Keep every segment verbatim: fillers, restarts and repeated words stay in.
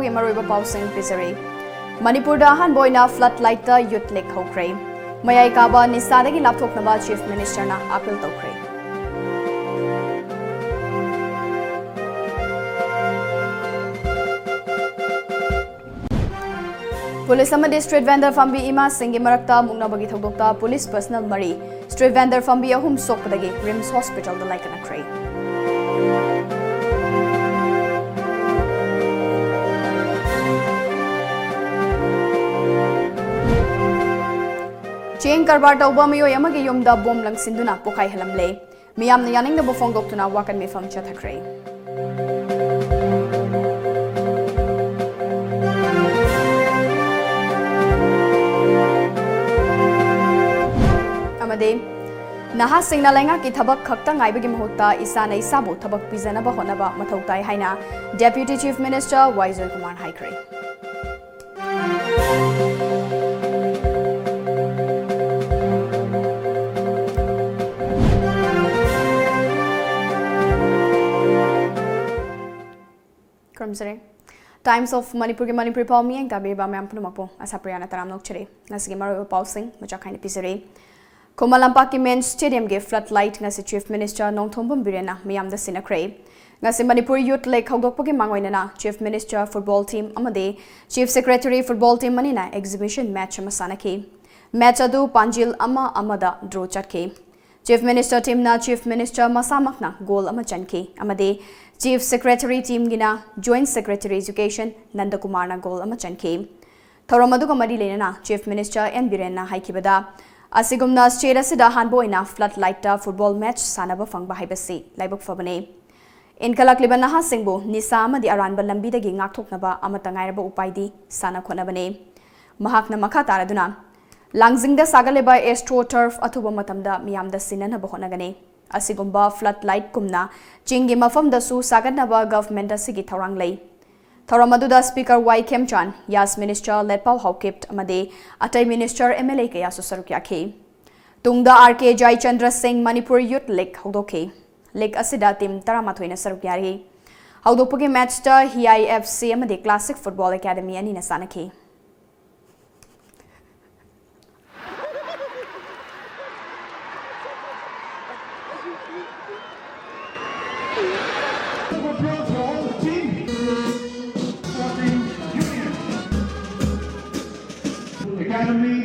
ꯒꯤ ꯃꯔꯨꯑꯣꯏꯕ ꯄꯥꯎꯁꯤꯡ ꯄꯤꯖꯔꯤ꯫ ꯃꯅꯤꯄꯨꯔꯗ ꯑꯍꯥꯟꯕ ꯑꯣꯏꯅ flood light ꯇ youth league ꯍꯧꯈ꯭ꯔꯦ꯫ ꯃꯌꯥꯏ ꯀꯥꯕ ꯅꯤꯁꯥꯗꯒꯤ ꯂꯥꯞꯊꯣꯛꯅꯕ Chief Minister ꯅ appeal ꯇꯧꯈ꯭ꯔꯦ꯫ ꯄꯨꯂꯤꯁ ꯑꯃꯗꯤ street vendor ꯐꯝꯕꯤ ꯏꯃꯥꯁꯤꯡꯒꯤ ꯃꯔꯛꯇ ꯃꯨꯛꯅꯕꯒꯤ ꯊꯧꯗꯣꯛꯇ ꯄꯨꯂꯤꯁ personnel ꯃꯔꯤ, street vendor ꯐꯝꯕꯤ ꯑꯍꯨꯝ ꯁꯣꯛꯄꯗꯒꯤ RIMS hospital ꯗ ꯂꯥꯏꯀꯠꯅꯈ꯭ꯔꯦ꯫ ꯆꯦꯡ ꯀꯔꯕꯥꯔ ꯇꯧꯕ ꯃꯤꯑꯣꯏ ꯑꯃꯒꯤ ꯌꯨꯝꯗ ꯕꯣꯝ ꯂꯪꯁꯤꯟꯗꯨꯅ ꯄꯣꯈꯥꯏꯍꯜꯂꯝꯂꯦ꯫ ꯃꯤꯌꯥꯝꯅ ꯌꯥꯅꯤꯡꯗꯕ ꯐꯣꯡꯗꯣꯛꯇꯨꯅ ꯋꯥꯀꯠ ꯃꯤꯐꯝ ꯆꯠꯊꯈ꯭ꯔꯦ꯫ ꯑꯃꯗꯤ ꯅꯍꯥꯁꯤꯡꯅ ꯂꯩꯉꯥꯛꯀꯤ ꯊꯕꯛ ꯈꯛꯇ ꯉꯥꯏꯕꯒꯤ ꯃꯍꯨꯠꯇ ꯏꯁꯥꯅ ꯏꯁꯥꯕꯨ ꯊꯕꯛ ꯄꯤꯖꯅꯕ ꯍꯣꯠꯅꯕ ꯃꯊꯧ ꯇꯥꯏ ꯍꯥꯏꯅ Deputy Chief Minister ꯋꯥꯏ ꯖꯣꯏꯀꯨꯃꯥꯔꯅ ꯍꯥꯏꯈ꯭ꯔꯦ꯫ ꯈꯨꯔꯨꯝꯖꯔꯤ꯫ Times of ꯃꯅꯤꯄꯨꯔꯒꯤ ꯃꯅꯤꯄꯨꯔꯤ ꯄꯥꯎ ꯃꯤꯠꯌꯦꯡ ꯇꯥꯕꯤꯔꯤꯕ ꯃꯌꯥꯝ ꯄꯨꯝꯅꯃꯛꯄꯨ ꯑꯁꯥꯄ꯭ꯔꯤꯌꯥꯅ ꯇꯔꯥꯝꯅ ꯑꯣꯛꯆꯔꯤ꯫ ꯉꯁꯤꯒꯤ ꯃꯔꯨꯑꯣꯏꯕ ꯄꯥꯎꯁꯤꯡ ꯃꯆꯥ ꯈꯥꯏꯅ ꯄꯤꯖꯔꯤ꯫ ꯈꯨꯃꯟ ꯂꯝꯄꯥꯛꯀꯤ main stadium ꯒꯤ flood light ꯉꯁꯤ Chief Minister ꯅꯣꯡꯊꯣꯝꯕꯝ ꯕꯤꯔꯦꯟꯅ ꯃꯤꯌꯥꯝꯗ ꯁꯤꯟꯅꯈ꯭ꯔꯦ꯫ ꯉꯁꯤ ꯃꯅꯤꯄꯨꯔ youth league ꯍꯧꯗꯣꯛꯄꯒꯤ ꯃꯥꯡꯑꯣꯏꯅꯅ Chief Minister football team ꯑꯃꯗꯤ Chief Secretary football team ꯑꯅꯤꯅ exhibition match ꯑꯃ ꯁꯥꯟꯅꯈꯤ꯫ Match ꯑꯗꯨ ꯄꯥꯟꯖꯤꯜ ꯑꯃ ꯑꯃꯗ draw ꯆꯠꯈꯤ꯫ Chief Minister team ꯅ Chief Minister ꯃꯁꯥꯃꯛꯅ goal ꯑꯃ ꯆꯟꯈꯤ ꯑꯃꯗꯤ Chief Secretary team ꯒꯤꯅ Joint Secretary Education ꯅꯟꯗꯀꯨꯃꯥꯔꯅ goal ꯑꯃ ꯆꯟꯈꯤ꯫ ꯊꯧꯔꯝ ꯑꯗꯨꯒ ꯃꯔꯤ ꯂꯩꯅꯅ Chief Minister ꯑꯦꯟ ꯕꯤꯔꯦꯟꯅ ꯍꯥꯏꯈꯤꯕꯗ, ꯑꯁꯤꯒꯨꯝꯅ state ꯑꯁꯤꯗ ꯑꯍꯥꯟꯕ ꯑꯣꯏꯅ flood light ꯇ football match ꯁꯥꯟꯅꯕ ꯐꯪꯕ ꯍꯥꯏꯕꯁꯤ ꯂꯥꯏꯕꯛ ꯐꯕꯅꯤ꯫ ꯏꯟꯈꯠꯂꯛꯂꯤꯕ ꯅꯍꯥꯁꯤꯡꯕꯨ ꯅꯤꯁꯥ ꯑꯃꯗꯤ ꯑꯔꯥꯟꯕ ꯂꯝꯕꯤꯗꯒꯤ ꯉꯥꯛꯊꯣꯛꯅꯕ ꯑꯃꯠꯇ ꯉꯥꯏꯔꯕ ꯎꯄꯥꯏꯗꯤ ꯁꯥꯟꯅ ꯈꯣꯠꯅꯕꯅꯤ꯫ ꯃꯍꯥꯛꯅ ꯃꯈꯥ ꯇꯥꯔꯗꯨꯅ, ꯂꯥꯡꯖꯤꯡꯗ ꯁꯥꯒꯠꯂꯤꯕ AstroTurf ꯑꯊꯨꯕ ꯃꯇꯝꯗ ꯃꯤꯌꯥꯝꯗ ꯁꯤꯟꯅꯅꯕ ꯍꯣꯠꯅꯒꯅꯤ꯫ ꯑꯁꯤꯒꯨꯝꯕ flood light ꯀꯨꯝꯅ ꯆꯤꯡꯒꯤ ꯃꯐꯝꯗꯁꯨ ꯁꯥꯒꯠꯅꯕ government ꯑꯁꯤꯒꯤ ꯊꯧꯔꯥꯡ ꯂꯩ꯫ ꯊꯧꯔꯝ ꯑꯗꯨꯗ Speaker ꯋꯥꯏ ꯈꯦꯝꯆꯥꯟ, ꯌꯥꯁ Minister ꯂꯦꯠꯄꯥꯎ ꯍꯥꯎꯀꯤꯞ ꯑꯃꯗꯤ ꯑꯇꯩ Minister, MLA ꯀꯌꯥꯁꯨ ꯁꯔꯨꯛ ꯌꯥꯈꯤ꯫ ꯇꯨꯡꯗ ꯑꯥꯔ ꯀꯦ ꯖꯥꯏꯆꯟꯗ꯭ꯔ ꯁꯤꯡ ꯃꯅꯤꯄꯨꯔ Youth League ꯍꯧꯗꯣꯛꯈꯤ꯫ League ꯑꯁꯤꯗ team ꯇꯔꯥꯃꯥꯊꯣꯏꯅ ꯁꯔꯨꯛ ꯌꯥꯔꯤ꯫ ꯍꯧꯗꯣꯛꯄꯒꯤ ꯃꯦꯠꯆꯇ ꯍꯤꯌꯥꯏ ꯑꯦꯐ ꯁꯤ ꯑꯃꯗꯤ ꯀ꯭ꯂꯥꯁꯤꯛ ꯐꯨꯠꯕꯣꯜ ꯑꯦꯀꯥꯗꯃꯤ ꯑꯅꯤꯅ ꯆꯥꯟꯅꯈꯤ꯫ Academy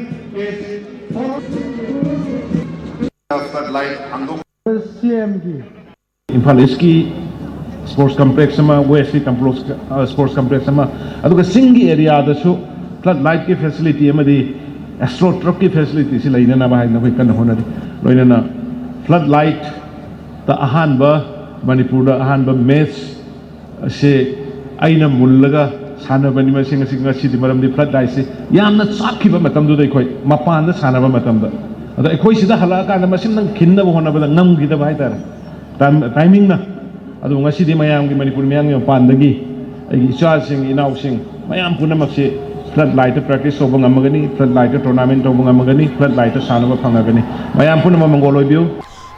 is for floodlight ꯍꯥꯡꯗꯣꯛ ꯁꯤ ꯑꯦꯝꯒꯤ ꯏꯝꯐꯥꯜ ꯏꯁꯀꯤ ꯁ꯭ꯄꯣꯔꯠꯁ ꯀꯝꯄ꯭ꯂꯦꯛꯁ ꯑꯃ, ꯋꯦꯁꯀꯤ ꯀꯝꯄ꯭ꯂꯣꯛꯁ-, ꯑ, ꯁ꯭ꯄꯣꯔꯠꯁ ꯀꯝꯄ꯭ꯂꯦꯛꯁ ꯑꯃ, ꯑꯗꯨꯒ ꯆꯤꯡꯒꯤ ꯑꯦꯔꯤꯌꯥꯗꯁꯨ ꯐ꯭ꯂꯠ ꯂꯥꯏꯠꯀꯤ ꯐꯦꯁꯤꯂꯤꯇꯤ ꯑꯃꯗꯤ ꯑꯦꯁꯇ꯭ꯔꯣ ꯇ꯭ꯔꯛꯀꯤ ꯐꯦꯁꯤꯂꯤꯇꯤꯁꯤ ꯂꯩꯅꯅꯕ ꯍꯥꯏꯗꯅ ꯑꯩꯈꯣꯏ ꯀꯟꯅ ꯍꯣꯠꯅꯔꯤ꯫ ꯂꯣꯏꯅꯅ ꯐ꯭ꯂꯠ ꯂꯥꯏꯠꯇ ꯑꯍꯥꯟꯕ, ꯃꯅꯤꯄꯨꯔꯗ ꯑꯍꯥꯟꯕ ꯃꯦꯠꯆ ꯑꯁꯤ ꯑꯩꯅ ꯃꯨꯜꯂꯒ ꯁꯥꯟꯅꯕꯅꯤ꯫ ꯃꯁꯤ ꯉꯁꯤ, ꯉꯁꯤꯗꯤ ꯃꯔꯝꯗꯤ ꯐ꯭ꯂꯠ ꯂꯥꯏꯠꯁꯤ ꯌꯥꯝꯅ ꯆꯥꯛꯈꯤꯕ ꯃꯇꯝꯗꯨꯗ ꯑꯩꯈꯣꯏ ꯃꯄꯥꯟꯗ ꯁꯥꯟꯅꯕ ꯃꯇꯝꯗ, ꯑꯗꯣ ꯑꯩꯈꯣꯏ ꯁꯤꯗ ꯍꯜꯂꯛꯑꯀꯥꯟꯗ ꯃꯁꯤꯝꯗꯪ ꯈꯤꯟꯅꯕ ꯍꯣꯠꯅꯕꯗ ꯉꯝꯈꯤꯗꯕ ꯍꯥꯏꯇꯥꯔꯦ꯫ ꯇꯥꯏꯝ-, ꯇꯥꯏꯃꯤꯡꯅ꯫ ꯑꯗꯨꯕꯨ ꯉꯁꯤꯗꯤ ꯃꯌꯥꯝꯒꯤ, ꯃꯅꯤꯄꯨꯔ ꯃꯤꯌꯥꯝꯒꯤ ꯃꯄꯥꯟꯗꯒꯤ ꯑꯩꯒꯤ ꯏꯆꯥꯁꯤꯡ, ꯏꯅꯥꯎꯁꯤꯡ ꯃꯌꯥꯝ ꯄꯨꯝꯅꯃꯛꯁꯤ ꯐ꯭ꯂꯠ ꯂꯥꯏꯠꯇ ꯄ꯭ꯔꯦꯛꯇꯤꯁ ꯇꯧꯕ ꯉꯝꯃꯒꯅꯤ, ꯐ꯭ꯂꯠ ꯂꯥꯏꯠꯇ ꯇꯣꯔꯅꯥꯃꯦꯟ ꯇꯧꯕ ꯉꯝꯃꯒꯅꯤ, ꯐ꯭ꯂꯠ ꯂꯥꯏꯠꯇ ꯁꯥꯟꯅꯕ ꯐꯪꯉꯒꯅꯤ꯫ ꯃꯌꯥꯝ ꯄꯨꯝꯅꯃꯛ ꯃꯪꯒꯣꯜ ꯑꯣꯏꯕꯤꯌꯨ꯫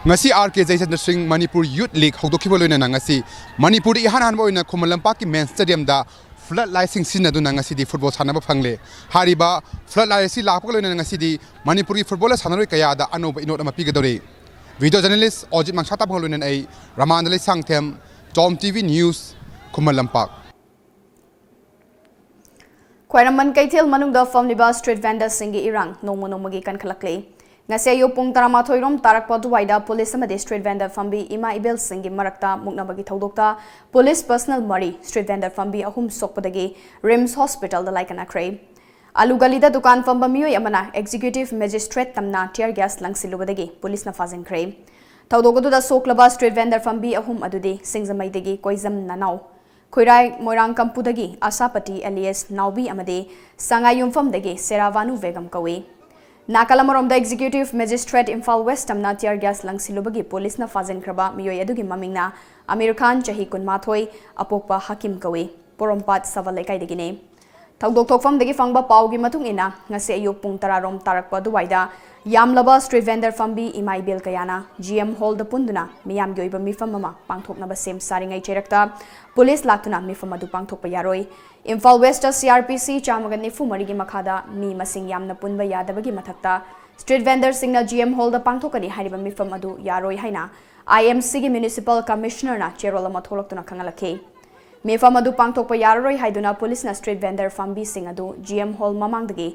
ꯉꯁꯤ ꯑꯥꯔ ꯀꯦ ꯖꯌꯆꯟꯗ꯭ꯔ ꯁꯤꯡ ꯃꯅꯤꯄꯨꯔ ꯌꯨꯠ ꯂꯤꯒ ꯍꯧꯗꯣꯛꯈꯤꯕ ꯂꯣꯏꯅꯅ ꯉꯁꯤ ꯃꯅꯤꯄꯨꯔꯗ ꯏꯍꯥꯟ ꯍꯥꯟꯕ ꯑꯣꯏꯅ ꯈꯨꯃꯟ ꯂꯝꯄꯥꯛꯀꯤ ꯃꯦꯟ ꯁ꯭ꯇꯦꯗꯤꯌꯝꯗ ꯐ꯭ꯂꯠ ꯂꯥꯏꯠꯁꯤꯡ ꯁꯤꯖꯤꯟꯅꯗꯨꯅ ꯉꯁꯤꯗꯤ ꯐꯨꯠꯕꯣꯜ ꯁꯥꯟꯅꯕ ꯐꯪꯂꯦ꯫ ꯍꯥꯏꯔꯤꯕ ꯐ꯭ꯂꯠ ꯂꯥꯏꯠ ꯑꯁꯤ ꯂꯥꯛꯄꯒ ꯂꯣꯏꯅꯅ ꯉꯁꯤꯗꯤ ꯃꯅꯤꯄꯨꯔꯒꯤ ꯐꯨꯠꯕꯣꯜꯗ ꯁꯥꯟꯅꯔꯣꯏ ꯀꯌꯥꯗ ꯑꯅꯧꯕ ꯏꯅꯣꯠ ꯑꯃ ꯄꯤꯒꯗꯧꯔꯤ꯫ ꯚꯤꯗꯤꯑꯣ ꯖꯔꯅꯦꯂꯤꯁ ꯑꯣꯖꯤꯠ ꯃꯪꯁꯥ ꯇꯥꯕꯒ ꯂꯣꯏꯅꯅ ꯑꯩ ꯔꯃꯥꯟꯗ ꯂꯩꯁꯥꯡꯊꯦꯝ, ꯇꯣꯝ T V news, Khuman Lampak. ꯈ꯭ꯋꯥꯏꯔꯝꯕꯟ ꯀꯩꯊꯦꯜ ꯃꯅꯨꯡꯗ ꯐꯝꯂꯤꯕ ꯁ꯭ꯇ꯭ꯔꯤꯠ ꯚꯦꯟꯗꯔꯁꯤꯡꯒꯤ ꯏꯔꯥꯡ ꯅꯣꯡꯃ ꯅꯣꯡꯃꯒꯤ ꯀꯟꯈꯠꯂꯛꯂꯤ꯫ ꯉꯁꯤ ꯑꯌꯨꯛ ꯄꯨꯡ ꯇꯔꯥꯃꯥꯊꯣꯏ ꯔꯣꯝ ꯇꯥꯔꯛꯄ ꯑꯗꯨꯋꯥꯏꯗ ꯄꯨꯂꯤꯁ ꯑꯃꯗꯤ ꯁ꯭ꯇ꯭ꯔꯤꯠ ꯚꯦꯟꯗꯔ ꯐꯝꯕꯤ ꯏꯃꯥ ꯏꯕꯦꯜꯁꯤꯡꯒꯤ ꯃꯔꯛꯇ ꯃꯨꯛꯅꯕꯒꯤ ꯊꯧꯗꯣꯛꯇ ꯄꯨꯂꯤꯁ ꯄꯔꯁꯅꯦꯜ ꯃꯔꯤ, ꯁ꯭ꯇ꯭ꯔꯤꯠ ꯚꯦꯟꯗꯔ ꯐꯝꯕꯤ ꯑꯍꯨꯝ ꯁꯣꯛꯄꯗꯒꯤ ꯔꯤꯝꯁ ꯍꯣꯁꯄꯤꯇꯥꯜꯗ ꯂꯥꯏꯀꯠꯅꯈ꯭ꯔꯦ꯫ ꯑꯂꯨ ꯒꯂꯤꯗ ꯗꯨꯀꯥꯟ ꯐꯝꯕ ꯃꯤꯑꯣꯏ ꯑꯃꯅ ꯑꯦꯛꯖꯤꯀ꯭ꯌꯨꯇꯤꯚ ꯃꯦꯖꯤꯁꯇ꯭ꯔꯦꯠ ꯇꯝꯅ ꯇꯤꯌꯔ ꯒ꯭ꯌꯥꯁ ꯂꯪꯁꯤꯜꯂꯨꯕꯗꯒꯤ ꯄꯨꯂꯤꯁꯅ ꯐꯥꯖꯤꯟꯈ꯭ꯔꯦ꯫ ꯊꯧꯗꯣꯛ ꯑꯗꯨꯗ ꯁꯣꯛꯂꯕ ꯁ꯭ꯇ꯭ꯔꯤꯠ ꯚꯦꯟꯗꯔ ꯐꯝꯕꯤ ꯑꯍꯨꯝ ꯑꯗꯨꯗꯤ ꯁꯤꯡꯖꯃꯩꯗꯒꯤ ꯀꯣꯏꯖꯝ ꯅꯅꯥꯎ, ꯈꯨꯔꯥꯏ ꯃꯣꯏꯔꯥꯡꯀꯝꯄꯨꯗꯒꯤ ꯑꯁꯥꯄꯇꯤ ꯑꯦꯂꯤꯌꯁ ꯅꯥꯎꯕꯤ ꯑꯃꯗꯤ ꯁꯉꯥꯏ ꯌꯨꯝꯐꯝꯗꯒꯤ ꯁꯦꯔꯥꯕꯥꯅꯨ ꯕꯦꯒꯝ ꯀꯧꯏ꯫ ꯅꯥꯀꯜ ꯑꯃꯔꯣꯝꯗ, ꯑꯦꯛꯖꯤꯀ꯭ꯌꯨꯇꯤꯚ ꯃꯦꯖꯤꯁꯇ꯭ꯔꯦꯠ ꯏꯝꯐꯥꯜ ꯋꯦꯁ ꯇꯝꯅ ꯇꯤꯌꯔ ꯒ꯭ꯌꯥꯁ ꯂꯪꯁꯤꯜꯂꯨꯕꯒꯤ ꯄꯨꯂꯤꯁꯅ ꯐꯥꯖꯤꯟꯈ꯭ꯔꯕ ꯃꯤꯑꯣꯏ ꯑꯗꯨꯒꯤ ꯃꯃꯤꯡꯅ ꯑꯃꯤꯔ ꯈꯥꯟ, ꯆꯍꯤ ꯀꯨꯟꯃꯥꯊꯣꯏ, ꯑꯄꯣꯛꯄ ꯍꯥꯀꯤꯝ ꯀꯧꯏ, ꯄꯣꯔꯣꯝꯄꯥꯠ ꯁꯕꯜ ꯂꯩꯀꯥꯏꯗꯒꯤꯅꯤ꯫ ꯊꯧꯗꯣꯛ ꯊꯣꯛꯐꯝꯗꯒꯤ ꯐꯪꯕ ꯄꯥꯎꯒꯤ ꯃꯇꯨꯡ ꯏꯟꯅ, ꯉꯁꯤ ꯑꯌꯨꯛ ꯄꯨꯡ ꯇꯔꯥ ꯔꯣꯝ ꯇꯥꯔꯛꯄ ꯑꯗꯨꯋꯥꯏꯗ ꯌꯥꯝꯂꯕ ꯁ꯭ꯇ꯭ꯔꯤꯠ ꯚꯦꯟꯗꯔ ꯐꯝꯕꯤ ꯏꯃꯥ ꯏꯕꯦꯜ ꯀꯌꯥꯅ ꯖꯤ ꯑꯦꯝ ꯍꯣꯜꯗ ꯄꯨꯟꯗꯨꯅ ꯃꯤꯌꯥꯝꯒꯤ ꯑꯣꯏꯕ ꯃꯤꯐꯝ ꯑꯃ ꯄꯥꯡꯊꯣꯛꯅꯕ ꯁꯦꯝ ꯁꯥꯔꯤꯉꯩ ꯆꯩꯔꯛꯇ ꯄꯨꯂꯤꯁ ꯂꯥꯛꯇꯨꯅ ꯃꯤꯐꯝ ꯑꯗꯨ ꯄꯥꯡꯊꯣꯛꯄ ꯌꯥꯔꯣꯏ꯫ Imphal west C R P ꯁꯤ ꯆꯥꯝꯃꯒ ꯅꯤꯐꯨ ꯃꯔꯤꯒꯤ ꯃꯈꯥꯗ ꯃꯤ ꯃꯁꯤꯡ ꯌꯥꯝꯅ ꯄꯨꯟꯕ ꯌꯥꯗꯕꯒꯤ ꯃꯊꯛꯇ, ꯁ꯭ꯇ꯭ꯔꯤꯠ ꯚꯦꯟꯗꯔꯁꯤꯡꯅ ꯖꯤ ꯑꯦꯝ ꯍꯣꯜꯗ ꯄꯥꯡꯊꯣꯛꯀꯅꯤ ꯍꯥꯏꯔꯤꯕ ꯃꯤꯐꯝ ꯑꯗꯨ ꯌꯥꯔꯣꯏ ꯍꯥꯏꯅ ꯑꯥꯏ ꯑꯦꯝ ꯁꯤꯒꯤ ꯃ꯭ꯌꯨꯅꯤꯁꯤꯄꯥꯜ ꯀꯃꯤꯁꯅꯔꯅ ꯆꯦꯔꯣꯜ ꯑꯃ ꯊꯣꯛꯂꯛꯇꯨꯅ ꯈꯪꯍꯜꯂꯛꯈꯤ꯫ ꯃꯤꯐꯝ ꯑꯗꯨ ꯄꯥꯡꯊꯣꯛꯄ ꯌꯥꯔꯔꯣꯏ ꯍꯥꯏꯗꯨꯅ ꯄꯨꯂꯤꯁꯅ ꯁ꯭ꯇ꯭ꯔꯤꯠ ꯚꯦꯟꯗꯔ ꯐꯝꯕꯤꯁꯤꯡ ꯑꯗꯨ ꯖꯤ ꯑꯦꯝ ꯍꯣꯜ ꯃꯃꯥꯡꯗꯒꯤ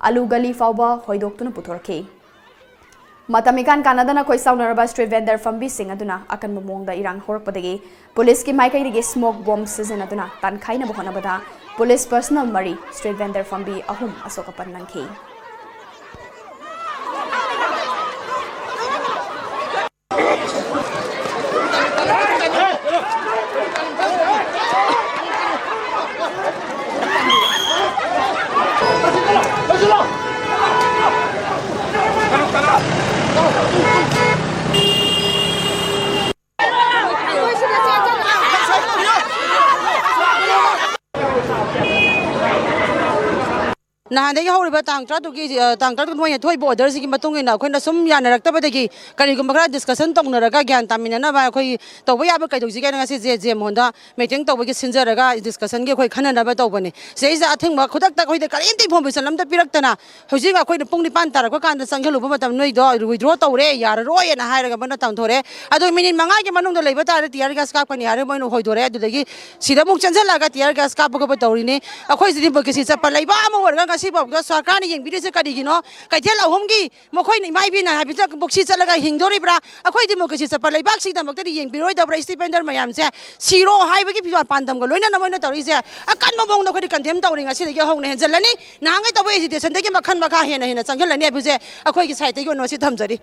ꯑꯂꯨ ꯒꯂꯤ ꯐꯥꯎꯕ ꯍꯣꯏꯗꯣꯛꯇꯨꯅ ꯄꯨꯊꯣꯔꯛꯈꯤ꯫ ꯃꯇꯝ ꯏꯀꯥꯟ ꯀꯥꯟꯅꯗꯅ ꯈꯣꯏꯁꯥꯎꯅꯔꯕ ꯁ꯭ꯇ꯭ꯔꯤꯠ ꯚꯦꯟꯗꯔ ꯐꯝꯕꯤꯁꯤꯡ ꯑꯗꯨꯅ ꯑꯀꯟꯕ ꯃꯑꯣꯡꯗ ꯏꯔꯥꯡ ꯍꯧꯔꯛꯄꯗꯒꯤ ꯄꯨꯂꯤꯁꯀꯤ ꯃꯥꯏꯀꯩꯗꯒꯤ ꯁ꯭ꯃꯣꯛ ꯕꯣꯝ ꯁꯤꯖꯤꯟꯅꯗꯨꯅ ꯇꯥꯟꯈꯥꯏꯅꯕ ꯍꯣꯠꯅꯕꯗ ꯄꯨꯂꯤꯁ ꯄꯔꯁꯅꯦꯜ ꯃꯔꯤ, ꯁ꯭ꯇ꯭ꯔꯤꯠ ꯚꯦꯟꯗꯔ ꯐꯝꯕꯤ ꯑꯍꯨꯝ ꯑꯁꯣꯛ ꯑꯄꯟ ꯅꯪꯈꯤ꯫ ꯅꯍꯥꯟꯗꯒꯤ ꯍꯧꯔꯤꯕ ꯇꯥꯡ ꯇꯔꯥꯇꯔꯨꯛꯀꯤ, ꯑ, ꯇꯥꯡ ꯇꯔꯥꯇꯔꯨꯛ ꯃꯣꯏꯅ ꯊꯣꯛꯏꯕ ꯑꯣꯔꯗꯔꯁꯤꯒꯤ ꯃꯇꯨꯡ ꯏꯟꯅ ꯑꯩꯈꯣꯏꯅ ꯁꯨꯝ ꯌꯥꯅꯔꯛꯇꯕꯗꯒꯤ ꯀꯔꯤꯒꯨꯝꯕ ꯈꯔ ꯗꯤꯁꯀꯁꯟ ꯇꯧꯅꯔꯒ ꯒ꯭ꯌꯥꯟ ꯇꯥꯃꯤꯟꯅꯅꯕ ꯑꯩꯈꯣꯏ ꯇꯧꯕ ꯌꯥꯕ ꯀꯩꯗꯧꯁꯤꯒꯦꯅ ꯉꯁꯤꯁꯦ ꯖꯦ ꯑꯦꯝ ꯍꯣꯜꯗ ꯃꯤꯇꯤꯡ ꯇꯧꯕꯒꯤ ꯁꯤꯟꯖꯔꯒ ꯗꯤꯁꯀꯁꯟꯒꯤ ꯑꯩꯈꯣꯏ ꯈꯟꯅꯅꯕ ꯇꯧꯕꯅꯤ꯫ ꯁꯤꯗꯩꯁꯤꯗ ꯑꯊꯤꯡꯕ ꯈꯨꯗꯛꯇ ꯑꯩꯈꯣꯏꯗ ꯀꯔꯤꯝꯇ ꯏꯟꯐꯣꯔꯃꯦꯁꯟ ꯑꯝꯇ ꯄꯤꯔꯛꯇꯅ ꯍꯧꯖꯤꯛ ꯑꯩꯈꯣꯏꯅ ꯄꯨꯡ ꯅꯤꯄꯥꯟ ꯇꯥꯔꯛꯄ ꯀꯥꯟꯗ ꯆꯪꯁꯤꯜꯂꯨꯕ ꯃꯇꯝꯗ ꯅꯣꯏꯗꯣ ꯋꯤꯗ꯭ꯔꯣ ꯇꯧꯔꯦ, ꯌꯥꯔꯔꯣꯏꯅ ꯍꯥꯏꯔꯒ ꯃꯣꯏꯅ ꯇꯝꯊꯣꯔꯛꯑꯦ꯫ ꯑꯗꯣ ꯃꯤꯅꯤꯠ ꯃꯉꯥꯒꯤ ꯃꯅꯨꯡꯗ ꯂꯩꯕ ꯇꯥꯔꯗꯤ ꯇꯤꯌꯥꯔ ꯒ꯭ꯌꯥꯁ ꯀꯥꯞꯀꯅꯤ ꯍꯥꯏꯔꯒ ꯃꯣꯏꯅ ꯍꯣꯏꯗꯣꯔꯛꯑꯦ꯫ ꯑꯗꯨꯗꯒꯤ ꯁꯤꯗ ꯑꯃꯨꯛ ꯆꯦꯟꯁꯤꯜꯂꯛꯑꯒ ꯇꯤꯌꯥꯔ ꯒ꯭ꯌꯥꯁ ꯀꯥꯞꯄ ꯈꯣꯠꯄ ꯇꯧꯔꯤꯅꯤ꯫ ꯑꯩꯈꯣꯏꯁꯤꯗꯤ ꯗꯦꯃꯣꯀ꯭ꯔꯦꯁꯤ ꯆꯠꯄ ꯂꯩꯕꯥꯛ ꯑꯃ ꯑꯣꯏꯔꯒ ꯉꯁꯤꯐꯥꯎꯗ ꯁꯔꯀꯥꯔꯅ ꯌꯦꯡꯕꯤꯔꯤꯁꯦ ꯀꯔꯤꯒꯤꯅꯣ? ꯀꯩꯊꯦꯜ ꯑꯍꯨꯝꯒꯤ ꯃꯈꯣꯏꯅ ꯏꯃꯥ ꯏꯕꯦꯟꯅ ꯍꯥꯏꯕꯁꯤꯗ ꯄꯨꯛꯁꯤ ꯆꯠꯂꯒ ꯍꯤꯡꯗꯣꯔꯤꯕ꯭ꯔꯥ? ꯑꯩꯈꯣꯏ ꯗꯦꯃꯣꯀ꯭ꯔꯦꯁꯤ ꯆꯠꯄ ꯂꯩꯕꯥꯛꯁꯤꯒꯤꯗꯃꯛꯇꯗꯤ ꯌꯦꯡꯕꯤꯔꯣꯏꯗꯕ꯭ꯔꯥ? ꯁ꯭ꯇ꯭ꯔꯤꯠ ꯚꯦꯟꯗꯔ ꯃꯌꯥꯝꯁꯦ ꯁꯤꯔꯣ ꯍꯥꯏꯕꯒꯤ ꯐꯤꯕꯥ ꯄꯥꯟꯗꯝꯒ ꯂꯣꯏꯅꯅ ꯃꯣꯏꯅ ꯇꯧꯔꯤꯁꯦ ꯑꯀꯟꯕ ꯃꯑꯣꯡꯗ ꯑꯩꯈꯣꯏꯗꯤ ꯀꯟꯗꯦꯝ ꯇꯧꯔꯤ꯫ ꯉꯁꯤꯗꯒꯤ ꯍꯧꯅ ꯍꯦꯟꯖꯜꯂꯅꯤ꯫ ꯅꯍꯥꯟꯈꯩ ꯇꯧꯕ ꯑꯦꯖꯤꯇꯦꯁꯟꯗꯒꯤ ꯃꯈꯜ ꯃꯈꯥ ꯍꯦꯟꯅ ꯍꯦꯟꯅ ꯆꯪꯁꯤꯜꯂꯅꯤ ꯍꯥꯏꯕꯁꯦ ꯑꯩꯈꯣꯏꯒꯤ ꯁꯥꯏꯠꯇꯒꯤ ꯑꯣꯏꯅ ꯃꯁꯤ ꯊꯝꯖꯔꯤ꯫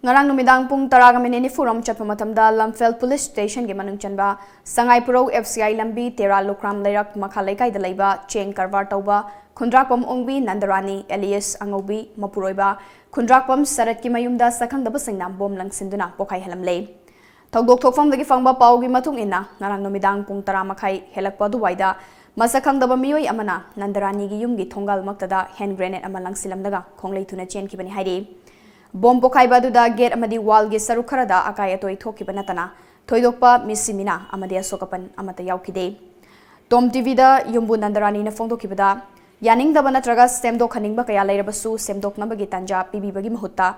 ꯉꯔꯥꯡ ꯅꯨꯃꯤꯗꯥꯡ ꯄꯨꯡ ꯇꯔꯥꯒ ꯃꯤꯅꯤꯠ ꯅꯤꯐꯨ ꯔꯣꯝ ꯆꯠꯄ ꯃꯇꯝꯗ ꯂꯝꯐꯦꯜ ꯄꯨꯂꯤꯁ ꯁ꯭ꯇꯦꯁꯟꯒꯤ ꯃꯅꯨꯡ ꯆꯟꯕ ꯁꯉꯥꯏ ꯄꯨꯔꯧ ꯑꯦꯐ ꯁꯤ ꯑꯥꯏ ꯂꯝꯕꯤ ꯇꯦꯔꯥ ꯂꯨꯈ꯭ꯔꯥꯝ ꯂꯩꯔꯛ ꯃꯈꯥ ꯂꯩꯀꯥꯏꯗ ꯂꯩꯕ ꯆꯦꯡ ꯀꯔꯕꯥꯔ ꯇꯧꯕ ꯈꯨꯟꯗ꯭ꯔꯥꯛꯄꯝ ꯑꯣꯡꯕꯤ ꯅꯟꯗꯔꯥꯅꯤ ꯑꯦꯂꯤꯌꯁ ꯑꯉꯧꯕꯤ ꯃꯄꯨꯔꯣꯏꯕ ꯈꯨꯟꯗ꯭ꯔꯥꯛꯄꯝ ꯁꯔꯠꯀꯤ ꯃꯌꯨꯝꯗ ꯁꯛꯈꯪꯗꯕꯁꯤꯡꯅ ꯕꯣꯝ ꯂꯪꯁꯤꯟꯗꯨꯅ ꯄꯣꯈꯥꯏꯍꯜꯂꯝꯂꯦ꯫ ꯊꯧꯗꯣꯛ ꯊꯣꯛꯐꯝꯗꯒꯤ ꯐꯪꯕ ꯄꯥꯎꯒꯤ ꯃꯇꯨꯡ ꯏꯟꯅ, ꯉꯔꯥꯡ ꯅꯨꯃꯤꯗꯥꯡ ꯄꯨꯡ ꯇꯔꯥ ꯃꯈꯥꯏ ꯍꯦꯜꯂꯛꯄ ꯑꯗꯨꯋꯥꯏꯗ ꯃꯁꯛ ꯈꯪꯗꯕ ꯃꯤꯑꯣꯏ ꯑꯃꯅ ꯅꯟꯗꯔꯥꯅꯤꯒꯤ ꯌꯨꯝꯒꯤ ꯊꯣꯡꯒꯥꯜꯃꯛꯇꯗ ꯍꯦꯟ ꯒ꯭ꯔꯦꯅꯦꯗ ꯑꯃ ꯂꯪꯁꯤꯜꯂꯝꯂꯒ ꯈꯣꯡꯂꯩ ꯊꯨꯅ ꯆꯦꯟꯈꯤꯕꯅꯤ ꯍꯥꯏꯔꯤ꯫ ꯕꯣꯝ ꯄꯣꯈꯥꯏꯕ ꯑꯗꯨꯗ ꯒꯦꯠ ꯑꯃꯗꯤ ꯋꯥꯜꯒꯤ ꯁꯔꯨꯛ ꯈꯔꯗ ꯑꯀꯥꯏ ꯑꯇꯣꯏ ꯊꯣꯛꯈꯤꯕ ꯅꯠꯇꯅ ꯊꯣꯏꯗꯣꯛꯄ ꯃꯤꯁꯤ ꯃꯤꯅꯥ ꯑꯃꯗꯤ ꯑꯁꯣꯛ ꯑꯄꯟ ꯑꯃꯠꯇ ꯌꯥꯎꯈꯤꯗꯦ꯫ ꯇꯣꯝ ꯇꯤꯚꯤꯗ ꯌꯨꯝꯕꯨ ꯅꯟꯗꯔꯥꯅꯤꯅ ꯐꯣꯡꯗꯣꯛꯈꯤꯕꯗ, ꯌꯥꯅꯤꯡꯗꯕ ꯅꯠꯇ꯭ꯔꯒ ꯁꯦꯝꯗꯣꯛꯍꯟꯅꯤꯡꯕ ꯀꯌꯥ ꯂꯩꯔꯕꯁꯨ ꯁꯦꯝꯗꯣꯛꯅꯕꯒꯤ ꯇꯥꯟꯖꯥ ꯄꯤꯕꯤꯕꯒꯤ ꯃꯍꯨꯠꯇ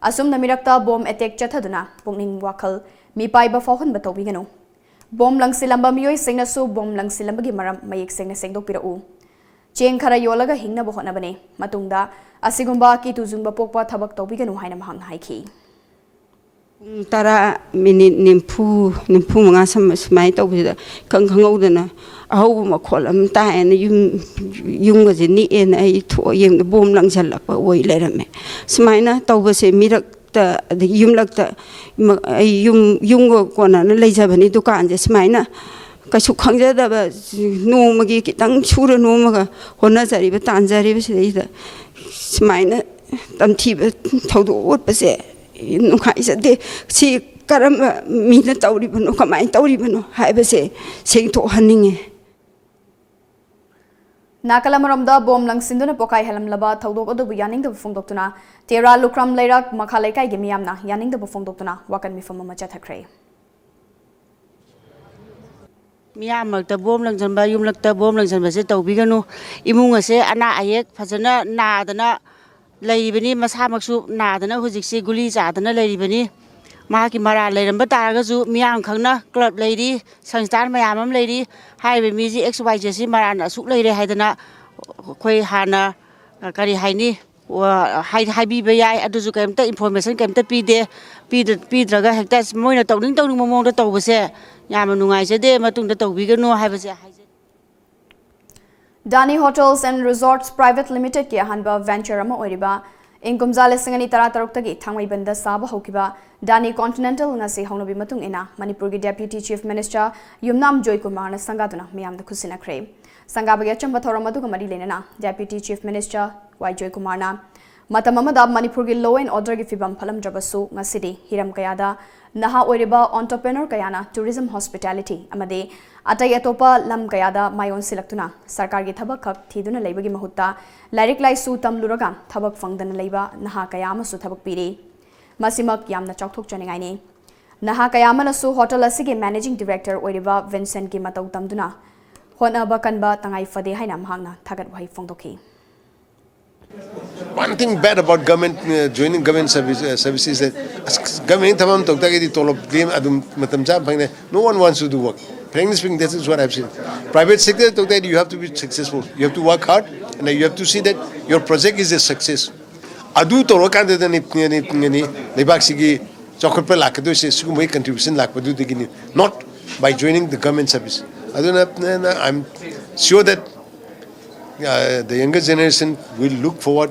ꯑꯁꯨꯝꯅ ꯃꯤꯔꯛꯇ ꯕꯣꯝ ꯑꯦꯇꯦꯛ ꯆꯠꯊꯗꯨꯅ ꯄꯨꯛꯅꯤꯡ ꯋꯥꯈꯜ ꯃꯤꯄꯥꯏꯕ ꯐꯥꯎꯍꯟꯕ ꯇꯧꯕꯤꯒꯅꯨ꯫ ꯕꯣꯝ ꯂꯪꯁꯤꯜꯂꯝꯕ ꯃꯤꯑꯣꯏꯁꯤꯡꯅꯁꯨ ꯕꯣꯝ ꯂꯪꯁꯤꯜꯂꯝꯕꯒꯤ ꯃꯔꯝ ꯃꯌꯦꯛ ꯁꯦꯡꯅ ꯁꯦꯡꯗꯣꯛꯄꯤꯔꯛꯎ꯫ ꯆꯦꯡ ꯈꯔ ꯌꯣꯜꯂꯒ ꯍꯤꯡꯅꯕ ꯍꯣꯠꯅꯕꯅꯤ꯫ ꯃꯇꯨꯡꯗ ꯑꯁꯤꯒꯨꯝꯕ ꯀꯤꯇꯨ ꯆꯨꯡꯕ ꯄꯣꯛꯄ ꯊꯕꯛ ꯇꯧꯕꯤꯒꯅꯨ ꯍꯥꯏꯅ ꯃꯍꯥꯛꯅ ꯍꯥꯏꯈꯤ꯫ ꯄꯨꯡ ꯇꯔꯥ ꯃꯤꯅꯤꯠ ꯅꯤꯐꯨ, ꯅꯤꯐꯨ ꯃꯉꯥ ꯁꯨꯝ-, ꯁꯨꯃꯥꯏꯅ ꯇꯧꯕꯁꯤꯗ ꯏꯈꯪ ꯈꯪꯍꯧꯗꯅ ꯑꯍꯧꯕ ꯃꯈꯣꯜ ꯑꯃ ꯇꯥꯏꯌꯦꯅ ꯌꯨꯝ, ꯌꯨꯝꯒꯁꯦ ꯅꯤꯛꯑꯦꯅ ꯑꯩ ꯊꯣꯛꯑ ꯌꯦꯡꯕꯗ ꯕꯣꯝ ꯂꯪꯁꯤꯜꯂꯛꯄ ꯑꯣꯏ ꯂꯩꯔꯝꯃꯦ꯫ ꯁꯨꯃꯥꯏꯅ ꯇꯧꯕꯁꯦ ꯃꯤꯔꯛꯇ, ꯑꯗꯒꯤ ꯌꯨꯝꯂꯛꯇ, ꯏꯃ-, ꯑꯩ ꯌꯨꯝ, ꯌꯨꯝꯒ ꯀꯣꯟꯅꯅ ꯂꯩꯖꯕꯅꯤ ꯗꯨꯀꯥꯟꯁꯦ꯫ ꯁꯨꯃꯥꯏꯅ ꯀꯩꯁꯨ ꯈꯪꯖꯗꯕ, ꯅꯣꯡꯃꯒꯤ ꯈꯤꯇꯪ ꯁꯨꯔ ꯅꯣꯝꯃꯒ ꯍꯣꯠꯅꯖꯔꯤꯕ, ꯇꯥꯟꯖꯔꯤꯕꯁꯤꯗꯩꯗ ꯁꯨꯃꯥꯏꯅ ꯇꯝꯊꯤꯕ ꯊꯧꯗꯣꯛ ꯎꯠꯄꯁꯦ ꯅꯨꯡꯉꯥꯏꯖꯗꯦ꯫ ꯁꯤ ꯀꯔꯝꯕ ꯃꯤꯅ ꯇꯧꯔꯤꯕꯅꯣ, ꯀꯃꯥꯏꯅ ꯇꯧꯔꯤꯕꯅꯣ ꯍꯥꯏꯕꯁꯦ ꯁꯦꯡꯗꯣꯛꯍꯟꯅꯤꯡꯉꯦ꯫ ꯅꯥꯀꯜ ꯑꯃꯔꯣꯝꯗ, ꯕꯣꯝ ꯂꯪꯁꯤꯟꯗꯨꯅ ꯄꯣꯈꯥꯏꯍꯜꯂꯝꯂꯕ ꯊꯧꯗꯣꯛ ꯑꯗꯨꯕꯨ ꯌꯥꯅꯤꯡꯗꯕ ꯐꯣꯡꯗꯣꯛꯇꯨꯅ ꯇꯦꯔꯥ ꯂꯨꯈ꯭ꯔꯥꯝ ꯂꯩꯔꯛ ꯃꯈꯥ ꯂꯩꯀꯥꯏꯒꯤ ꯃꯤꯌꯥꯝꯅ ꯌꯥꯅꯤꯡꯗꯕ ꯐꯣꯡꯗꯣꯛꯇꯨꯅ ꯋꯥꯀꯟ ꯃꯤꯐꯝ ꯑꯃ ꯆꯠꯊꯈ꯭ꯔꯦ꯫ ꯃꯤꯌꯥꯝ ꯃꯔꯛꯇ ꯕꯣꯝ ꯂꯪꯁꯤꯟꯕ, ꯌꯨꯝꯂꯛꯇ ꯕꯣꯝ ꯂꯪꯁꯤꯟꯕꯁꯦ ꯇꯧꯕꯤꯒꯅꯨ꯫ ꯏꯃꯨꯡ ꯑꯁꯦ ꯑꯅꯥ ꯑꯌꯦꯛ ꯐꯖꯅ ꯅꯥꯗꯅ ꯂꯩꯔꯤꯕꯅꯤ, ꯃꯁꯥꯃꯛꯁꯨ ꯅꯥꯗꯅ ꯍꯧꯖꯤꯛꯁꯤ ꯒꯨꯂꯤ ꯆꯥꯗꯅ ꯂꯩꯔꯤꯕꯅꯤ꯫ ꯃꯍꯥꯛꯀꯤ ꯃꯔꯥꯜ ꯂꯩꯔꯝꯕ ꯇꯥꯔꯒꯁꯨ ꯃꯤꯌꯥꯝ ꯈꯪꯅ ꯀ꯭ꯂꯕ ꯂꯩꯔꯤ, ꯁꯪꯁꯊꯥꯟ ꯃꯌꯥꯝ ꯑꯃ ꯂꯩꯔꯤ꯫ ꯍꯥꯏꯔꯤꯕ ꯃꯤꯁꯤ ꯑꯦꯛꯁ ꯋꯥꯏ ꯖꯦꯠꯁꯤ ꯃꯔꯥꯜ ꯑꯁꯨꯛ ꯂꯩꯔꯦ ꯍꯥꯏꯗꯅ ꯑꯩꯈꯣꯏ ꯍꯥꯟꯅ, ꯀꯔꯤ ꯍꯥꯏꯅꯤ, ꯍꯥꯏ-, ꯍꯥꯏꯕꯤꯕ ꯌꯥꯏ꯫ ꯑꯗꯨꯁꯨ ꯀꯔꯤꯝꯇ ꯏꯟꯐꯣꯔꯃꯦꯁꯟ ꯀꯔꯤꯝꯇ ꯄꯤꯗꯦ꯫ ꯄꯤꯗ-, ꯄꯤꯗ꯭ꯔꯒ ꯍꯦꯛꯇ ꯃꯣꯏꯅ ꯇꯧꯅꯤꯡ ꯇꯧꯅꯤꯡꯕ ꯃꯑꯣꯡꯗ ꯇꯧꯕꯁꯦ ꯌꯥꯝꯅ ꯅꯨꯡꯉꯥꯏꯖꯗꯦ꯫ ꯃꯇꯨꯡꯗ ꯇꯧꯕꯤꯒꯅꯨ ꯍꯥꯏꯕꯁꯦ ꯍꯥꯏꯖꯔꯤ꯫ ꯗꯥꯅꯤ ꯍꯣꯇꯦꯜꯁ ꯑꯦꯟ ꯔꯤꯖꯣꯔꯠꯁ ꯄ꯭ꯔꯥꯏꯚꯦꯠ ꯂꯤꯃꯤꯇꯦꯗꯀꯤ ꯑꯍꯥꯟꯕ ꯚꯦꯟꯆꯔ ꯑꯃ ꯑꯣꯏꯔꯤꯕ ꯏꯪ ꯀꯨꯝꯖꯥ ꯂꯤꯁꯤꯡ ꯑꯅꯤ ꯇꯔꯥꯇꯔꯨꯛꯇꯒꯤ ꯊꯥꯡꯃꯩꯕꯟꯗ ꯁꯥꯕ ꯍꯧꯈꯤꯕ ꯗꯥꯅꯤ ꯀꯣꯟꯇꯤꯅꯦꯟꯇꯦꯜ ꯉꯁꯤ ꯍꯧꯅꯕꯤ ꯃꯇꯨꯡ ꯏꯟꯅ ꯃꯅꯤꯄꯨꯔꯒꯤ ꯗꯦꯄ꯭ꯌꯨꯇꯤ ꯆꯤꯐ ꯃꯤꯅꯤꯁꯇꯔ ꯌꯨꯝꯅꯥꯝ ꯖꯣꯏꯀꯨꯃꯥꯔꯅ ꯁꯪꯒꯥꯗꯨꯅ ꯃꯤꯌꯥꯝꯗ ꯈꯨꯠꯁꯤꯟꯅꯈ꯭ꯔꯦ꯫ ꯁꯪꯒꯥꯕꯒꯤ ꯑꯆꯝꯕ ꯊꯧꯔꯝ ꯑꯗꯨꯒ ꯃꯔꯤ ꯂꯩꯅꯅ ꯗꯦꯄ꯭ꯌꯨꯇꯤ ꯆꯤꯐ ꯃꯤꯅꯤꯁꯇꯔ ꯋꯥꯏ ꯖꯣꯏꯀꯨꯃꯥꯔꯅ ꯃꯇꯝ ꯑꯃꯗ ꯃꯅꯤꯄꯨꯔꯒꯤ law and orderꯒꯤ ꯐꯤꯕꯝ ꯐꯠꯂꯝꯗ꯭ꯔꯕꯁꯨ, ꯉꯁꯤꯗꯤ ꯍꯤꯔꯝ ꯀꯌꯥꯗ ꯅꯍꯥ ꯑꯣꯏꯔꯤꯕ entrepreneur ꯀꯌꯥꯅ tourism, hospitality ꯑꯃꯗꯤ ꯑꯇꯩ ꯑꯇꯣꯞꯄ ꯂꯝ ꯀꯌꯥꯗ ꯃꯥꯏ ꯑꯣꯟꯁꯤꯜꯂꯛꯇꯨꯅ ꯁꯔꯀꯥꯔꯒꯤ ꯊꯕꯛ ꯈꯛ ꯊꯤꯗꯨꯅ ꯂꯩꯕꯒꯤ ꯃꯍꯨꯠꯇ ꯂꯥꯏꯔꯤꯛ ꯂꯥꯏꯁꯨ ꯇꯝꯂꯨꯔꯒ ꯊꯕꯛ ꯐꯪꯗꯅ ꯂꯩꯕ ꯅꯍꯥ ꯀꯌꯥ ꯑꯃꯁꯨ ꯊꯕꯛ ꯄꯤꯔꯤ꯫ ꯃꯁꯤꯃꯛ ꯌꯥꯝꯅ ꯆꯥꯎꯊꯣꯛꯆꯅꯤꯡꯉꯥꯏꯅꯤ꯫ ꯅꯍꯥ ꯀꯌꯥ ꯑꯃꯅꯁꯨ ꯍꯣꯇꯦꯜ ꯑꯁꯤꯒꯤ managing director ꯑꯣꯏꯔꯤꯕ ꯚꯤꯟꯁꯦꯟꯠꯀꯤ ꯃꯇꯧ ꯇꯝꯗꯨꯅ ꯍꯣꯠꯅꯕ ꯀꯟꯕ ꯇꯉꯥꯏ ꯐꯗꯦ ꯍꯥꯏꯅ ꯃꯍꯥꯛꯅ ꯊꯥꯒꯠ ꯋꯥꯍꯩ ꯐꯣꯡꯗꯣꯛꯈꯤ꯫ One thing bad about government, uh, joining government service, uh, services is that government ꯊꯕꯛ ꯑꯃ ꯇꯧ ꯇꯥꯔꯒꯗꯤ ꯇꯣꯂꯣꯞ ꯑꯗꯨꯝ ꯃꯇꯝ ꯆꯥꯅ ꯐꯪꯉꯦ. No one wants to do work. Frankly speaking, that is what I've seen. Private sector ꯇꯧ ꯇꯥꯔꯗꯤ you have to be successful. You have to work hard and you have to see that your project is a success. ꯑꯗꯨ ꯇꯧꯔꯀꯥꯟꯗꯗꯅꯤ ꯂꯩꯕꯥꯛꯁꯤꯒꯤ ꯆꯥꯎꯈꯠꯄ ꯂꯥꯛꯀꯗꯣꯏꯁꯦ, ꯁꯤꯒꯨꯝꯕꯒꯤ contribution ꯂꯥꯛꯄꯗꯨꯗꯒꯤꯅꯤ, not by joining the government service. ꯑꯗꯨꯅ, I'm sure that uh, the younger generation will look forward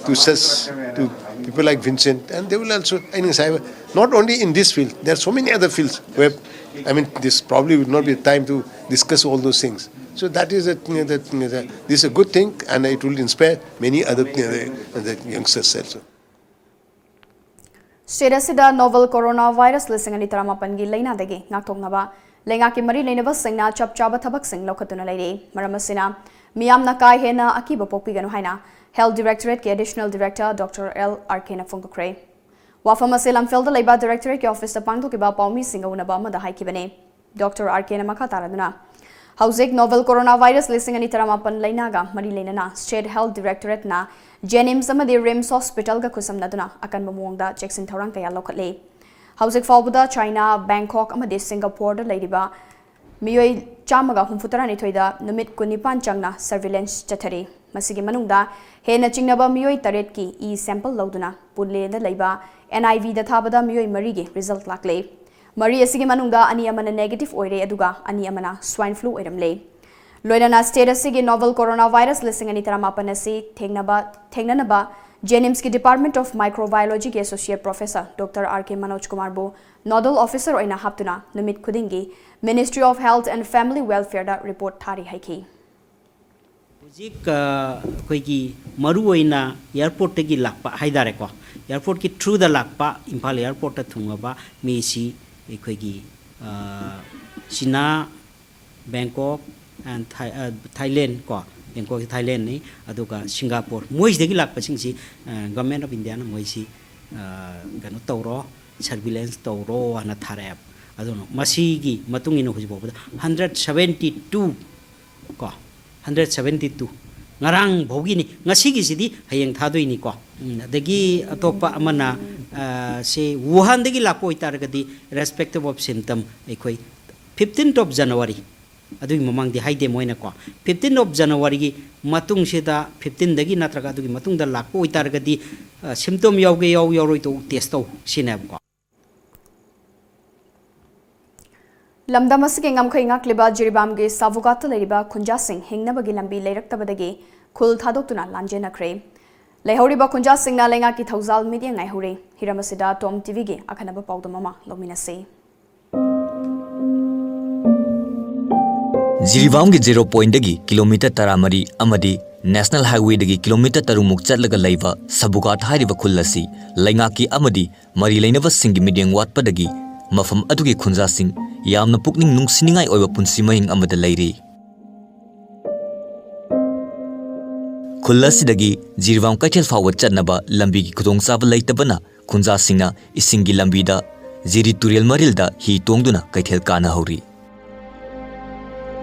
to such, to people like Vincent, and they will also, ꯑꯩꯅ ꯉꯁꯥꯏ ꯍꯥꯏꯕ, not only in this field, there are so many other fields where, I mean, this probably would not be a time to discuss all those things. So that is a, that, that, this is a good thing, and it will inspire many other, uh, the youngsters also. State ꯑꯁꯤꯗ novel coronavirus ꯂꯤꯁꯤꯡ ꯑꯅꯤ ꯇꯔꯥꯃꯥꯄꯟꯒꯤ ꯂꯩꯅꯥꯗꯒꯤ ꯉꯥꯛꯊꯣꯛꯅꯕ ꯂꯩꯉꯥꯛꯀꯤ ꯃꯔꯤ ꯂꯩꯅꯕꯁꯤꯡꯅ ꯆꯞ ꯆꯥꯕ ꯊꯕꯛꯁꯤꯡ ꯂꯧꯈꯠꯇꯨꯅ ꯂꯩꯔꯤ꯫ ꯃꯔꯝ ꯑꯁꯤꯅ ꯃꯤꯌꯥꯝꯅ ꯀꯥ ꯍꯦꯟꯅ ꯑꯀꯤꯕ ꯄꯣꯛꯄꯤꯒꯅꯨ ꯍꯥꯏꯅ Health Directorateꯀꯤ Additional Director Doctor L Arkeꯅ ꯐꯣꯡꯗꯣꯛꯈ꯭ꯔꯦ꯫ ꯋꯥꯐꯝ ꯑꯁꯤ ꯂꯝꯐꯦꯜꯗ ꯂꯩꯕ Directorateꯀꯤ officeꯇ ꯄꯥꯡꯊꯣꯛꯈꯤꯕ ꯄꯥꯎꯃꯤꯁꯤꯡꯒ ꯎꯅꯕ ꯑꯃꯗ ꯍꯥꯏꯈꯤꯕꯅꯤ꯫ Doctor Arkeꯅ ꯃꯈꯥ ꯇꯥꯔꯗꯨꯅ, ꯍꯧꯖꯤꯛ novel coronavirus ꯂꯤꯁꯤꯡ ꯑꯅꯤ ꯇꯔꯥꯃꯥꯄꯟ ꯂꯩꯅꯥꯒ ꯃꯔꯤ ꯂꯩꯅꯅ State Health Directorateꯅ JNIMS ꯑꯃꯗꯤ RIMS Hospitalꯒ ꯈꯨꯠꯁꯝꯅꯗꯨꯅ ꯑꯀꯟꯕ ꯃꯑꯣꯡꯗ ꯆꯦꯛꯁꯤꯟ ꯊꯧꯔꯥꯡ ꯀꯌꯥ ꯂꯧꯈꯠꯂꯤ꯫ ꯍꯧꯖꯤꯛ ꯐꯥꯎꯕꯗ China, Bangkok ꯑꯃꯗꯤ Singaporeꯗ ꯂꯩꯔꯤꯕ ꯃꯤꯑꯣꯏ ꯆꯥꯝꯃꯒ ꯍꯨꯝꯐꯨ ꯇꯔꯥꯅꯤꯊꯣꯏꯗ ꯅꯨꯃꯤꯠ ꯀꯨꯟꯅꯤꯄꯥꯟ ꯆꯪꯅ surveillance ꯆꯠꯊꯔꯤ꯫ ꯃꯁꯤꯒꯤ ꯃꯅꯨꯡꯗ ꯍꯦꯟꯅ ꯆꯤꯡꯅꯕ ꯃꯤꯑꯣꯏ ꯇꯔꯦꯠꯀꯤ ꯏ sample ꯂꯧꯗꯨꯅ ꯄꯨꯅꯦꯗ ꯂꯩꯕ NIVꯗ ꯊꯥꯕꯗ ꯃꯤꯑꯣꯏ ꯃꯔꯤꯒꯤ result ꯂꯥꯛꯂꯦ꯫ ꯃꯔꯤ ꯑꯁꯤꯒꯤ ꯃꯅꯨꯡꯗ ꯑꯅꯤ ꯑꯃꯅ negative ꯑꯣꯏꯔꯦ, ꯑꯗꯨꯒ ꯑꯅꯤ ꯑꯃꯅ swine flu ꯑꯣꯏꯔꯝꯂꯦ꯫ ꯂꯣꯏꯅꯅ state ꯑꯁꯤꯒꯤ novel coronavirus ꯂꯤꯁꯤꯡ ꯑꯅꯤ ꯇꯔꯥꯃꯥꯄꯟ ꯑꯁꯤ ꯊꯦꯡꯅꯕ, ꯊꯦꯡꯅꯅꯕ JNIMSꯀꯤ Department of Microbiologyꯒꯤ Associate Professor Doctor R K Manoj Kumarꯕꯨ nodal officer ꯑꯣꯏꯅ ꯍꯥꯞꯇꯨꯅ ꯅꯨꯃꯤꯠ ꯈꯨꯗꯤꯡꯒꯤ Ministry of Health and Family Welfareꯗ report ꯊꯥꯔꯤ ꯍꯥꯏꯈꯤ꯫ ꯍꯧꯖꯤꯛ ꯑꯩꯈꯣꯏꯒꯤ ꯃꯔꯨꯑꯣꯏꯅ ꯑꯦꯌꯥꯔꯄꯣꯔꯠꯇꯒꯤ ꯂꯥꯛꯄ ꯍꯥꯏꯇꯥꯔꯦꯀꯣ, ꯑꯦꯌꯥꯔꯄꯣꯔꯠꯀꯤ ꯊ꯭ꯔꯨꯗ ꯂꯥꯛꯄ ꯏꯝꯐꯥꯜ ꯑꯦꯌꯥꯔꯄꯣꯔꯠꯇ ꯊꯨꯡꯉꯕ ꯃꯤꯁꯤ ꯑꯩꯈꯣꯏꯒꯤ ꯆꯤꯅꯥ, ꯕꯦꯡꯀꯣꯛ and ꯊꯥꯏꯂꯦꯟ ꯀꯣ, ꯕꯦꯡꯀꯣꯛꯁꯤ ꯊꯥꯏꯂꯦꯟꯅꯤ, ꯑꯗꯨꯒ ꯁꯤꯡꯒꯥꯄꯨꯔ, ꯃꯣꯏꯁꯤꯗꯒꯤ ꯂꯥꯛꯄꯁꯤꯡꯁꯤ ꯒꯚꯔꯟꯃꯦꯟꯠ ꯑꯣꯐ ꯏꯟꯗꯤꯌꯥꯅ ꯃꯣꯏꯁꯤ ꯀꯩꯅꯣ ꯇꯧꯔꯣ, ꯁꯔꯚꯤꯂꯦꯟꯁ ꯇꯧꯔꯣ ꯍꯥꯏꯅ ꯊꯥꯔꯛꯑꯦꯕ꯫ ꯑꯗꯨꯅ ꯃꯁꯤꯒꯤ ꯃꯇꯨꯡ ꯏꯟꯅ ꯍꯧꯖꯤꯛ ꯐꯥꯎꯕꯗ ꯍꯟꯗ꯭ꯔꯦꯠ ꯁꯕꯦꯟꯇꯤ ꯇꯨ ꯀꯣ, ꯍꯟꯗ꯭ꯔꯦꯠ ꯁꯕꯦꯟꯇꯤ ꯇꯨ ꯉꯔꯥꯡ ꯐꯥꯎꯒꯤꯅꯤ, ꯉꯁꯤꯒꯤꯁꯤꯗꯤ ꯍꯌꯦꯡ ꯊꯥꯗꯣꯏꯅꯤꯀꯣ꯫ ꯎꯝ, ꯑꯗꯒꯤ ꯑꯇꯣꯞꯄ ꯑꯃꯅ ꯁꯦ ꯋꯨꯍꯥꯟꯗꯒꯤ ꯂꯥꯛꯄ ꯑꯣꯏꯇꯥꯔꯒꯗꯤ respective of symptom ꯑꯩꯈꯣꯏ fifteenth of January, ꯑꯗꯨꯒꯤ ꯃꯃꯥꯡꯗꯤ ꯍꯥꯏꯗꯦ ꯃꯣꯏꯅꯀꯣ, fifteenth of Januaryꯒꯤ ꯃꯇꯨꯡꯁꯤꯗ, fifteenꯗꯒꯤ ꯅꯠꯇ꯭ꯔꯒ ꯑꯗꯨꯒꯤ ꯃꯇꯨꯡꯗ ꯂꯥꯛꯄ ꯑꯣꯏꯇꯥꯔꯒꯗꯤ ꯁꯤꯝꯇꯣꯝ ꯌꯥꯎꯒꯦ ꯌꯥꯎ ꯌꯥꯎꯔꯣꯏ ꯇꯧ, ꯇꯦꯁ ꯇꯧ ꯁꯤꯅꯦꯕꯀꯣ꯫ ꯂꯝꯗꯝ ꯑꯁꯤꯒꯤ ꯉꯝꯈꯩ ꯉꯥꯛꯂꯤꯕ ꯖꯤꯔꯤꯕꯥꯝꯒꯤ ꯁꯥꯕꯨꯒꯥꯠꯇ ꯂꯩꯔꯤꯕ ꯈꯨꯟꯖꯥꯁꯤꯡ ꯍꯤꯡꯅꯕꯒꯤ ꯂꯝꯕꯤ ꯂꯩꯔꯛꯇꯕꯗꯒꯤ ꯈꯨꯜ ꯊꯥꯗꯣꯛꯇꯨꯅ ꯂꯥꯟꯖꯦꯟꯅꯈ꯭ꯔꯦ꯫ ꯂꯩꯍꯧꯔꯤꯕ ꯈꯨꯟꯖꯥꯁꯤꯡꯅ ꯂꯩꯉꯥꯛꯀꯤ ꯊꯧꯖꯥꯜ ꯃꯤꯠꯌꯦꯡ ꯉꯥꯏꯍꯧꯔꯤ꯫ ꯍꯤꯔꯝ ꯑꯁꯤꯗ ꯇꯣꯝ ꯇꯤꯚꯤꯒꯤ ꯑꯈꯟꯅꯕ ꯄꯥꯎꯗꯝ ꯑꯃ ꯂꯧꯃꯤꯟꯅꯁꯤ꯫ ꯖꯤꯔꯤꯕꯥꯝꯒꯤ ꯖꯦꯔꯣ ꯄꯣꯏꯟꯗꯒꯤ ꯀꯤꯂꯣꯃꯤꯇꯔ ꯇꯔꯥꯃꯔꯤ ꯑꯃꯗꯤ ꯅꯦꯁꯅꯦꯜ ꯍꯥꯏꯋꯦꯗꯒꯤ ꯀꯤꯂꯣꯃꯤꯇꯔ ꯇꯔꯨꯛꯃꯨꯛ ꯆꯠꯂꯒ ꯂꯩꯕ ꯁꯕꯨꯒꯥꯠ ꯍꯥꯏꯔꯤꯕ ꯈꯨꯜ ꯑꯁꯤ ꯂꯩꯉꯥꯛꯀꯤ ꯑꯃꯗꯤ ꯃꯔꯤ ꯂꯩꯅꯕꯁꯤꯡꯒꯤ ꯃꯤꯠꯌꯦꯡ ꯋꯥꯠꯄꯗꯒꯤ ꯃꯐꯝ ꯑꯗꯨꯒꯤ ꯈꯨꯟꯖꯥꯁꯤꯡ ꯌꯥꯝꯅ ꯄꯨꯛꯅꯤꯡ ꯅꯨꯡꯁꯤꯅꯤꯡꯉꯥꯏ ꯑꯣꯏꯕ ꯄꯨꯟꯁꯤ ꯃꯍꯤꯡ ꯑꯃꯗ ꯂꯩꯔꯤ꯫ ꯈꯨꯜ ꯑꯁꯤꯗꯒꯤ ꯖꯤꯔꯤꯕꯥꯝ ꯀꯩꯊꯦꯜ ꯐꯥꯎꯕ ꯆꯠꯅꯕ ꯂꯝꯕꯤꯒꯤ ꯈꯨꯗꯣꯡꯆꯥꯕ ꯂꯩꯇꯕꯅ ꯈꯨꯟꯖꯥꯁꯤꯡꯅ ꯏꯁꯤꯡꯒꯤ ꯂꯝꯕꯤꯗ ꯖꯤꯔꯤ ꯇꯨꯔꯦꯜ ꯃꯔꯤꯜꯗ ꯍꯤ ꯇꯣꯡꯗꯨꯅ ꯀꯩꯊꯦꯜ ꯀꯥꯅꯍꯧꯔꯤ꯫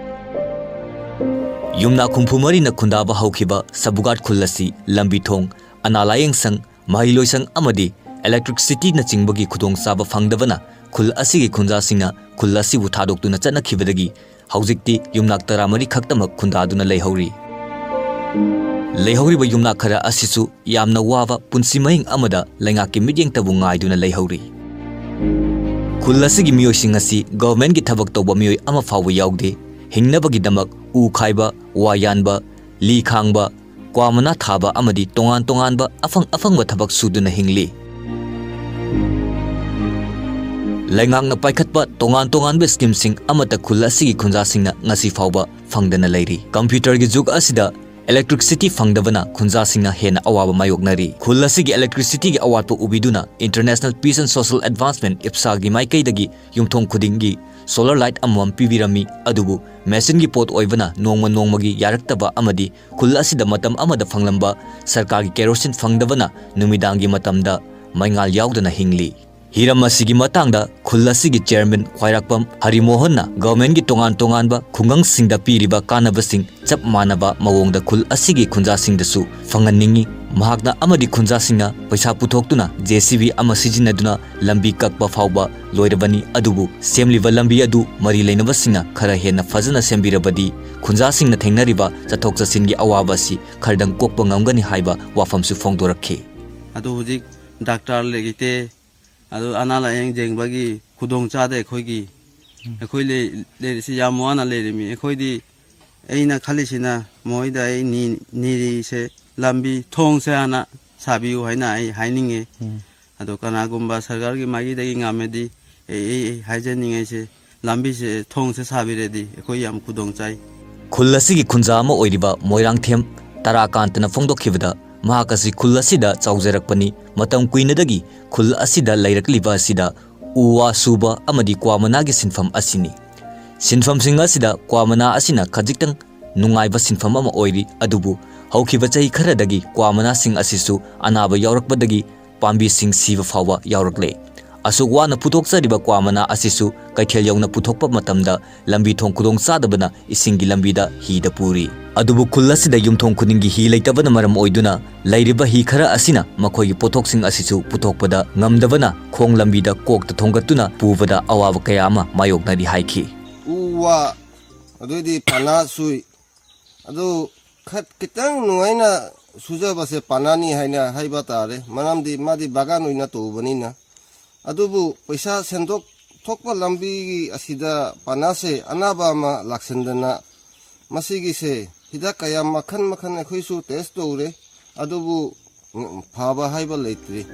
ꯌꯨꯝꯅꯥꯛ ꯍꯨꯝꯐꯨ ꯃꯔꯤꯅ ꯈꯨꯟꯗꯥꯕ ꯍꯧꯈꯤꯕ ꯁꯕꯨꯒꯥꯠ ꯈꯨꯜ ꯑꯁꯤ ꯂꯝꯕꯤ ꯊꯣꯡ, ꯑꯅꯥ ꯂꯥꯌꯦꯡ ꯁꯪ, ꯃꯍꯩ ꯂꯣꯏꯁꯪ ꯑꯃꯗꯤ electricityꯅꯆꯤꯡꯕꯒꯤ ꯈꯨꯗꯣꯡꯆꯥꯕ ꯐꯪꯗꯕꯅ ꯈꯨꯜ ꯑꯁꯤꯒꯤ ꯈꯨꯟꯖꯥꯁꯤꯡꯅ ꯈꯨꯜ ꯑꯁꯤꯕꯨ ꯊꯥꯗꯣꯛꯇꯨꯅ ꯆꯠꯅꯈꯤꯕꯗꯒꯤ ꯍꯧꯖꯤꯛꯇꯤ ꯌꯨꯝꯅꯥꯛ ꯇꯔꯥꯃꯔꯤ ꯈꯛꯇꯃꯛ ꯈꯨꯟꯗꯥꯗꯨꯅ ꯂꯩꯍꯧꯔꯤ꯫ ꯂꯩꯍꯧꯔꯤꯕ ꯌꯨꯝꯅꯥꯛ ꯈꯔ ꯑꯁꯤꯁꯨ ꯌꯥꯝꯅ ꯋꯥꯕ ꯄꯨꯟꯁꯤ ꯃꯍꯤꯡ ꯑꯃꯗ ꯂꯩꯉꯥꯛꯀꯤ ꯃꯤꯠꯌꯦꯡꯇꯕꯨ ꯉꯥꯏꯗꯨꯅ ꯂꯩꯍꯧꯔꯤ꯫ ꯈꯨꯜ ꯑꯁꯤꯒꯤ ꯃꯤꯑꯣꯏꯁꯤꯡ ꯑꯁꯤ governmentꯀꯤ ꯊꯕꯛ ꯇꯧꯕ ꯃꯤꯑꯣꯏ ꯑꯃ ꯐꯥꯎꯕ ꯌꯥꯎꯗꯦ꯫ ꯍꯤꯡꯅꯕꯒꯤꯗꯃꯛ ꯎ ꯈꯥꯏꯕ, ꯋꯥ ꯌꯥꯟꯕ, ꯂꯤ ꯈꯥꯡꯕ, ꯀ꯭ꯋꯥ ꯃꯅꯥ ꯊꯥꯕ ꯑꯃꯗꯤ ꯇꯣꯉꯥꯟ ꯇꯣꯉꯥꯟꯕ ꯑꯐꯪ ꯑꯐꯪꯕ ꯊꯕꯛ ꯁꯨꯗꯨꯅ ꯍꯤꯡꯂꯤ꯫ ꯂꯩꯉꯥꯛꯅ ꯄꯥꯏꯈꯠꯄ ꯇꯣꯉꯥꯟ ꯇꯣꯉꯥꯟꯕ schemeꯁꯤꯡ ꯑꯃꯠꯇ ꯈꯨꯜ ꯑꯁꯤꯒꯤ ꯈꯨꯟꯖꯥꯁꯤꯡꯅ ꯉꯁꯤ ꯐꯥꯎꯕ ꯐꯪꯗꯅ ꯂꯩꯔꯤ꯫ Computerꯒꯤ ꯖꯨꯒ ꯑꯁꯤꯗ Electricity ꯐꯪꯗꯕꯅ ꯈꯨꯟꯖꯥꯁꯤꯡꯅ ꯍꯦꯟꯅ ꯑꯋꯥꯕ ꯃꯥꯌꯣꯛꯅꯔꯤ꯫ ꯈꯨꯜ ꯑꯁꯤꯒꯤ electricity ꯒꯤ ꯑꯋꯥꯠꯄ ꯎꯕꯤꯗꯨꯅ International Peace and Social Advancement, ꯏꯞꯁꯥꯒꯤ ꯃꯥꯏꯀꯩꯗꯒꯤ ꯌꯨꯝꯊꯣꯡ ꯈꯨꯗꯤꯡꯒꯤ solar light ꯑꯃꯃꯝ ꯄꯤꯕꯤꯔꯝꯃꯤ꯫ ꯑꯗꯨꯕꯨ machine ꯒꯤ ꯄꯣꯠ ꯑꯣꯏꯕꯅ ꯅꯣꯡꯃ ꯅꯣꯡꯃꯒꯤ ꯌꯥꯔꯛꯇꯕ ꯑꯃꯗꯤ ꯈꯨꯜ ꯑꯁꯤꯗ ꯃꯇꯝ ꯑꯃꯗ ꯐꯪꯂꯝꯕ ꯁꯔꯀꯥꯔꯒꯤ ꯀꯦꯔꯣꯁꯤꯟ ꯐꯪꯗꯕꯅ ꯅꯨꯃꯤꯗꯥꯡꯒꯤ ꯃꯇꯝꯗ ꯃꯩꯉꯥꯜ ꯌꯥꯎꯗꯅ ꯍꯤꯡꯂꯤ꯫ ꯍꯤꯔꯝ ꯑꯁꯤꯒꯤ ꯃꯇꯥꯡꯗ ꯈꯨꯜ ꯑꯁꯤꯒꯤ chairman ꯈ꯭ꯋꯥꯏꯔꯥꯛꯄꯝ ꯍꯔꯤꯃꯣꯍꯟꯅ government ꯀꯤ ꯇꯣꯉꯥꯟ ꯇꯣꯉꯥꯟꯕ ꯈꯨꯡꯒꯪꯁꯤꯡꯗ ꯄꯤꯔꯤꯕ ꯀꯥꯟꯅꯕꯁꯤꯡ ꯆꯞ ꯃꯥꯟꯅꯕ ꯃꯑꯣꯡꯗ ꯈꯨꯜ ꯑꯁꯤꯒꯤ ꯈꯨꯟꯖꯥꯁꯤꯡꯗꯁꯨ ꯐꯪꯍꯟꯅꯤꯡꯏ꯫ ꯃꯍꯥꯛꯅ ꯑꯃꯗꯤ ꯈꯨꯟꯖꯥꯁꯤꯡꯅ ꯄꯩꯁꯥ ꯄꯨꯊꯣꯛꯇꯨꯅ J C B ꯑꯃ ꯁꯤꯖꯤꯟꯅꯗꯨꯅ ꯂꯝꯕꯤ ꯀꯛꯄ ꯐꯥꯎꯕ ꯂꯣꯏꯔꯕꯅꯤ, ꯑꯗꯨꯕꯨ ꯁꯦꯝꯂꯤꯕ ꯂꯝꯕꯤ ꯑꯗꯨ ꯃꯔꯤ ꯂꯩꯅꯕꯁꯤꯡꯅ ꯈꯔ ꯍꯦꯟꯅ ꯐꯖꯅ ꯁꯦꯝꯕꯤꯔꯕꯗꯤ ꯈꯨꯟꯖꯥꯁꯤꯡꯅ ꯊꯦꯡꯅꯔꯤꯕ ꯆꯠꯊꯣꯛ ꯆꯠꯁꯤꯟꯒꯤ ꯑꯋꯥꯕ ꯑꯁꯤ ꯈꯔꯗꯪ ꯀꯣꯛꯄ ꯉꯝꯒꯅꯤ ꯍꯥꯏꯕ ꯋꯥꯐꯝꯁꯨ ꯐꯣꯡꯗꯣꯔꯛꯈꯤ꯫ ꯑꯗꯣ ꯍꯧꯖꯤꯛ doctor ꯂꯩꯇꯦ, ꯑꯗꯨ ꯑꯅꯥ ꯂꯥꯌꯦꯡ ꯌꯦꯡꯕꯒꯤ ꯈꯨꯗꯣꯡ ꯆꯥꯗꯦ ꯑꯩꯈꯣꯏꯒꯤ꯫ ꯑꯩꯈꯣꯏ ꯂꯩ-, ꯂꯩꯔꯤꯁꯤ ꯌꯥꯝ ꯋꯥꯅ ꯂꯩꯔꯤꯃꯤ꯫ ꯑꯩꯈꯣꯏꯗꯤ, ꯑꯩꯅ ꯈꯜꯂꯤꯁꯤꯅ ꯃꯣꯏꯗ ꯑꯩ ꯅꯤ-, ꯅꯤꯔꯤꯁꯦ ꯂꯝꯕꯤ ꯊꯣꯡꯁꯦ ꯍꯥꯟꯅ ꯁꯥꯕꯤꯌꯨ ꯍꯥꯏꯅ ꯑꯩ ꯍꯥꯏꯅꯤꯡꯉꯦ꯫ ꯎꯝ꯫ ꯑꯗꯣ ꯀꯅꯥꯒꯨꯝꯕ ꯁꯔꯀꯥꯔꯒꯤ ꯃꯥꯏꯀꯩꯗꯒꯤ ꯉꯝꯃꯗꯤ ꯑꯩ, ꯑꯩ, ꯑꯩ ꯍꯥꯏꯖꯅꯤꯡꯉꯤꯁꯦ ꯂꯝꯕꯤꯁꯦ, ꯊꯣꯡꯁꯦ ꯁꯥꯕꯤꯔꯗꯤ ꯑꯩꯈꯣꯏ ꯌꯥꯝ ꯈꯨꯗꯣꯡ ꯆꯥꯏ꯫ ꯈꯨꯜ ꯑꯁꯤꯒꯤ ꯈꯨꯟꯖꯥ ꯑꯃ ꯑꯣꯏꯔꯤꯕ ꯃꯣꯏꯔꯥꯡꯊꯦꯝ ꯇꯔꯥꯀꯥꯟꯇꯅ ꯐꯣꯡꯗꯣꯛꯈꯤꯕꯗ, ꯃꯍꯥꯛ ꯑꯁꯤ ꯈꯨꯜ ꯑꯁꯤꯗ ꯆꯥꯎꯖꯔꯛꯄꯅꯤ, ꯃꯇꯝ ꯀꯨꯏꯅꯗꯒꯤ ꯈꯨꯜ ꯑꯁꯤꯗ ꯂꯩꯔꯛꯂꯤꯕ ꯑꯁꯤꯗ ꯎ ꯋꯥ ꯁꯨꯕ ꯑꯃꯗꯤ ꯀ꯭ꯋꯥ ꯃꯅꯥꯒꯤ ꯁꯤꯟꯐꯝ ꯑꯁꯤꯅꯤ꯫ ꯁꯤꯟꯐꯝꯁꯤꯡ ꯑꯁꯤꯗ ꯀ꯭ꯋꯥ ꯃꯅꯥ ꯑꯁꯤꯅ ꯈꯖꯤꯛꯇꯪ ꯅꯨꯡꯉꯥꯏꯕ ꯁꯤꯟꯐꯝ ꯑꯃ ꯑꯣꯏꯔꯤ, ꯑꯗꯨꯕꯨ ꯍꯧꯈꯤꯕ ꯆꯍꯤ ꯈꯔꯗꯒꯤ ꯀ꯭ꯋꯥ ꯃꯅꯥꯁꯤꯡ ꯑꯁꯤꯁꯨ ꯑꯅꯥꯕ ꯌꯥꯎꯔꯛꯄꯗꯒꯤ ꯄꯥꯝꯕꯤꯁꯤꯡ ꯁꯤꯕ ꯐꯥꯎꯕ ꯌꯥꯎꯔꯛꯂꯦ꯫ ꯑꯁꯨꯛ ꯋꯥꯅ ꯄꯨꯊꯣꯛꯆꯔꯤꯕ ꯀ꯭ꯋꯥ ꯃꯅꯥ ꯑꯁꯤꯁꯨ ꯀꯩꯊꯦꯜ ꯌꯧꯅ ꯄꯨꯊꯣꯛꯄ ꯃꯇꯝꯗ ꯂꯝꯕꯤ ꯊꯣꯡ ꯈꯨꯗꯣꯡ ꯆꯥꯗꯕꯅ ꯏꯁꯤꯡꯒꯤ ꯂꯝꯕꯤꯗ ꯍꯤꯗ ꯄꯨꯔꯤ꯫ ꯑꯗꯨꯕꯨ ꯈꯨꯜ ꯑꯁꯤꯗ ꯌꯨꯝꯊꯣꯡ ꯈꯨꯗꯤꯡꯒꯤ ꯍꯤ ꯂꯩꯇꯕꯅ ꯃꯔꯝ ꯑꯣꯏꯗꯨꯅ ꯂꯩꯔꯤꯕ ꯍꯤ ꯈꯔ ꯑꯁꯤꯅ ꯃꯈꯣꯏꯒꯤ ꯄꯣꯠꯊꯣꯛꯁꯤꯡ ꯑꯁꯤꯁꯨ ꯄꯨꯊꯣꯛꯄꯗ ꯉꯝꯗꯕꯅ ꯈꯣꯡ ꯂꯝꯕꯤꯗ ꯀꯣꯛꯇ ꯊꯣꯡꯒꯠꯇꯨꯅ ꯄꯨꯕꯗ ꯑꯋꯥꯕ ꯀꯌꯥ ꯑꯃ ꯃꯥꯌꯣꯛꯅꯔꯤ ꯍꯥꯏꯈꯤ꯫ ꯎ ꯋꯥ, ꯑꯗꯨꯏꯗꯤ ꯄꯅꯥ ꯁꯨꯏ, ꯑꯗꯨ ꯈꯠ-, ꯈꯤꯇꯪ ꯅꯨꯡꯉꯥꯏꯅ ꯁꯨꯖꯕꯁꯦ ꯄꯅꯥꯅꯤ ꯍꯥꯏꯅ ꯍꯥꯏꯕ ꯇꯥꯔꯦ, ꯃꯔꯝꯗꯤ ꯃꯥꯗꯤ ꯕꯥꯒꯥꯟ ꯑꯣꯏꯅ ꯇꯧꯕꯅꯤꯅ꯫ ꯑꯗꯨꯕꯨ ꯄꯩꯁꯥ ꯁꯦꯟꯗꯣꯛ ꯊꯣꯛꯄ ꯂꯝꯕꯤ ꯑꯁꯤꯗ ꯄꯅꯥꯁꯦ ꯑꯅꯥꯕ ꯑꯃ ꯂꯥꯛꯁꯤꯟꯗꯅ, ꯃꯁꯤꯒꯤꯁꯦ ꯍꯤꯗꯥꯛ ꯀꯌꯥ ꯃꯈꯜ ꯃꯈꯜ ꯑꯩꯈꯣꯏꯁꯨ test ꯇꯧꯔꯦ, ꯑꯗꯨꯕꯨ ꯐꯕ ꯍꯥꯏꯕ ꯂꯩꯇ꯭ꯔꯤ꯫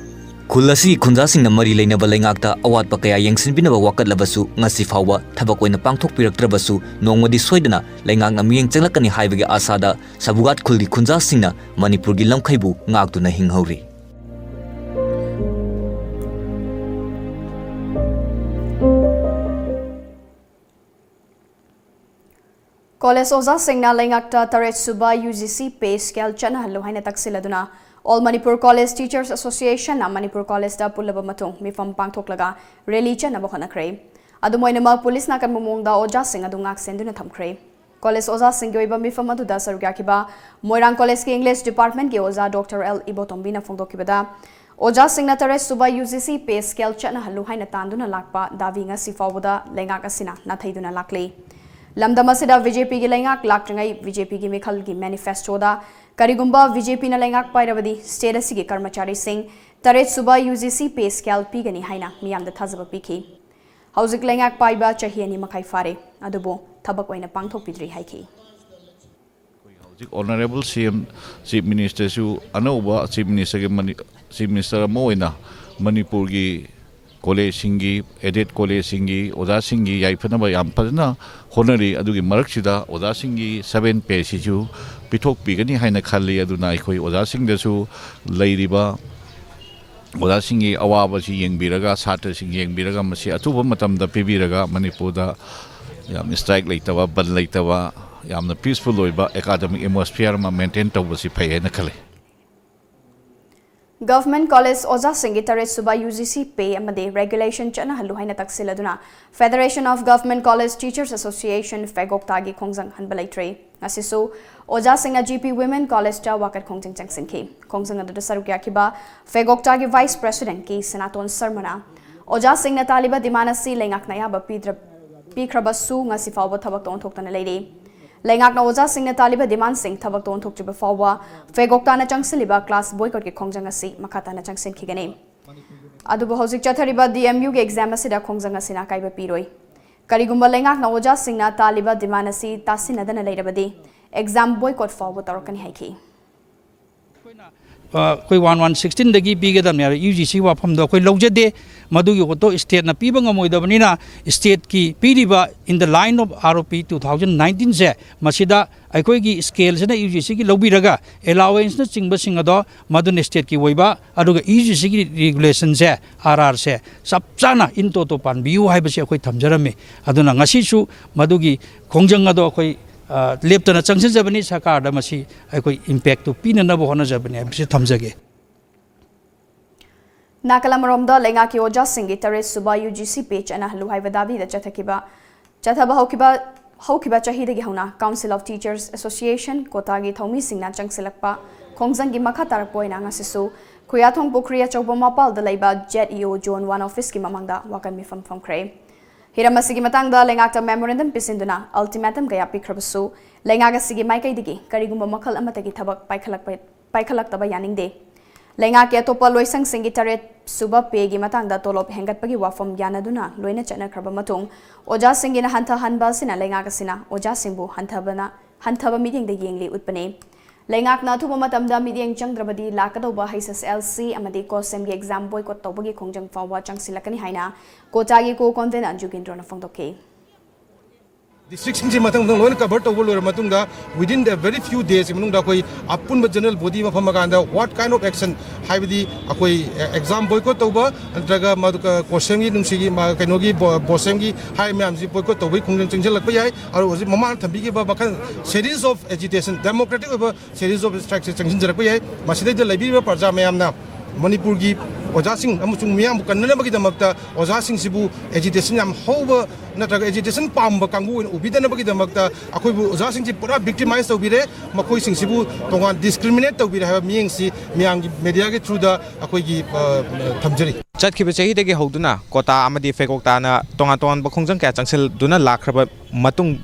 ꯈꯨꯜ ꯑꯁꯤꯒꯤ ꯈꯨꯟꯖꯥꯁꯤꯡꯅ ꯃꯔꯤ ꯂꯩꯅꯕ ꯂꯩꯉꯥꯛꯇ ꯑꯋꯥꯠꯄ ꯀꯌꯥ ꯌꯦꯡꯁꯤꯟꯕꯤꯅꯕ ꯋꯥꯀꯠꯂꯕꯁꯨ, ꯉꯁꯤ ꯐꯥꯎꯕ ꯊꯕꯛ ꯑꯣꯏꯅ ꯄꯥꯡꯊꯣꯛꯄꯤꯔꯛꯇ꯭ꯔꯕꯁꯨ, ꯅꯣꯡꯃꯗꯤ ꯁꯣꯏꯗꯅ ꯂꯩꯉꯥꯛꯅ ꯃꯤꯠꯌꯦꯡ ꯆꯪꯂꯛꯀꯅꯤ ꯍꯥꯏꯕꯒꯤ ꯑꯥꯁꯥꯗ ꯁꯕꯨꯒꯥꯠ ꯈꯨꯜꯒꯤ ꯈꯨꯟꯖꯥꯁꯤꯡꯅ ꯃꯅꯤꯄꯨꯔꯒꯤ ꯂꯝꯈꯩꯕꯨ ꯉꯥꯛꯇꯨꯅ ꯍꯤꯡꯍꯧꯔꯤ꯫ ꯀꯣꯂꯦꯖ ꯑꯣꯖꯥꯁꯤꯡꯅ ꯂꯩꯉꯥꯛꯇ ꯇꯔꯦꯠ ꯁꯨꯕ ꯌꯨ ꯖꯤ ꯁꯤ ꯄꯦ ꯁ꯭ꯀꯦꯜ ꯆꯠꯅꯍꯜꯂꯨ ꯍꯥꯏꯅ ꯇꯛꯁꯤꯜꯂꯗꯨꯅ All Manipur College Teachers Associationꯅ Manipur ꯀꯣꯂꯦꯖꯇ ꯄꯨꯜꯂꯕ ꯃꯇꯨꯡ ꯃꯤꯐꯝ ꯄꯥꯡꯊꯣꯛꯂꯒ ꯔꯦꯂꯤ ꯆꯠꯅꯕ ꯍꯣꯠꯅꯈ꯭ꯔꯦ꯫ ꯑꯗꯨꯝ ꯑꯣꯏꯅꯃꯛ, ꯄꯨꯂꯤꯁꯅ ꯑꯀꯟꯕ ꯃꯑꯣꯡꯗ ꯑꯣꯖꯥꯁꯤꯡ ꯑꯗꯨ ꯉꯥꯛ ꯁꯦꯟꯗꯨꯅ ꯊꯝꯈ꯭ꯔꯦ꯫ ꯀꯣꯂꯦꯖ ꯑꯣꯖꯥꯁꯤꯡꯒꯤ ꯑꯣꯏꯕ ꯃꯤꯐꯝ ꯑꯗꯨꯗ ꯁꯔꯨꯛ ꯌꯥꯈꯤꯕ ꯃꯣꯏꯔꯥꯡ ꯀꯣꯂꯦꯖꯀꯤ ꯏꯪꯂꯤꯁ ꯗꯤꯄꯥꯔꯠꯃꯦꯟꯒꯤ ꯑꯣꯖꯥ ꯗꯣꯛꯇꯔ ꯑꯦꯜ ꯏꯕꯣꯇꯣꯝꯕꯤꯅ ꯐꯣꯡꯗꯣꯛꯈꯤꯕꯗ, ꯑꯣꯖꯥꯁꯤꯡꯅ ꯇꯔꯦꯠ ꯁꯨꯕ ꯌꯨ ꯖꯤ ꯁꯤ ꯄꯦ ꯁ꯭ꯀꯦꯜ ꯆꯠꯅꯍꯜꯂꯨ ꯍꯥꯏꯅ ꯇꯥꯟꯗꯨꯅ ꯂꯥꯛꯄ ꯗꯥꯕꯤ ꯉꯁꯤ ꯐꯥꯎꯕꯗ ꯂꯩꯉꯥꯛ ꯑꯁꯤꯅ ꯅꯥꯊꯩꯗꯨꯅ ꯂꯥꯛꯂꯤ꯫ ꯂꯝꯗꯝ ꯑꯁꯤꯗ ꯕꯤ ꯖꯦ ꯄꯤꯒꯤ ꯂꯩꯉꯥꯛ ꯂꯥꯛꯇ꯭ꯔꯤꯉꯩ ꯕꯤ ꯖꯦ ꯄꯤꯒꯤ ꯃꯤꯈꯜꯒꯤ ꯃꯦꯅꯤꯐꯦꯁꯇꯣꯗ ꯀꯔꯤꯒꯨꯝꯕ ꯕꯤ ꯖꯦ ꯄꯤꯅ ꯂꯩꯉꯥꯛ ꯄꯥꯏꯔꯕꯗꯤ ꯁ꯭ꯇꯦꯠ ꯑꯁꯤꯒꯤ ꯀꯔꯃꯆꯥꯔꯤꯁꯤꯡ ꯇꯔꯦꯠ ꯁꯨꯕ ꯌꯨ ꯖꯤ ꯁꯤ ꯄꯦ ꯁ꯭ꯀꯦꯜ ꯄꯤꯒꯅꯤ ꯍꯥꯏꯅ ꯃꯤꯌꯥꯝꯗ ꯊꯥꯖꯕ ꯄꯤꯈꯤ꯫ ꯍꯧꯖꯤꯛ ꯂꯩꯉꯥꯛ ꯄꯥꯏꯕ ꯆꯍꯤ ꯑꯅꯤ ꯃꯈꯥꯏ ꯐꯥꯔꯦ, ꯑꯗꯨꯕꯨ ꯊꯕꯛ ꯑꯣꯏꯅ ꯄꯥꯡꯊꯣꯛꯄꯤꯗ꯭ꯔꯤ ꯍꯥꯏꯈꯤ꯫ ꯍꯧꯖꯤꯛ ꯑꯣꯅꯔꯦꯕꯜ ꯁꯤ ꯑꯦꯝ, ꯆꯤꯐ ꯃꯤꯅꯤꯁꯇꯔꯁꯨ ꯑꯅꯧꯕ ꯆꯤꯐ ꯃꯤꯅꯤꯁꯇꯔꯒꯤ ꯃꯅꯤ-, ꯆꯤꯐ ꯃꯤꯅꯤꯁꯇꯔ ꯑꯃ ꯑꯣꯏꯅ ꯃꯅꯤꯄꯨꯔꯒꯤ ꯀꯣꯂꯦꯖꯁꯤꯡꯒꯤ, ꯑꯦꯗꯦꯗ ꯀꯣꯂꯦꯖꯁꯤꯡꯒꯤ ꯑꯣꯖꯥꯁꯤꯡꯒꯤ ꯌꯥꯏꯐꯅꯕ ꯌꯥꯝ ꯐꯖꯅ ꯍꯣꯠꯅꯔꯤ꯫ ꯑꯗꯨꯒꯤ ꯃꯔꯛꯁꯤꯗ ꯑꯣꯖꯥꯁꯤꯡꯒꯤ ꯁꯚꯦꯟ ꯄꯦꯁꯤꯁꯨ ꯄꯤꯊꯣꯛꯄꯤꯒꯅꯤ ꯍꯥꯏꯅ ꯈꯜꯂꯤ꯫ ꯑꯗꯨꯅ ꯑꯩꯈꯣꯏ ꯑꯣꯖꯥꯁꯤꯡꯗꯁꯨ ꯂꯩꯔꯤꯕ ꯑꯣꯖꯥꯁꯤꯡꯒꯤ ꯑꯋꯥꯕꯁꯤ ꯌꯦꯡꯕꯤꯔꯒ, ꯁꯥꯇ꯭ꯔꯁꯤꯡ ꯌꯦꯡꯕꯤꯔꯒ, ꯃꯁꯤ ꯑꯊꯨꯕ ꯃꯇꯝꯗ ꯄꯤꯕꯤꯔꯒ ꯃꯅꯤꯄꯨꯔꯗ ꯌꯥꯝ ꯁ꯭ꯇ꯭ꯔꯥꯏꯛ ꯂꯩꯇꯕ, ꯕꯟ ꯂꯩꯇꯕ, ꯌꯥꯝꯅ ꯄꯤꯁꯐꯨꯜ ꯑꯣꯏꯕ ꯑꯦꯀꯥꯗꯃꯤꯛ ꯑꯦꯠꯃꯣꯁꯐꯤꯌꯔ ꯑꯃ ꯃꯦꯟꯇꯦꯟ ꯇꯧꯕꯁꯤ ꯐꯩ ꯍꯥꯏꯅ ꯈꯜꯂꯤ꯫ ꯒꯚꯔꯟꯃꯦꯟꯠ ꯀꯣꯂꯦꯖ ꯑꯣꯖꯥꯁꯤꯡꯒꯤ ꯇꯔꯦꯠ ꯁꯨꯕ ꯌꯨ ꯖꯤ ꯁꯤ ꯄꯦ ꯑꯃꯗꯤ ꯔꯦꯒꯨꯂꯦꯁꯟ ꯆꯠꯅꯍꯜꯂꯨ ꯍꯥꯏꯅ ꯇꯛꯁꯤꯜꯂꯗꯨꯅ Federation of Government College Teachers Association, ꯐꯦꯒꯣꯛꯇꯥꯒꯤ ꯈꯣꯡꯖꯪ ꯍꯟꯕ ꯂꯩꯇ꯭ꯔꯤ꯫ ꯉꯁꯤꯁꯨ ꯑꯣꯖꯥꯁꯤꯡꯅ ꯖꯤ ꯄꯤ ꯋꯤꯃꯦꯟ ꯀꯣꯂꯦꯖꯇ ꯋꯥꯀꯠ ꯈꯣꯡꯖꯪ ꯆꯪꯁꯤꯟꯈꯤ꯫ ꯈꯣꯡꯖꯪ ꯑꯗꯨꯗ ꯁꯔꯨꯛ ꯌꯥꯈꯤꯕ ꯐꯦꯒꯣꯛꯇꯥꯒꯤ ꯚꯥꯏꯁ ꯄ꯭ꯔꯦꯁꯤꯗꯦꯟꯠ ꯀꯦ ꯁꯅꯥꯇꯣꯟ ꯁꯔꯃꯅ ꯑꯣꯖꯥꯁꯤꯡꯅ ꯇꯥꯜꯂꯤꯕ ꯗꯤꯃꯥꯟ ꯑꯁꯤ ꯂꯩꯉꯥꯛꯅ ꯑꯌꯥꯕ ꯄꯤꯗ꯭ꯔ-, ꯄꯤꯈ꯭ꯔꯕꯁꯨ ꯉꯁꯤ ꯐꯥꯎꯕ ꯊꯕꯛꯇ ꯑꯣꯟꯊꯣꯛꯇꯅ ꯂꯩꯔꯤ꯫ ꯂꯩꯉꯥꯛꯅ ꯑꯣꯖꯥꯁꯤꯡꯅ ꯇꯥꯜꯂꯤꯕ ꯗꯤꯃꯥꯟꯁꯤꯡ ꯊꯕꯛꯇ ꯑꯣꯟꯊꯣꯛꯇ꯭ꯔꯤꯕ ꯐꯥꯎꯕ ꯐꯦꯒꯣꯛꯇꯥꯅ ꯆꯪꯁꯤꯜꯂꯤꯕ ꯀ꯭ꯂꯥꯁ ꯕꯣꯏꯀꯣꯠꯀꯤ ꯈꯣꯡꯖꯪ ꯑꯁꯤ ꯃꯈꯥ ꯇꯥꯅ ꯆꯪꯁꯤꯟꯈꯤꯒꯅꯤ꯫ ꯑꯗꯨꯕꯨ ꯍꯧꯖꯤꯛ ꯆꯠꯊꯔꯤꯕ ꯗꯤ ꯑꯦꯝ ꯌꯨꯒꯤ ꯑꯦꯛꯖꯥꯝ ꯑꯁꯤꯗ ꯈꯣꯡꯖꯪ ꯑꯁꯤꯅ ꯑꯀꯥꯏꯕ ꯄꯤꯔꯣꯏ꯫ ꯀꯔꯤꯒꯨꯝꯕ ꯂꯩꯉꯥꯛꯅ ꯑꯣꯖꯥꯁꯤꯡꯅ ꯇꯥꯜꯂꯤꯕ ꯗꯤꯃꯥꯟ ꯑꯁꯤ ꯇꯥꯁꯤꯟꯅꯗꯅ ꯂꯩꯔꯕꯗꯤ ꯑꯦꯛꯖꯥꯝ ꯕꯣꯏꯀꯣꯠ ꯐꯥꯎꯕ ꯇꯧꯔꯛꯀꯅꯤ ꯍꯥꯏꯈꯤ꯫ ꯑꯩꯈꯣꯏꯅ ꯑ, ꯑꯩꯈꯣꯏ ꯋꯥꯟ ꯋꯥꯟ ꯁꯤꯛꯁꯇꯤꯟꯗꯒꯤ ꯄꯤꯒꯗꯕꯅꯦ ꯍꯥꯏꯕ ꯌꯨ ꯖꯤ ꯁꯤꯒꯤ ꯋꯥꯐꯝꯗꯣ ꯑꯩꯈꯣꯏ ꯂꯧꯖꯗꯦ꯫ ꯃꯗꯨꯒꯤ ꯄꯣꯠꯇꯣ ꯁ꯭ꯇꯦꯠꯅ ꯄꯤꯕ ꯉꯝꯃꯣꯏꯗꯕꯅꯤꯅ, ꯁ꯭ꯇꯦꯠꯀꯤ ꯄꯤꯔꯤꯕ in the line of R O P two thousand nineteenꯁꯦ, ꯃꯁꯤꯗ ꯑꯩꯈꯣꯏꯒꯤ ꯁ꯭ꯀꯦꯜꯁꯤꯅ ꯌꯨ ꯖꯤ ꯁꯤꯒꯤ ꯂꯧꯕꯤꯔꯒ, ꯑꯦꯂꯥꯋꯦꯟꯁꯅꯆꯤꯡꯕꯁꯤꯡ ꯑꯗꯣ ꯃꯗꯨꯅ ꯁ꯭ꯇꯦꯠꯀꯤ ꯑꯣꯏꯕ, ꯑꯗꯨꯒ ꯌꯨ ꯖꯤ ꯁꯤꯒꯤ ꯔꯤꯒꯨꯂꯦꯁꯟꯁꯦ, ꯑꯥꯔ ꯑꯥꯔꯁꯦ ꯆꯞ ꯆꯥꯅ ꯏꯟ ꯇꯣꯇꯣ ꯄꯥꯟꯕꯤꯌꯨ ꯍꯥꯏꯕꯁꯤ ꯑꯩꯈꯣꯏ ꯊꯝꯖꯔꯝꯃꯤ꯫ ꯑꯗꯨꯅ ꯉꯁꯤꯁꯨ ꯃꯗꯨꯒꯤ ꯈꯣꯡꯖꯪ ꯑꯗꯣ ꯑꯩꯈꯣꯏ, ꯑ, ꯂꯦꯞꯇꯅ ꯆꯪꯁꯤꯟꯖꯕꯅꯤ, ꯁꯔꯀꯥꯔꯗ ꯃꯁꯤ ꯑꯩꯈꯣꯏ ꯏꯝꯄꯦꯛꯇꯨ ꯄꯤꯅꯅꯕ ꯍꯣꯠꯅꯖꯕꯅꯤ ꯍꯥꯏꯕꯁꯤ ꯊꯝꯖꯒꯦ꯫ ꯅꯥꯀꯜ ꯑꯃꯔꯣꯝꯗ, ꯂꯩꯉꯥꯛꯀꯤ ꯑꯣꯖꯥꯁꯤꯡꯒꯤ ꯇꯔꯦꯠ ꯁꯨꯕ ꯌꯨ ꯖꯤ ꯁꯤ ꯄꯦ ꯆꯠꯅꯍꯜꯂꯨ ꯍꯥꯏꯕ ꯗꯥꯕꯤꯗ ꯆꯠꯊꯈꯤꯕ, ꯆꯠꯊꯕ ꯍꯧꯈꯤꯕ, ꯍꯧꯈꯤꯕ ꯆꯍꯤꯗꯒꯤ ꯍꯧꯅ Council of Teachers Association, ꯀꯣꯇꯥꯒꯤ ꯊꯧꯃꯤꯁꯤꯡꯅ ꯆꯪꯁꯤꯜꯂꯛꯄ ꯈꯣꯡꯖꯪꯒꯤ ꯃꯈꯥ ꯇꯥꯔꯛꯄ ꯑꯣꯏꯅ ꯉꯁꯤꯁꯨ ꯈꯨꯌꯥꯊꯣꯡ ꯄꯨꯈ꯭ꯔꯤ ꯑꯆꯧꯕ ꯃꯄꯥꯜꯗ ꯂꯩꯕ ꯖꯦꯠ ꯏ ꯑꯣ ꯖꯣꯟ ꯋꯥꯟ ꯑꯣꯐꯤꯁꯀꯤ ꯃꯃꯥꯡꯗ ꯋꯥꯀꯠ ꯃꯤꯐꯝ ꯐꯝꯈ꯭ꯔꯦ꯫ ꯍꯤꯔꯝ ꯑꯁꯤꯒꯤ ꯃꯇꯥꯡꯗ ꯂꯩꯉꯥꯛꯇ memorandum ꯄꯤꯁꯤꯟꯗꯨꯅ ultimatum ꯀꯌꯥ ꯄꯤꯈ꯭ꯔꯕꯁꯨ, ꯂꯩꯉꯥꯛ ꯑꯁꯤꯒꯤ ꯃꯥꯏꯀꯩꯗꯒꯤ ꯀꯔꯤꯒꯨꯝꯕ ꯃꯈꯜ ꯑꯃꯠꯇꯒꯤ ꯊꯕꯛ ꯄꯥꯏꯈꯠꯂꯛꯄ, ꯄꯥꯏꯈꯠꯂꯛꯇꯕ ꯌꯥꯅꯤꯡꯗꯦ꯫ ꯂꯩꯉꯥꯛꯀꯤ ꯑꯇꯣꯞꯄ ꯂꯣꯏꯁꯪꯁꯤꯡꯒꯤ ꯇꯔꯦꯠ ꯁꯨꯕ ꯄꯦꯒꯤ ꯃꯇꯥꯡꯗ ꯇꯣꯂꯣꯞ ꯍꯦꯟꯒꯠꯄꯒꯤ ꯋꯥꯐꯝ ꯌꯥꯅꯗꯨꯅ ꯂꯣꯏꯅ ꯆꯠꯅꯈ꯭ꯔꯕ ꯃꯇꯨꯡ, ꯑꯣꯖꯥꯁꯤꯡꯒꯤꯅ ꯍꯟꯊꯍꯟꯕ ꯑꯁꯤꯅ ꯂꯩꯉꯥꯛ ꯑꯁꯤꯅ ꯑꯣꯖꯥꯁꯤꯡꯕꯨ ꯍꯟꯊꯕꯅ, ꯍꯟꯊꯕ ꯃꯤꯠꯌꯦꯡꯗ ꯌꯦꯡꯂꯤ ꯎꯠꯄꯅꯤ꯫ ꯂꯩꯉꯥꯛꯅ ꯑꯊꯨꯕ ꯃꯇꯝꯗ ꯃꯤꯠꯌꯦꯡ ꯆꯪꯗ꯭ꯔꯕꯗꯤ ꯂꯥꯛꯀꯗꯧꯕ ꯍꯩꯆ ꯑꯦꯁ ꯑꯦꯜ ꯁꯤ ꯑꯃꯗꯤ ꯀꯣꯁꯦꯝꯒꯤ exam boycott ꯇꯧꯕꯒꯤ ꯈꯣꯡꯖꯪ ꯐꯥꯎꯕ ꯆꯪꯁꯤꯜꯂꯛꯀꯅꯤ ꯍꯥꯏꯅ ꯀꯣꯇꯥꯒꯤ co-convener ꯖꯨꯒꯦꯟꯗ꯭ꯔꯣꯅ ꯐꯣꯡꯗꯣꯛꯈꯤ꯫ ꯗꯤꯁꯇ꯭ꯔꯤꯛꯁꯤꯡꯁꯤ ꯃꯊꯪ ꯃꯊꯪ ꯂꯣꯏꯅ ꯀꯚꯔ ꯇꯧꯕ ꯂꯣꯏꯔ ꯃꯇꯨꯡꯗ, within the very few days ꯃꯅꯨꯡꯗ ꯑꯩꯈꯣꯏ ꯑꯄꯨꯟꯕ ꯖꯦꯅꯔꯦꯜ ꯕꯣꯗꯤ ꯑꯃ ꯐꯝꯃꯀꯥꯟꯗ what kind of action, ꯍꯥꯏꯕꯗꯤ ꯑꯩꯈꯣꯏ exam boycott ꯇꯧꯕ, ꯅꯠꯇ꯭ꯔꯒ ꯃꯗꯨ ꯀ-, ꯀꯣꯁꯦꯝꯒꯤ ꯅꯨꯡꯁꯤꯒꯤ ꯃꯥ-, ꯀꯩꯅꯣꯒꯤ ꯕꯣ-, ꯕꯣꯁꯦꯝꯒꯤ ꯍꯥꯏ ꯃꯌꯥꯝꯁꯤ boycott ꯇꯧꯕꯒꯤ ꯈꯣꯡꯖꯪ ꯆꯪꯁꯤꯜꯂꯛꯄ ꯌꯥꯏ꯫ ꯑꯗꯨ ꯍꯧꯖꯤꯛ ꯃꯃꯥꯡꯗ ꯊꯝꯕꯤꯈꯤꯕ ꯃꯈꯜ series of agitation, democratic ꯑꯣꯏꯕ series of strike ꯁꯦ ꯆꯪꯁꯤꯟꯖꯔꯛꯄ ꯌꯥꯏ꯫ ꯃꯁꯤꯗꯩꯗ ꯂꯩꯕꯤꯔꯤꯕ ꯄ꯭ꯔꯖꯥ ꯃꯌꯥꯝꯅ ꯃꯅꯤꯄꯨꯔꯒꯤ ꯑꯣꯖꯥꯁꯤꯡ ꯑꯃꯁꯨꯡ ꯃꯤꯌꯥꯝꯕꯨ ꯀꯟꯅꯅꯕꯒꯤꯗꯃꯛꯇ ꯑꯣꯖꯥꯁꯤꯡꯁꯤꯕꯨ agitation ꯌꯥꯝ ꯍꯧꯕ ꯅꯠꯇ꯭ꯔꯒ agitation ꯄꯥꯝꯕ ꯀꯥꯡꯕꯨ ꯑꯣꯏꯅ ꯎꯕꯤꯗꯅꯕꯒꯤꯗꯃꯛꯇ ꯑꯩꯈꯣꯏꯕꯨ ꯑꯣꯖꯥꯁꯤꯡꯁꯤ ꯄꯨꯔꯥ victimize ꯇꯧꯕꯤꯔꯦ, ꯃꯈꯣꯏꯁꯤꯡꯁꯤꯕꯨ ꯇꯣꯉꯥꯟ discriminate ꯇꯧꯕꯤꯔꯦ ꯍꯥꯏꯕ ꯃꯤꯠꯌꯦꯡꯁꯤ ꯃꯌꯥꯝꯒꯤ media ꯒꯤ through ꯗ ꯑꯩꯈꯣꯏꯒꯤ, ꯑ, ꯊꯝꯖꯔꯤ꯫ ꯆꯠꯈꯤꯕ ꯆꯍꯤꯗꯒꯤ ꯍꯧꯗꯨꯅ ꯀꯣꯇꯥ ꯑꯃꯗꯤ ꯐꯦꯀꯣꯛꯇꯥꯅ ꯇꯣꯉꯥꯟ ꯇꯣꯉꯥꯟꯕ ꯈꯣꯡꯖꯪ ꯀꯌꯥ ꯆꯪꯁꯤꯜꯗꯨꯅ ꯂꯥꯛꯈ꯭ꯔꯕ ꯃꯇꯨꯡ,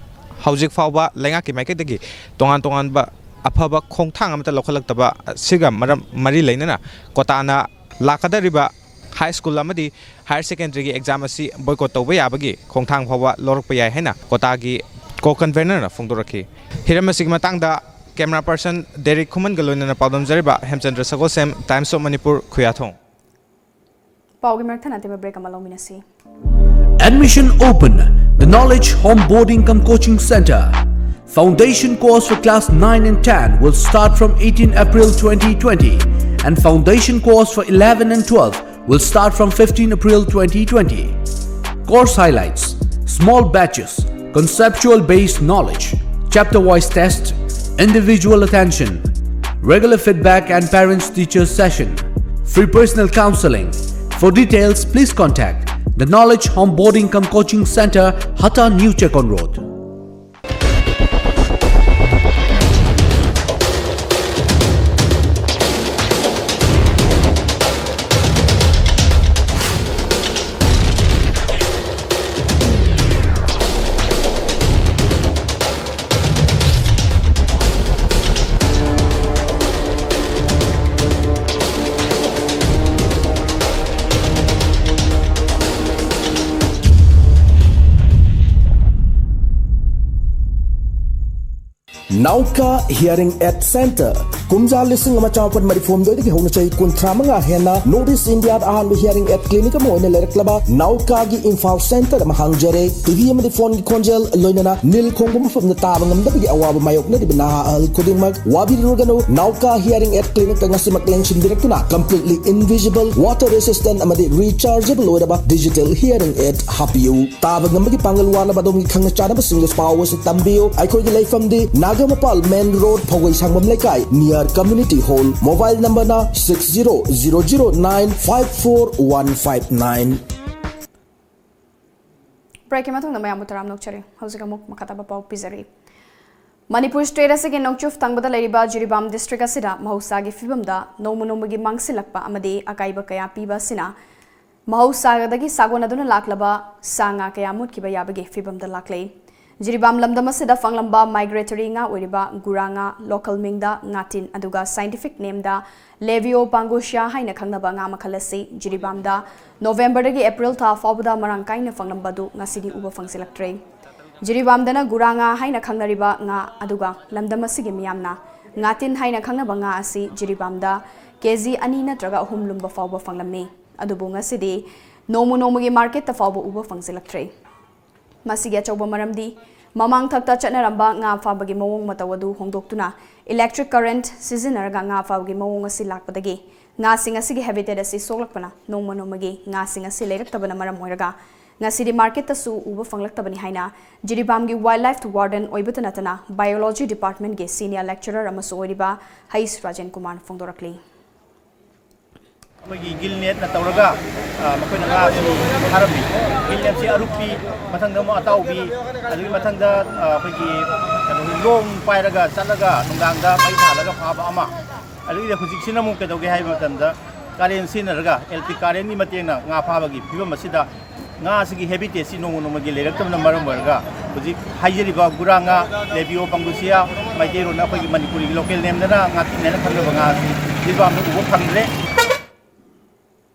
ꯍꯧꯖꯤꯛ ꯐꯥꯎꯕ ꯂꯩꯉꯥꯛꯀꯤ ꯃꯥꯏꯀꯩꯗꯒꯤ ꯇꯣꯉꯥꯟ ꯇꯣꯉꯥꯟꯕ ꯑꯐꯕ ꯈꯣꯡꯊꯥꯡ ꯑꯃꯠꯇ ꯂꯧꯈꯠꯂꯛꯇꯕ ꯑꯁꯤꯒ ꯃꯔꯝ, ꯃꯔꯤ ꯂꯩꯅꯅ ꯀꯣꯇꯥꯅ ꯂꯥꯛꯀꯗꯧꯔꯤꯕ high school ꯑꯃꯗꯤ higher secondary ꯒꯤ exam ꯑꯁꯤ boycott ꯇꯧꯕ ꯌꯥꯕꯒꯤ ꯈꯣꯡꯊꯥꯡ ꯐꯥꯎꯕ ꯂꯧꯔꯛꯄ ꯌꯥꯏ ꯍꯥꯏꯅ ꯀꯣꯇꯥꯒꯤ co-convener ꯅ ꯐꯣꯡꯗꯣꯔꯛꯈꯤ꯫ ꯍꯤꯔꯝ ꯑꯁꯤꯒꯤ ꯃꯇꯥꯡꯗ Camera person Derek Khumanꯒ ꯂꯣꯏꯅꯅ ꯄꯥꯎꯗꯝꯖꯔꯤꯕ ꯍꯦꯝꯆꯟꯗ꯭ꯔ ꯁꯒꯣꯜꯁꯦꯝ, Times of Manipur, ꯈꯨꯌꯥꯊꯣꯡ꯫ ꯄꯥꯎꯒꯤ ꯃꯔꯛ ꯊꯠꯅ ꯑꯇꯦꯟꯕ break ꯑꯃ ꯂꯧꯃꯤꯟꯅꯁꯤ꯫ Admission open. The Knowledge Onboarding cum Coaching Center. Foundation course for class nine and ten will start from eighteen April twenty twenty, and foundation course for eleven and twelve will start from fifteen April twenty twenty. Course highlights: small batches, conceptual based knowledge, chapter wise test, individual attention, regular feedback and parents teachers session, free personal counseling. For details, please contact the Knowledge Onboarding cum Coaching Center, Hatta, New Chekon Road. Nauka Hearing Aid Center. ꯀꯨꯝꯖꯥ ꯂꯤꯁꯤꯡ ꯑꯃ ꯆꯃꯥꯄꯟ ꯃꯔꯤꯐꯨ ꯍꯨꯝꯗꯣꯏꯗꯒꯤ ꯍꯧꯅ ꯆꯍꯤ ꯀꯨꯟꯊ꯭ꯔꯥ ꯃꯉꯥ ꯍꯦꯟꯅ North East India ꯗ ꯑꯍꯥꯟꯕ hearing aid clinic ꯑꯃ ꯑꯣꯏꯅ ꯂꯩꯔꯛꯂꯕ ꯅꯥꯎꯀꯥꯒꯤ ꯏꯝꯐꯥꯜ center ꯑꯃ ꯍꯥꯡꯖꯔꯦ꯫ ꯇꯤ ꯚꯤ ꯑꯃꯗꯤ phone ꯒꯤ ꯈꯣꯟꯖꯦꯜ, ꯂꯣꯏꯅꯅ ꯅꯤꯜ ꯈꯣꯡꯕ ꯃꯐꯝꯗ ꯇꯥꯕ ꯉꯝꯗꯕꯒꯤ ꯑꯋꯥꯕ ꯃꯥꯌꯣꯛꯅꯔꯤꯕ ꯅꯍꯥ ꯑꯍꯜ ꯈꯨꯗꯤꯡꯃꯛ ꯋꯥꯕꯤꯔꯨꯔꯒꯅꯨ꯫ ꯅꯥꯎꯀꯥ hearing aid clinic ꯇ ꯉꯁꯤꯃꯛ ꯂꯦꯡꯁꯤꯟꯕꯤꯔꯛꯇꯨꯅ completely invisible, water resistant ꯑꯃꯗꯤ rechargeable ꯑꯣꯏꯔꯕ digital hearing aid ꯍꯥꯞꯄꯤꯌꯨ꯫ ꯇꯥꯕ ꯉꯝꯕꯒꯤ ꯄꯥꯡꯒꯜ ꯋꯥꯠꯂꯕ ꯑꯗꯣꯝꯒꯤ ꯈꯪꯅ ꯆꯥꯟꯅꯕꯁꯤꯡꯗ ꯄꯥꯎ ꯑꯁꯤ ꯇꯝꯕꯤꯌꯨ꯫ ꯑꯩꯈꯣꯏꯒꯤ ꯂꯩꯐꯝꯗꯤ ꯅꯥꯒꯥꯃꯄꯥꯜ main road, ꯐꯧꯒꯩ ꯁꯪꯕꯝ ꯂꯩꯀꯥꯏ, near community hall꯫ Mobile number ꯅ six zero zero zero nine five four one five nine꯫ Break ꯀꯤ ꯃꯇꯨꯡꯗ ꯃꯌꯥꯝꯕꯨ ꯇꯔꯥꯝꯅ ꯑꯣꯛꯆꯔꯤ꯫ ꯍꯧꯖꯤꯛ ꯑꯃꯨꯛ ꯃꯈꯥ ꯇꯥꯕ ꯄꯥꯎ ꯄꯤꯖꯔꯤ꯫ ꯃꯅꯤꯄꯨꯔ state ꯑꯁꯤꯒꯤ ꯅꯣꯡꯆꯨꯞ ꯊꯪꯕꯗ ꯂꯩꯔꯤꯕ ꯖꯤꯔꯤꯕꯥꯝ district ꯑꯁꯤꯗ ꯃꯍꯧꯁꯥꯒꯤ ꯐꯤꯕꯝꯗ ꯅꯣꯡꯃ ꯅꯣꯡꯃꯒꯤ ꯃꯥꯡꯁꯤꯜꯂꯛꯄ ꯑꯃꯗꯤ ꯑꯀꯥꯏꯕ ꯀꯌꯥ ꯄꯤꯕ ꯑꯁꯤꯅ ꯃꯍꯧꯁꯥꯒꯗꯒꯤ ꯁꯥꯒꯣꯟꯅꯗꯨꯅ ꯂꯥꯛꯂꯕ ꯁꯥ ꯉꯥ ꯀꯌꯥ ꯃꯨꯠꯈꯤꯕ ꯌꯥꯕꯒꯤ ꯐꯤꯕꯝꯗ ꯂꯥꯛꯂꯦ꯫ ꯖꯤꯔꯤꯕꯥꯝ ꯂꯝꯗꯝ ꯑꯁꯤꯗ ꯐꯪꯂꯝꯕ migratory ꯉꯥ ꯑꯣꯏꯔꯤꯕ ꯒꯨꯔꯥ ꯉꯥ, local ꯃꯤꯡꯗ ꯉꯥꯇꯤꯟ, ꯑꯗꯨꯒ scientific name ꯗ Levio pangosia ꯍꯥꯏꯅ ꯈꯪꯅꯕ ꯉꯥ ꯃꯈꯜ ꯑꯁꯤ ꯖꯤꯔꯤꯕꯥꯝꯗ November ꯗꯒꯤ April ꯊꯥ ꯐꯥꯎꯕꯗ ꯃꯔꯥꯡ ꯀꯥꯏꯅ ꯐꯪꯂꯝꯕ ꯑꯗꯨ ꯉꯁꯤꯗꯤ ꯎꯕ ꯐꯪꯖꯤꯜꯂꯛꯇ꯭ꯔꯦ꯫ ꯖꯤꯔꯤꯕꯥꯝꯗꯅ ꯒꯨꯔꯥ ꯉꯥ ꯍꯥꯏꯅ ꯈꯪꯅꯔꯤꯕ ꯉꯥ, ꯑꯗꯨꯒ ꯂꯝꯗꯝ ꯑꯁꯤꯒꯤ ꯃꯤꯌꯥꯝꯅ ꯉꯥꯇꯤꯟ ꯍꯥꯏꯅ ꯈꯪꯅꯕ ꯉꯥ ꯑꯁꯤ ꯖꯤꯔꯤꯕꯥꯝꯗ ꯀꯦ ꯖꯤ ꯑꯅꯤ ꯅꯠꯇ꯭ꯔꯒ ꯑꯍꯨꯝ ꯂꯨꯝꯕ ꯐꯥꯎꯕ ꯐꯪꯂꯝꯃꯤ꯫ ꯑꯗꯨꯕꯨ ꯉꯁꯤꯗꯤ ꯅꯣꯡꯃ ꯅꯣꯡꯃꯒꯤ ꯃꯥꯔꯀꯦꯠꯇ ꯐꯥꯎꯕ ꯎꯕ ꯐꯪꯖꯤꯜꯂꯛꯇ꯭ꯔꯦ꯫ ꯃꯁꯤꯒꯤ ꯑꯆꯧꯕ ꯃꯔꯝꯗꯤ ꯃꯃꯥꯡꯊꯛꯇ ꯆꯠꯅꯔꯝꯕ ꯉꯥ ꯐꯥꯕꯒꯤ ꯃꯑꯣꯡ ꯃꯇꯧ ꯑꯗꯨ ꯍꯣꯡꯗꯣꯛꯇꯨꯅ electric current ꯁꯤꯖꯤꯟꯅꯔꯒ ꯉꯥ ꯐꯥꯕꯒꯤ ꯃꯑꯣꯡ ꯑꯁꯤ ꯂꯥꯛꯄꯗꯒꯤ ꯉꯥꯁꯤꯡ ꯑꯁꯤꯒꯤ habitat ꯑꯁꯤ ꯁꯣꯛꯂꯛꯄꯅ ꯅꯣꯡꯃ ꯅꯣꯡꯃꯒꯤ ꯉꯥꯁꯤꯡ ꯑꯁꯤ ꯂꯩꯔꯛꯇꯕꯅ ꯃꯔꯝ ꯑꯣꯏꯔꯒ ꯉꯁꯤꯗꯤ ꯃꯥꯔꯀꯦꯠꯇꯁꯨ ꯎꯕ ꯐꯪꯂꯛꯇꯕꯅꯤ ꯍꯥꯏꯅ ꯖꯤꯔꯤꯕꯥꯝꯒꯤ wildlife warden ꯑꯣꯏꯕꯇ ꯅꯠꯇꯅ biology department ꯀꯤ senior lecturer ꯑꯃꯁꯨ ꯑꯣꯏꯔꯤꯕ ꯍꯩꯁ ꯔꯥꯖꯦꯟ ꯀꯨꯃꯥꯔꯅ ꯐꯣꯡꯗꯣꯔꯛꯂꯤ꯫ ꯑꯩꯈꯣꯏꯒꯤ ꯒꯤꯜ ꯅꯦꯠꯅ ꯇꯧꯔꯒ ꯃꯈꯣꯏꯅ ꯉꯥ ꯑꯁꯤ ꯐꯥꯔꯝꯃꯤ꯫ ꯒꯤꯜ ꯅꯦꯠꯁꯤ ꯑꯔꯨꯛꯄꯤ, ꯃꯊꯪꯗ ꯑꯃꯨꯛ ꯑꯇꯥꯎꯕꯤ, ꯑꯗꯨꯒꯤ ꯃꯊꯪꯗ ꯑꯩꯈꯣꯏꯒꯤ ꯀꯩꯅꯣꯒꯤ ꯂꯣꯡ ꯄꯥꯏꯔꯒ ꯆꯠꯂꯒ ꯅꯨꯡꯗꯥꯡꯗ ꯃꯩ ꯊꯥꯜꯂꯒ ꯐꯥꯕ ꯑꯃ, ꯑꯗꯨꯒꯤꯗꯤ ꯍꯧꯖꯤꯛꯁꯤꯅ ꯑꯃꯨꯛ ꯀꯩꯗꯧꯒꯦ ꯍꯥꯏꯕ ꯃꯇꯝꯗ ꯀꯥꯔꯦꯟ ꯁꯤꯖꯤꯟꯅꯔꯒ, electric current ꯀꯤ ꯃꯇꯦꯡꯅ ꯉꯥ ꯐꯥꯕꯒꯤ ꯐꯤꯕꯝ ꯑꯁꯤꯗ ꯉꯥ ꯑꯁꯤꯒꯤ habitat ꯁꯤ ꯅꯣꯡꯃ ꯅꯣꯡꯃꯒꯤ ꯂꯩꯔꯛꯇꯕꯅ ꯃꯔꯝ ꯑꯣꯏꯔꯒ ꯍꯧꯖꯤꯛ ꯍꯥꯏꯖꯔꯤꯕ ꯒꯨꯔꯥ ꯉꯥ, Labeo pangusia, ꯃꯩꯇꯩꯂꯣꯟꯗ ꯑꯩꯈꯣꯏꯒꯤ ꯃꯅꯤꯄꯨꯔꯤꯒꯤ local name ꯗꯅ ꯉꯥꯇꯤꯟ ꯍꯥꯏꯅ ꯈꯪꯅꯕ ꯉꯥ ꯑꯁꯤ ꯖꯤꯔꯤꯕꯥꯝꯗ ꯎꯕ ꯐꯪꯗ꯭ꯔꯦ꯫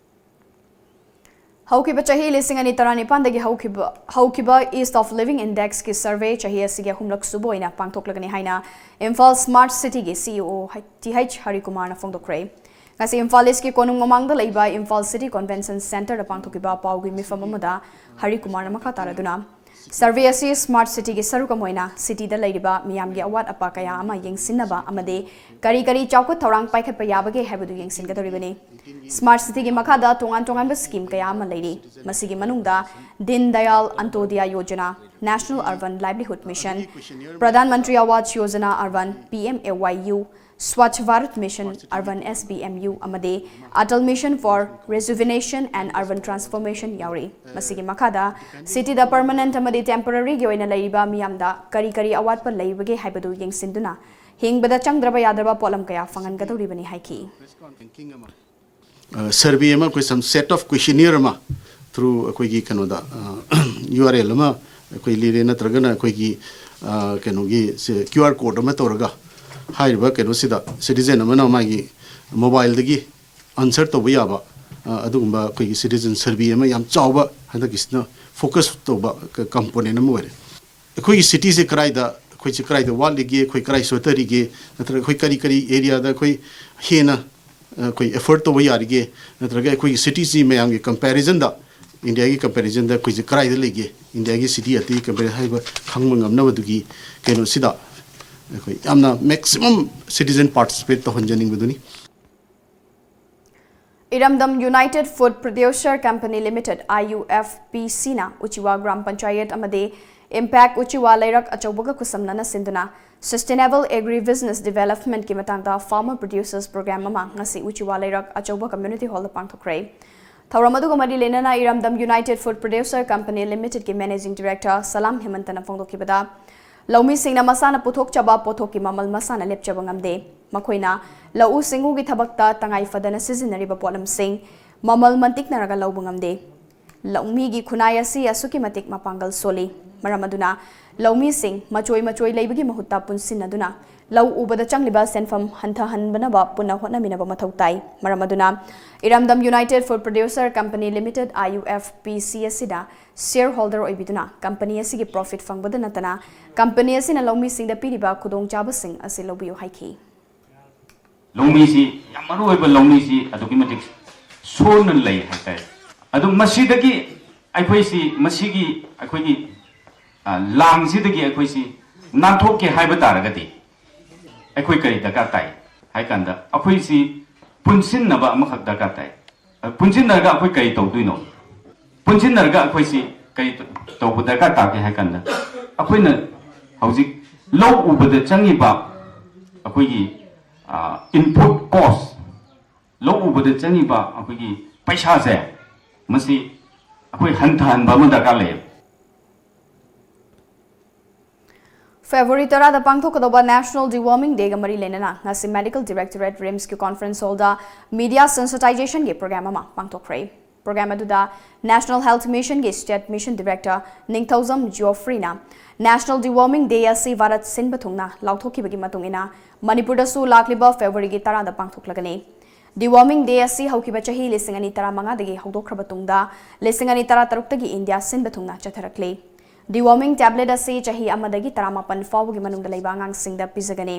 ꯍꯧꯈꯤꯕ ꯆꯍꯤ ꯂꯤꯁꯤꯡ ꯑꯅꯤ ꯇꯔꯥꯅꯤꯄꯥꯟꯗꯒꯤ ꯍꯧꯈꯤꯕ ꯍꯧꯈꯤꯕ Ease of Living Index ꯀꯤ survey ꯆꯍꯤ ꯑꯁꯤꯒꯤ ꯑꯍꯨꯝꯂꯛ ꯁꯨꯕ ꯑꯣꯏꯅ ꯄꯥꯡꯊꯣꯛꯂꯒꯅꯤ ꯍꯥꯏꯅ ꯏꯝꯐꯥꯜ Smart City ꯒꯤ CEO ꯍꯩ- ꯇꯤ ꯍꯩꯆ ꯍꯔꯤꯀꯨꯃꯥꯔꯅ ꯐꯣꯡꯗꯣꯛꯈ꯭ꯔꯦ꯫ ꯉꯁꯤ ꯏꯝꯐꯥꯜ ꯏꯁꯀꯤ ꯀꯣꯅꯨꯡ ꯃꯃꯥꯡꯗ ꯂꯩꯕ ꯏꯝꯐꯥꯜ ꯁꯤꯇꯤ ꯀꯟꯚꯦꯟꯁꯟ ꯁꯦꯟꯇꯔꯗ ꯄꯥꯡꯊꯣꯛꯈꯤꯕ ꯄꯥꯎꯒꯤ ꯃꯤꯐꯝ ꯑꯃꯗ ꯍꯔꯤꯀꯨꯃꯥꯔꯅ ꯃꯈꯥ ꯇꯥꯔꯗꯨꯅ, ꯁꯔꯚꯦ ꯑꯁꯤ ꯁ꯭ꯃꯥꯔꯠ ꯁꯤꯇꯤꯒꯤ ꯁꯔꯨꯛ ꯑꯃ ꯑꯣꯏꯅ ꯁꯤꯇꯤꯗ ꯂꯩꯔꯤꯕ ꯃꯤꯌꯥꯝꯒꯤ ꯑꯋꯥꯠ ꯑꯄꯥ ꯀꯌꯥ ꯑꯃ ꯌꯦꯡꯁꯤꯟꯅꯕ ꯑꯃꯗꯤ ꯀꯔꯤ ꯀꯔꯤ ꯆꯥꯎꯈꯠ ꯊꯧꯔꯥꯡ ꯄꯥꯏꯈꯠꯄ ꯌꯥꯕꯒꯦ ꯍꯥꯏꯕꯗꯨ ꯌꯦꯡꯁꯤꯟꯒꯗꯧꯔꯤꯕꯅꯤ꯫ ꯁ꯭ꯃꯥꯔꯠ ꯁꯤꯇꯤꯒꯤ ꯃꯈꯥꯗ ꯇꯣꯉꯥꯟ ꯇꯣꯉꯥꯟꯕ ꯁ꯭ꯀꯤꯝ ꯀꯌꯥ ꯑꯃ ꯂꯩꯔꯤ꯫ ꯃꯁꯤꯒꯤ ꯃꯅꯨꯡꯗ ꯗꯤꯟ Dayal ꯑꯟꯇꯣꯗ꯭ꯌꯥ Yojana, National Urban Livelihood Mission, Pradhan Mantri Awas Yojana urban, P M A Y U, Swachh Bharat mission, urban S B M U, ꯑꯃꯗꯤ Atal mission for rejuvenation and urban transformation ꯌꯥꯎꯔꯤ꯫ ꯃꯁꯤꯒꯤ ꯃꯈꯥꯗ ꯁꯤꯇꯤꯗ ꯄꯔꯃꯅꯦꯟꯠ ꯑꯃꯗꯤ ꯇꯦꯝꯄꯣꯔꯔꯤꯒꯤ ꯑꯣꯏꯅ ꯂꯩꯔꯤꯕ ꯃꯤꯌꯥꯝꯗ ꯀꯔꯤ ꯀꯔꯤ ꯑꯋꯥꯠꯄ ꯂꯩꯕꯒꯦ ꯍꯥꯏꯕꯗꯨ ꯌꯦꯡꯁꯤꯟꯗꯨꯅ ꯍꯤꯡꯕꯗ ꯆꯪꯗ꯭ꯔꯕ ꯌꯥꯗ꯭ꯔꯕ ꯄꯣꯠꯂꯝ ꯀꯌꯥ ꯐꯪꯍꯟꯒꯗꯧꯔꯤꯕꯅꯤ ꯍꯥꯏꯈꯤ꯫ ꯁꯔꯚꯦ ꯑꯃ ꯑꯩꯈꯣꯏ some set of questionnaire ꯑꯃ through ꯑꯩꯈꯣꯏꯒꯤ ꯀꯩꯅꯣꯗ ꯌꯨ ꯑꯥꯔ ꯑꯦꯜ ꯑꯃ ꯑꯩꯈꯣꯏ ꯂꯤꯔꯦ, ꯅꯠꯇ꯭ꯔꯒꯅ ꯑꯩꯈꯣꯏꯒꯤ ꯀꯩꯅꯣꯒꯤ ꯀ꯭ꯌꯨ ꯑꯥꯔ ꯀꯣꯗ ꯑꯃ ꯇꯧꯔꯒ ꯍꯥꯏꯔꯤꯕ ꯀꯩꯅꯣꯁꯤꯗ ꯁꯤꯇꯤꯖꯦꯟ ꯑꯃꯅ ꯃꯥꯒꯤ ꯃꯣꯕꯥꯏꯜꯗꯒꯤ ꯑꯟꯁꯔ ꯇꯧꯕ ꯌꯥꯕ ꯑꯗꯨꯒꯨꯝꯕ ꯑꯩꯈꯣꯏꯒꯤ ꯁꯤꯇꯤꯖꯦꯟ ꯁꯔꯚꯦ ꯑꯃ ꯌꯥꯝ ꯆꯥꯎꯕ ꯍꯟꯗꯛꯀꯤꯁꯤꯅ ꯐꯣꯀꯁ ꯇꯧꯕ ꯀꯝꯄꯣꯅꯦꯟ ꯑꯃ ꯑꯣꯏꯔꯦ꯫ ꯑꯩꯈꯣꯏꯒꯤ ꯁꯤꯇꯤꯁꯦ ꯀꯗꯥꯏꯗ, ꯑꯩꯈꯣꯏꯁꯦ ꯀꯗꯥꯏꯗ ꯋꯥꯠꯂꯤꯒꯦ, ꯑꯩꯈꯣꯏ ꯀꯗꯥꯏ ꯁꯣꯠꯊꯔꯤꯒꯦ, ꯅꯠꯇ꯭ꯔꯒ ꯑꯩꯈꯣꯏ ꯀꯔꯤ ꯀꯔꯤ ꯑꯦꯔꯤꯌꯥꯗ ꯑꯩꯈꯣꯏ ꯍꯦꯟꯅ ꯑꯩꯈꯣꯏ ꯑꯦꯐꯣꯔꯠ ꯇꯧꯕ ꯌꯥꯔꯤꯒꯦ, ꯅꯠꯇ꯭ꯔꯒ ꯑꯩꯈꯣꯏꯒꯤ ꯁꯤꯇꯤꯁꯤ ꯃꯌꯥꯝꯒꯤ ꯀꯝꯄꯦꯔꯤꯖꯟꯗ, ꯏꯟꯗꯤꯌꯥꯒꯤ ꯀꯝꯄꯦꯔꯤꯖꯟꯗ ꯑꯩꯈꯣꯏꯁꯦ ꯀꯗꯥꯏꯗ ꯂꯩꯒꯦ, ꯏꯟꯗꯤꯌꯥꯒꯤ ꯁꯤꯇꯤ ꯑꯇꯩ ꯀꯝꯄꯦꯔꯤꯖꯟ ꯍꯥꯏꯕ ꯈꯪꯕ ꯉꯝꯅꯕꯗꯨꯒꯤ ꯀꯩꯅꯣꯁꯤꯗ ꯑꯩꯈꯣꯏ ꯌꯥꯝꯅ ꯃꯦꯛꯁꯤꯃꯝ ꯁꯤꯇꯤꯖꯟ ꯄꯥꯔꯇꯤꯁꯤꯄꯦꯠ ꯇꯧꯍꯟꯖꯅꯤꯡꯕꯗꯨꯅꯤ꯫ ꯏꯔꯝꯗꯝ United Food Producer Company Limited, I U F P C, ꯅ ꯎꯆꯤꯋꯥ ꯒ꯭ꯔꯥꯝ ꯄꯟꯆꯥꯌꯠ ꯑꯃꯗꯤ ꯏꯝꯄꯦꯛ ꯎꯆꯤꯋꯥ ꯂꯩꯔꯛ ꯑꯆꯧꯕꯒ ꯈꯨꯠꯁꯝꯅꯅ ꯁꯤꯟꯗꯨꯅ Sustainable Agri Business Development ꯀꯤ ꯃꯇꯥꯡꯗ Farmer Producers Program ꯑꯃ ꯉꯁꯤ ꯎꯆꯤꯋꯥ ꯂꯩꯔꯛ ꯑꯆꯧꯕ Community Hall ꯗ ꯄꯥꯡꯊꯣꯛꯈ꯭ꯔꯦ꯫ ꯊꯧꯔꯝ ꯑꯗꯨꯒ ꯃꯔꯤ ꯂꯩꯅꯅ ꯏꯔꯝꯗꯝ United Food Producer Company Limited ꯀꯤ Managing Director ꯁꯂꯥꯝ ꯍꯦꯃꯟꯇꯅ ꯐꯣꯡꯗꯣꯛꯈꯤꯕꯗ, ꯂꯧꯃꯤꯁꯤꯡꯅ ꯃꯁꯥꯅ ꯄꯨꯊꯣꯛꯆꯕ ꯄꯣꯠꯊꯣꯛꯀꯤ ꯃꯃꯜ ꯃꯁꯥꯅ ꯂꯦꯞꯆꯕ ꯉꯝꯗꯦ꯫ ꯃꯈꯣꯏꯅ ꯂꯧꯎ ꯁꯤꯡꯎꯒꯤ ꯊꯕꯛꯇ ꯇꯉꯥꯏ ꯐꯗꯅ ꯁꯤꯖꯤꯟꯅꯔꯤꯕ ꯄꯣꯠꯂꯝꯁꯤꯡ ꯃꯃꯜ ꯃꯟꯇꯤꯛꯅꯔꯒ ꯂꯧꯕ ꯉꯝꯗꯦ꯫ ꯂꯧꯃꯤꯒꯤ ꯈꯨꯟꯅꯥꯏ ꯑꯁꯤ ꯑꯁꯨꯛꯀꯤ ꯃꯇꯤꯛ ꯃꯄꯥꯡꯒꯜ ꯁꯣꯜꯂꯤ꯫ ꯃꯔꯝ ꯑꯗꯨꯅ ꯂꯧꯃꯤꯁꯤꯡ ꯃꯆꯣꯏ ꯃꯆꯣꯏ ꯂꯩꯕꯒꯤ ꯃꯍꯨꯠꯇ ꯄꯨꯟꯁꯤꯟꯅꯗꯨꯅ ꯂꯧ ꯎꯕꯗ ꯆꯪꯂꯤꯕ ꯁꯦꯟꯐꯝ ꯍꯟꯊꯍꯟꯕꯅꯕ ꯄꯨꯟꯅ ꯍꯣꯠꯅꯃꯤꯟꯅꯕ ꯃꯊꯧ ꯇꯥꯏ꯫ ꯃꯔꯝ ꯑꯗꯨꯅ ꯏꯔꯝꯗꯝ United Food Producer Company Limited, I U F P C, ꯑꯁꯤꯗ ꯁꯤꯌꯔ ꯍꯣꯜꯗꯔ ꯑꯣꯏꯕꯤꯗꯨꯅ ꯀꯝꯄꯅꯤ ꯑꯁꯤꯒꯤ ꯄ꯭ꯔꯣꯐꯤꯠ ꯐꯪꯕꯗ ꯅꯠꯇꯅ ꯀꯝꯄꯅꯤ ꯑꯁꯤꯅ ꯂꯧꯃꯤꯁꯤꯡꯗ ꯄꯤꯔꯤꯕ ꯈꯨꯗꯣꯡꯆꯥꯕꯁꯤꯡ ꯑꯁꯤ ꯂꯧꯕꯤꯌꯨ ꯍꯥꯏꯈꯤ꯫ ꯂꯧꯃꯤꯁꯤ ꯌꯥꯝ ꯃꯔꯨ ꯑꯣꯏꯕ ꯂꯧꯃꯤꯁꯤ ꯑꯗꯨꯛꯀꯤ ꯃꯇꯤꯛ ꯁꯣꯟꯅ ꯂꯩ ꯍꯥꯏꯇꯥꯔꯦ꯫ ꯑꯗꯨ ꯃꯁꯤꯗꯒꯤ ꯑꯩꯈꯣꯏꯁꯤ ꯃꯁꯤꯒꯤ ꯑꯩꯈꯣꯏꯒꯤ ꯑ, ꯂꯥꯡꯁꯤꯗꯒꯤ ꯑꯩꯈꯣꯏꯁꯤ ꯅꯥꯟꯊꯣꯛꯀꯦ ꯍꯥꯏꯕ ꯇꯥꯔꯒꯗꯤ ꯑꯩꯈꯣꯏ ꯀꯔꯤ ꯗꯔꯀꯥꯔ ꯇꯥꯏ ꯍꯥꯏ ꯀꯥꯟꯗ ꯑꯩꯈꯣꯏꯁꯤ ꯄꯨꯟꯁꯤꯟꯅꯕ ꯑꯃꯈꯛ ꯗꯔꯀꯥꯔ ꯇꯥꯏ꯫ ꯑ, ꯄꯨꯟꯁꯤꯟꯅꯔꯒ ꯑꯩꯈꯣꯏ ꯀꯔꯤ ꯇꯧꯗꯣꯏꯅꯣ? ꯄꯨꯟꯁꯤꯟꯅꯔꯒ ꯑꯩꯈꯣꯏꯁꯤ ꯀꯔꯤ ꯇꯧꯕ ꯗꯔꯀꯥꯔ ꯇꯥꯒꯦ ꯍꯥꯏ ꯀꯥꯟꯗ ꯑꯩꯈꯣꯏꯅ ꯍꯧꯖꯤꯛ ꯂꯧ ꯎꯕꯗ ꯆꯪꯉꯤꯕ ꯑꯩꯈꯣꯏꯒꯤ ꯏꯟꯄꯨꯠ ꯀꯣꯁ, ꯂꯧ ꯎꯕꯗ ꯆꯪꯉꯤꯕ ꯑꯩꯈꯣꯏꯒꯤ ꯄꯩꯁꯥꯁꯦ ꯃꯁꯤ ꯑꯩꯈꯣꯏ ꯍꯟꯊꯍꯟꯕ ꯑꯃ ꯗꯔꯀꯥꯔ ꯂꯩꯌꯦꯕ꯫ ꯐꯦꯕ꯭ꯔꯨꯋꯥꯔꯤ ꯇꯔꯥꯗ ꯄꯥꯡꯊꯣꯛꯀꯗꯧꯕ National Deworming Day ꯒ ꯃꯔꯤ ꯂꯩꯅꯅ ꯉꯁꯤ Medical Directorate, RIMS ꯀꯤ conference hall ꯗ media sensitization ꯒꯤ program ꯑꯃ ꯄꯥꯡꯊꯣꯛꯈ꯭ꯔꯦ꯫ Program ꯑꯗꯨꯗ National Health Mission ꯒꯤ State Mission Director ꯅꯤꯡꯊꯧꯖꯝ Geoffrey ꯅ National Deworming Day ꯑꯁꯤ ꯚꯥꯔꯠ ꯁꯤꯟꯕ ꯊꯨꯡꯅ ꯂꯥꯎꯊꯣꯛꯈꯤꯕꯒꯤ ꯃꯇꯨꯡ ꯏꯟꯅ ꯃꯅꯤꯄꯨꯔꯗꯁꯨ ꯂꯥꯛꯂꯤꯕ ꯐꯦꯕ꯭ꯔꯨꯋꯥꯔꯤꯒꯤ ꯇꯔꯥꯗ ꯄꯥꯡꯊꯣꯛꯂꯒꯅꯤ꯫ Deworming Day ꯑꯁꯤ ꯍꯧꯈꯤꯕ ꯆꯍꯤ ꯂꯤꯁꯤꯡ ꯑꯅꯤ ꯇꯔꯥꯃꯉꯥꯗꯒꯤ ꯍꯧꯗꯣꯛꯈ꯭ꯔꯕ ꯇꯨꯡꯗ ꯂꯤꯁꯤꯡ ꯑꯅꯤ ꯇꯔꯥꯇꯔꯨꯛꯇꯒꯤ ꯏꯟꯗꯤꯌꯥ ꯁꯤꯟꯕ ꯊꯨꯡꯅ ꯆꯠꯊꯔꯛꯂꯤ꯫ Deworming tablet ꯑꯁꯤ ꯆꯍꯤ ꯑꯃꯗꯒꯤ ꯇꯔꯥꯃꯥꯄꯟ ꯐꯥꯎꯕꯒꯤ ꯃꯅꯨꯡꯗ ꯂꯩꯕ ꯑꯉꯥꯡꯁꯤꯡꯗ ꯄꯤꯖꯒꯅꯤ꯫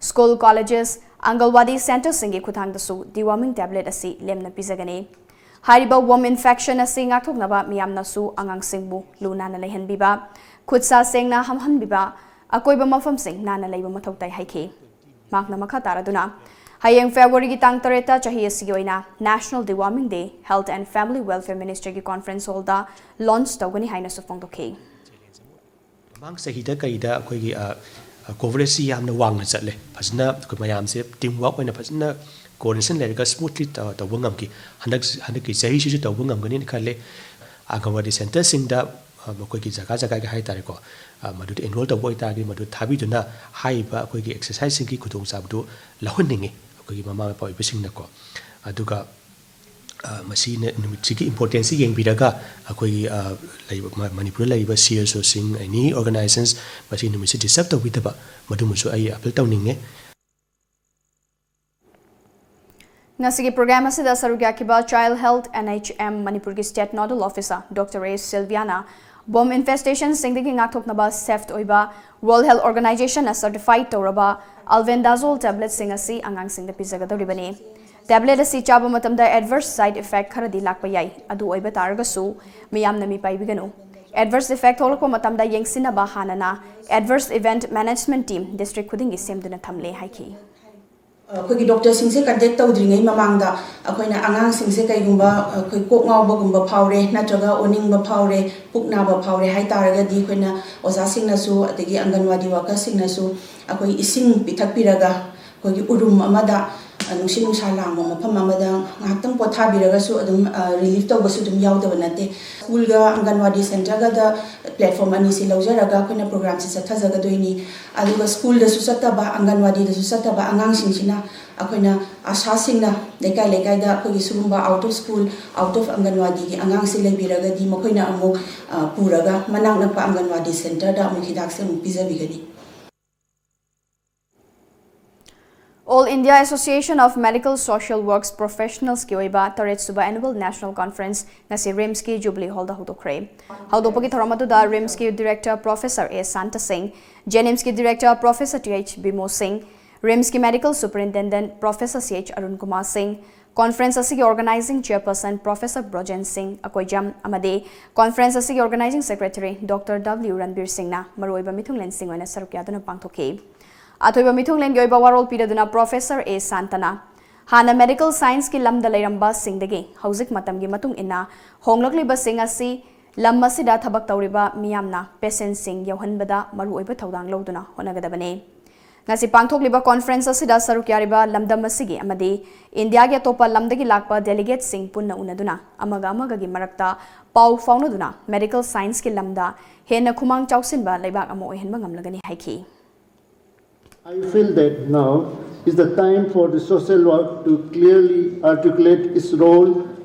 School, colleges, ꯑꯪꯒꯜꯋꯥꯗꯤ centreꯁꯤꯡꯒꯤ ꯈꯨꯠꯊꯥꯡꯗꯁꯨ deworming tablet ꯑꯁꯤ ꯂꯦꯝꯅ ꯄꯤꯖꯒꯅꯤ꯫ ꯍꯥꯏꯔꯤꯕ worm infection ꯑꯁꯤ ꯉꯥꯛꯊꯣꯛꯅꯕ ꯃꯤꯌꯥꯝꯅꯁꯨ ꯑꯉꯥꯡꯁꯤꯡꯕꯨ ꯂꯨ ꯅꯥꯟꯅ ꯂꯩꯍꯟꯕꯤꯕ, ꯈꯨꯠ ꯁꯥ ꯁꯦꯡꯅ ꯍꯝꯍꯟꯕꯤꯕ, ꯑꯀꯣꯏꯕ ꯃꯐꯝꯁꯤꯡ ꯅꯥꯟꯅ ꯂꯩꯕ ꯃꯊꯧ ꯇꯥꯏ ꯍꯥꯏꯈꯤ꯫ ꯃꯍꯥꯛꯅ ꯃꯈꯥ ꯇꯥꯔꯗꯨꯅ, ꯍꯌꯦꯡ Februaryꯒꯤ ꯇꯥꯡ ꯇꯔꯦꯠꯇ ꯆꯍꯤ ꯑꯁꯤꯒꯤ ꯑꯣꯏꯅ National Deworming Day Health and Family Welfare Ministryꯒꯤ conference hallꯗ launch ꯇꯧꯒꯅꯤ ꯍꯥꯏꯅꯁꯨ ꯐꯣꯡꯗꯣꯛꯈꯤ꯫ ꯃꯃꯥꯡ ꯆꯍꯤꯗ ꯀꯩꯗ ꯑꯩꯈꯣꯏꯒꯤ ꯀꯣꯚꯔꯦꯖꯁꯤ ꯌꯥꯝꯅ ꯋꯥꯡꯅ ꯆꯠꯂꯦ꯫ ꯐꯖꯅ ꯑꯩꯈꯣꯏ ꯃꯌꯥꯝꯁꯦ team work ꯑꯣꯏꯅ ꯐꯖꯅ coordination ꯂꯩꯔꯒ smoothly ꯇꯧꯕ ꯉꯝꯈꯤ꯫ ꯍꯟꯗꯛ ꯍꯟꯗꯛꯀꯤ ꯆꯍꯤꯁꯤꯁꯨ ꯇꯧꯕ ꯉꯝꯒꯅꯤꯅ ꯈꯜꯂꯦ꯫ ꯑꯪꯒꯟꯋꯥꯗꯤ centreꯁꯤꯡꯗ ꯃꯈꯣꯏꯒꯤ ꯖꯒꯥ ꯖꯒꯥꯒꯤ ꯍꯥꯏ ꯇꯥꯔꯦꯀꯣ, ꯃꯗꯨꯗ enroll ꯇꯧꯕ ꯑꯣꯏꯇꯥꯔꯒꯗꯤ ꯃꯗꯨ ꯊꯥꯕꯤꯗꯨꯅ ꯍꯥꯏꯔꯤꯕ ꯑꯩꯈꯣꯏꯒꯤ exerciseꯁꯤꯡꯒꯤ ꯈꯨꯗꯣꯡꯆꯥꯕꯗꯨ ꯂꯧꯍꯟꯅꯤꯡꯉꯤ ꯑꯩꯈꯣꯏꯒꯤ ꯃꯃꯥ ꯃꯄꯥ ꯑꯣꯏꯕꯁꯤꯡꯅꯀꯣ꯫ ꯑꯗꯨꯒ ꯃꯁꯤ ꯅꯨꯃꯤꯠꯁꯤꯒꯤ importanceꯁꯤ ꯌꯦꯡꯕꯤꯔꯒ ꯑꯩꯈꯣꯏꯒꯤ ꯂꯩꯔꯤꯕ ꯃꯅꯤꯄꯨꯔꯗ ꯂꯩꯔꯤꯕ CSOꯁꯤꯡ, any organizations, ꯃꯁꯤ ꯅꯨꯃꯤꯠꯁꯤ disturb ꯇꯧꯕꯤꯗꯕ, ꯃꯗꯨꯃꯁꯨ ꯑꯩ appeal ꯇꯧꯅꯤꯡꯉꯦ꯫ ꯉꯁꯤꯒꯤ program ꯑꯁꯤꯗ ꯁꯔꯨꯛ ꯌꯥꯈꯤꯕ Child Health NHM ꯃꯅꯤꯄꯨꯔꯒꯤ State Nodal Officer Doctor A Sylviaꯅ worm infestationꯁꯤꯡꯗꯒꯤ ꯉꯥꯛꯊꯣꯛꯅꯕ safe ꯑꯣꯏꯕ World Health Organizationꯅ certified ꯇꯧꯔꯕ albendazole tabletꯁꯤꯡ ꯑꯁꯤ ꯑꯉꯥꯡꯁꯤꯡꯗ ꯄꯤꯖꯒꯗꯧꯔꯤꯕꯅꯤ꯫ Tablet ꯑꯁꯤ ꯆꯥꯕ ꯃꯇꯝꯗ adverse side effect ꯈꯔꯗꯤ ꯂꯥꯛꯄ ꯌꯥꯏ꯫ ꯑꯗꯨ ꯑꯣꯏꯕ ꯇꯥꯔꯒꯁꯨ ꯃꯤꯌꯥꯝꯅ ꯃꯤꯄꯥꯏꯕꯤꯒꯅꯨ꯫ Adverse effect ꯊꯣꯛꯂꯛꯄ ꯃꯇꯝꯗ ꯌꯦꯡꯁꯤꯟꯅꯕ ꯍꯥꯟꯅꯅ adverse event management team district ꯈꯨꯗꯤꯡꯒꯤ ꯁꯦꯝꯗꯨꯅ ꯊꯝꯂꯦ ꯍꯥꯏꯈꯤ꯫ ꯑꯩꯈꯣꯏꯒꯤ doctorꯁꯤꯡꯁꯦ contact ꯇꯧꯗ꯭ꯔꯤꯉꯩ ꯃꯃꯥꯡꯗ ꯑꯩꯈꯣꯏꯅ ꯑꯉꯥꯡꯁꯤꯡꯁꯦ ꯀꯩꯒꯨꯝꯕ ꯑꯩꯈꯣꯏ ꯀꯣꯛ ꯉꯥꯎꯕꯒꯨꯝꯕ ꯐꯥꯎꯔꯦ, ꯅꯠꯇ꯭ꯔꯒ ꯑꯣꯅꯤꯡꯕ ꯐꯥꯎꯔꯦ, ꯄꯨꯛ ꯅꯥꯕ ꯐꯥꯎꯔꯦ ꯍꯥꯏ ꯇꯥꯔꯒꯗꯤ, ꯑꯩꯈꯣꯏꯅ ꯑꯣꯖꯥꯁꯤꯡꯅꯁꯨ ꯑꯗꯒꯤ ꯑꯪꯒꯟꯋꯥꯗꯤ workerꯁꯤꯡꯅꯁꯨ ꯑꯩꯈꯣꯏ ꯏꯁꯤꯡ ꯄꯤꯊꯛꯄꯤꯔꯒ, ꯑꯩꯈꯣꯏꯒꯤ ꯎꯔꯨꯝ ꯑꯃꯗ, ꯅꯨꯡꯁꯤꯠ ꯅꯨꯡꯁꯥ ꯂꯥꯡꯕ ꯃꯐꯝ ꯑꯃꯗ ꯉꯥꯏꯍꯥꯛꯇꯪ ꯄꯣꯊꯥꯕꯤꯔꯒꯁꯨ ꯑꯗꯨꯝ relief ꯇꯧꯕꯁꯨ ꯑꯗꯨꯝ ꯌꯥꯎꯗꯕ ꯅꯠꯇꯦ꯫ Schoolꯒ ꯑꯪꯒꯟꯋꯥꯗꯤ centreꯒꯗ platform ꯑꯅꯤꯁꯤ ꯂꯧꯖꯔꯒ ꯑꯩꯈꯣꯏꯅ programꯁꯤ ꯆꯠꯊꯖꯒꯗꯣꯏꯅꯤ꯫ ꯑꯗꯨꯒ schoolꯗꯁꯨ ꯆꯠꯇꯕ, ꯑꯪꯒꯟꯋꯥꯗꯤꯗꯁꯨ ꯆꯠꯇꯕ ꯑꯉꯥꯡꯁꯤꯡꯁꯤꯅ ꯑꯩꯈꯣꯏꯅ ꯑꯁꯥꯁꯤꯡꯅ ꯂꯩꯀꯥꯏ ꯂꯩꯀꯥꯏꯗ ꯑꯩꯈꯣꯏꯒꯤ ꯁꯤꯒꯨꯝꯕ out of school, out of ꯑꯪꯒꯟꯋꯥꯗꯤꯒꯤ ꯑꯉꯥꯡꯁꯤ ꯂꯩꯕꯤꯔꯒꯗꯤ ꯃꯈꯣꯏꯅ ꯑꯃꯨꯛ ꯄꯨꯔꯒ ꯃꯅꯥꯛ ꯅꯛꯄ ꯑꯪꯒꯟꯋꯥꯗꯤ centreꯗ ꯑꯃꯨꯛ ꯍꯤꯗꯥꯛꯁꯦ ꯑꯃꯨꯛ ꯄꯤꯖꯕꯤꯒꯅꯤ꯫ All India Association of Medical Social Works Professionalsꯀꯤ ꯑꯣꯏꯕ ꯇꯔꯦꯠꯁꯨꯕ Annual National Conference ꯉꯁꯤ RIMSꯀꯤ Jubilee Hallꯗ ꯍꯧꯗꯣꯛꯈ꯭ꯔꯦ꯫ ꯍꯧꯗꯣꯛꯄꯒꯤ ꯊꯧꯔꯝ ꯑꯗꯨꯗ RIMSꯀꯤ Director Professor A Santa Singh, JNIMSꯀꯤ Director Professor Th Bimo Singh, RIMSꯀꯤ Medical Superintendent Professor Ch Arun Kumar Singh, conference ꯑꯁꯤꯒꯤ organizing chairperson Professor Brojen Singh Akoijam ꯑꯃꯗꯤ conference ꯑꯁꯤꯒꯤ organizing secretary Doctor W Ranbir Singhꯅ ꯃꯔꯨꯑꯣꯏꯕ ꯃꯤꯊꯨꯡꯂꯦꯟꯁꯤꯡ ꯑꯣꯏꯅ ꯁꯔꯨꯛ ꯌꯥꯗꯨꯅ ꯄꯥꯡꯊꯣꯛꯈꯤ꯫ ꯑꯊꯣꯏꯕ ꯃꯤꯊꯨꯡꯂꯦꯟꯒꯤ ꯑꯣꯏꯕ ꯋꯥꯔꯣꯜ ꯄꯤꯔꯗꯨꯅ Professor A Santana ꯍꯥꯟꯅ medical scienceꯀꯤ ꯂꯝꯗ ꯂꯩꯔꯝꯕꯁꯤꯡꯗꯒꯤ ꯍꯧꯖꯤꯛ ꯃꯇꯝꯒꯤ ꯃꯇꯨꯡ ꯏꯟꯅ ꯍꯣꯡꯂꯛꯂꯤꯕꯁꯤꯡ ꯑꯁꯤ ꯂꯝ ꯑꯁꯤꯗ ꯊꯕꯛ ꯇꯧꯔꯤꯕ ꯃꯤꯌꯥꯝꯅ patientꯁꯤꯡ ꯌꯧꯍꯟꯕꯗ ꯃꯔꯨꯑꯣꯏꯕ ꯊꯧꯗꯥꯡ ꯂꯧꯗꯨꯅ ꯍꯣꯠꯅꯒꯗꯕꯅꯤ꯫ ꯉꯁꯤ ꯄꯥꯡꯊꯣꯛꯂꯤꯕ conference ꯑꯁꯤꯗ ꯁꯔꯨꯛ ꯌꯥꯔꯤꯕ ꯂꯝꯗꯝ ꯑꯁꯤꯒꯤ ꯑꯃꯗꯤ ꯏꯟꯗꯤꯌꯥꯒꯤ ꯑꯇꯣꯞꯄ ꯂꯝꯗꯒꯤ ꯂꯥꯛꯄ delegateꯁꯤꯡ ꯄꯨꯟꯅ ꯎꯅꯗꯨꯅ ꯑꯃꯒ ꯑꯃꯒꯒꯤ ꯃꯔꯛꯇ ꯄꯥꯎ ꯐꯥꯎꯅꯗꯨꯅ medical scienceꯀꯤ ꯂꯝꯗ ꯍꯦꯟꯅ ꯈꯨꯃꯥꯡ ꯆꯥꯎꯁꯤꯟꯕ ꯂꯩꯕꯥꯛ ꯑꯃ ꯑꯣꯏꯍꯟꯕ ꯉꯝꯂꯒꯅꯤ ꯍꯥꯏꯈꯤ꯫ I feel that now is the time for the social work to clearly articulate its role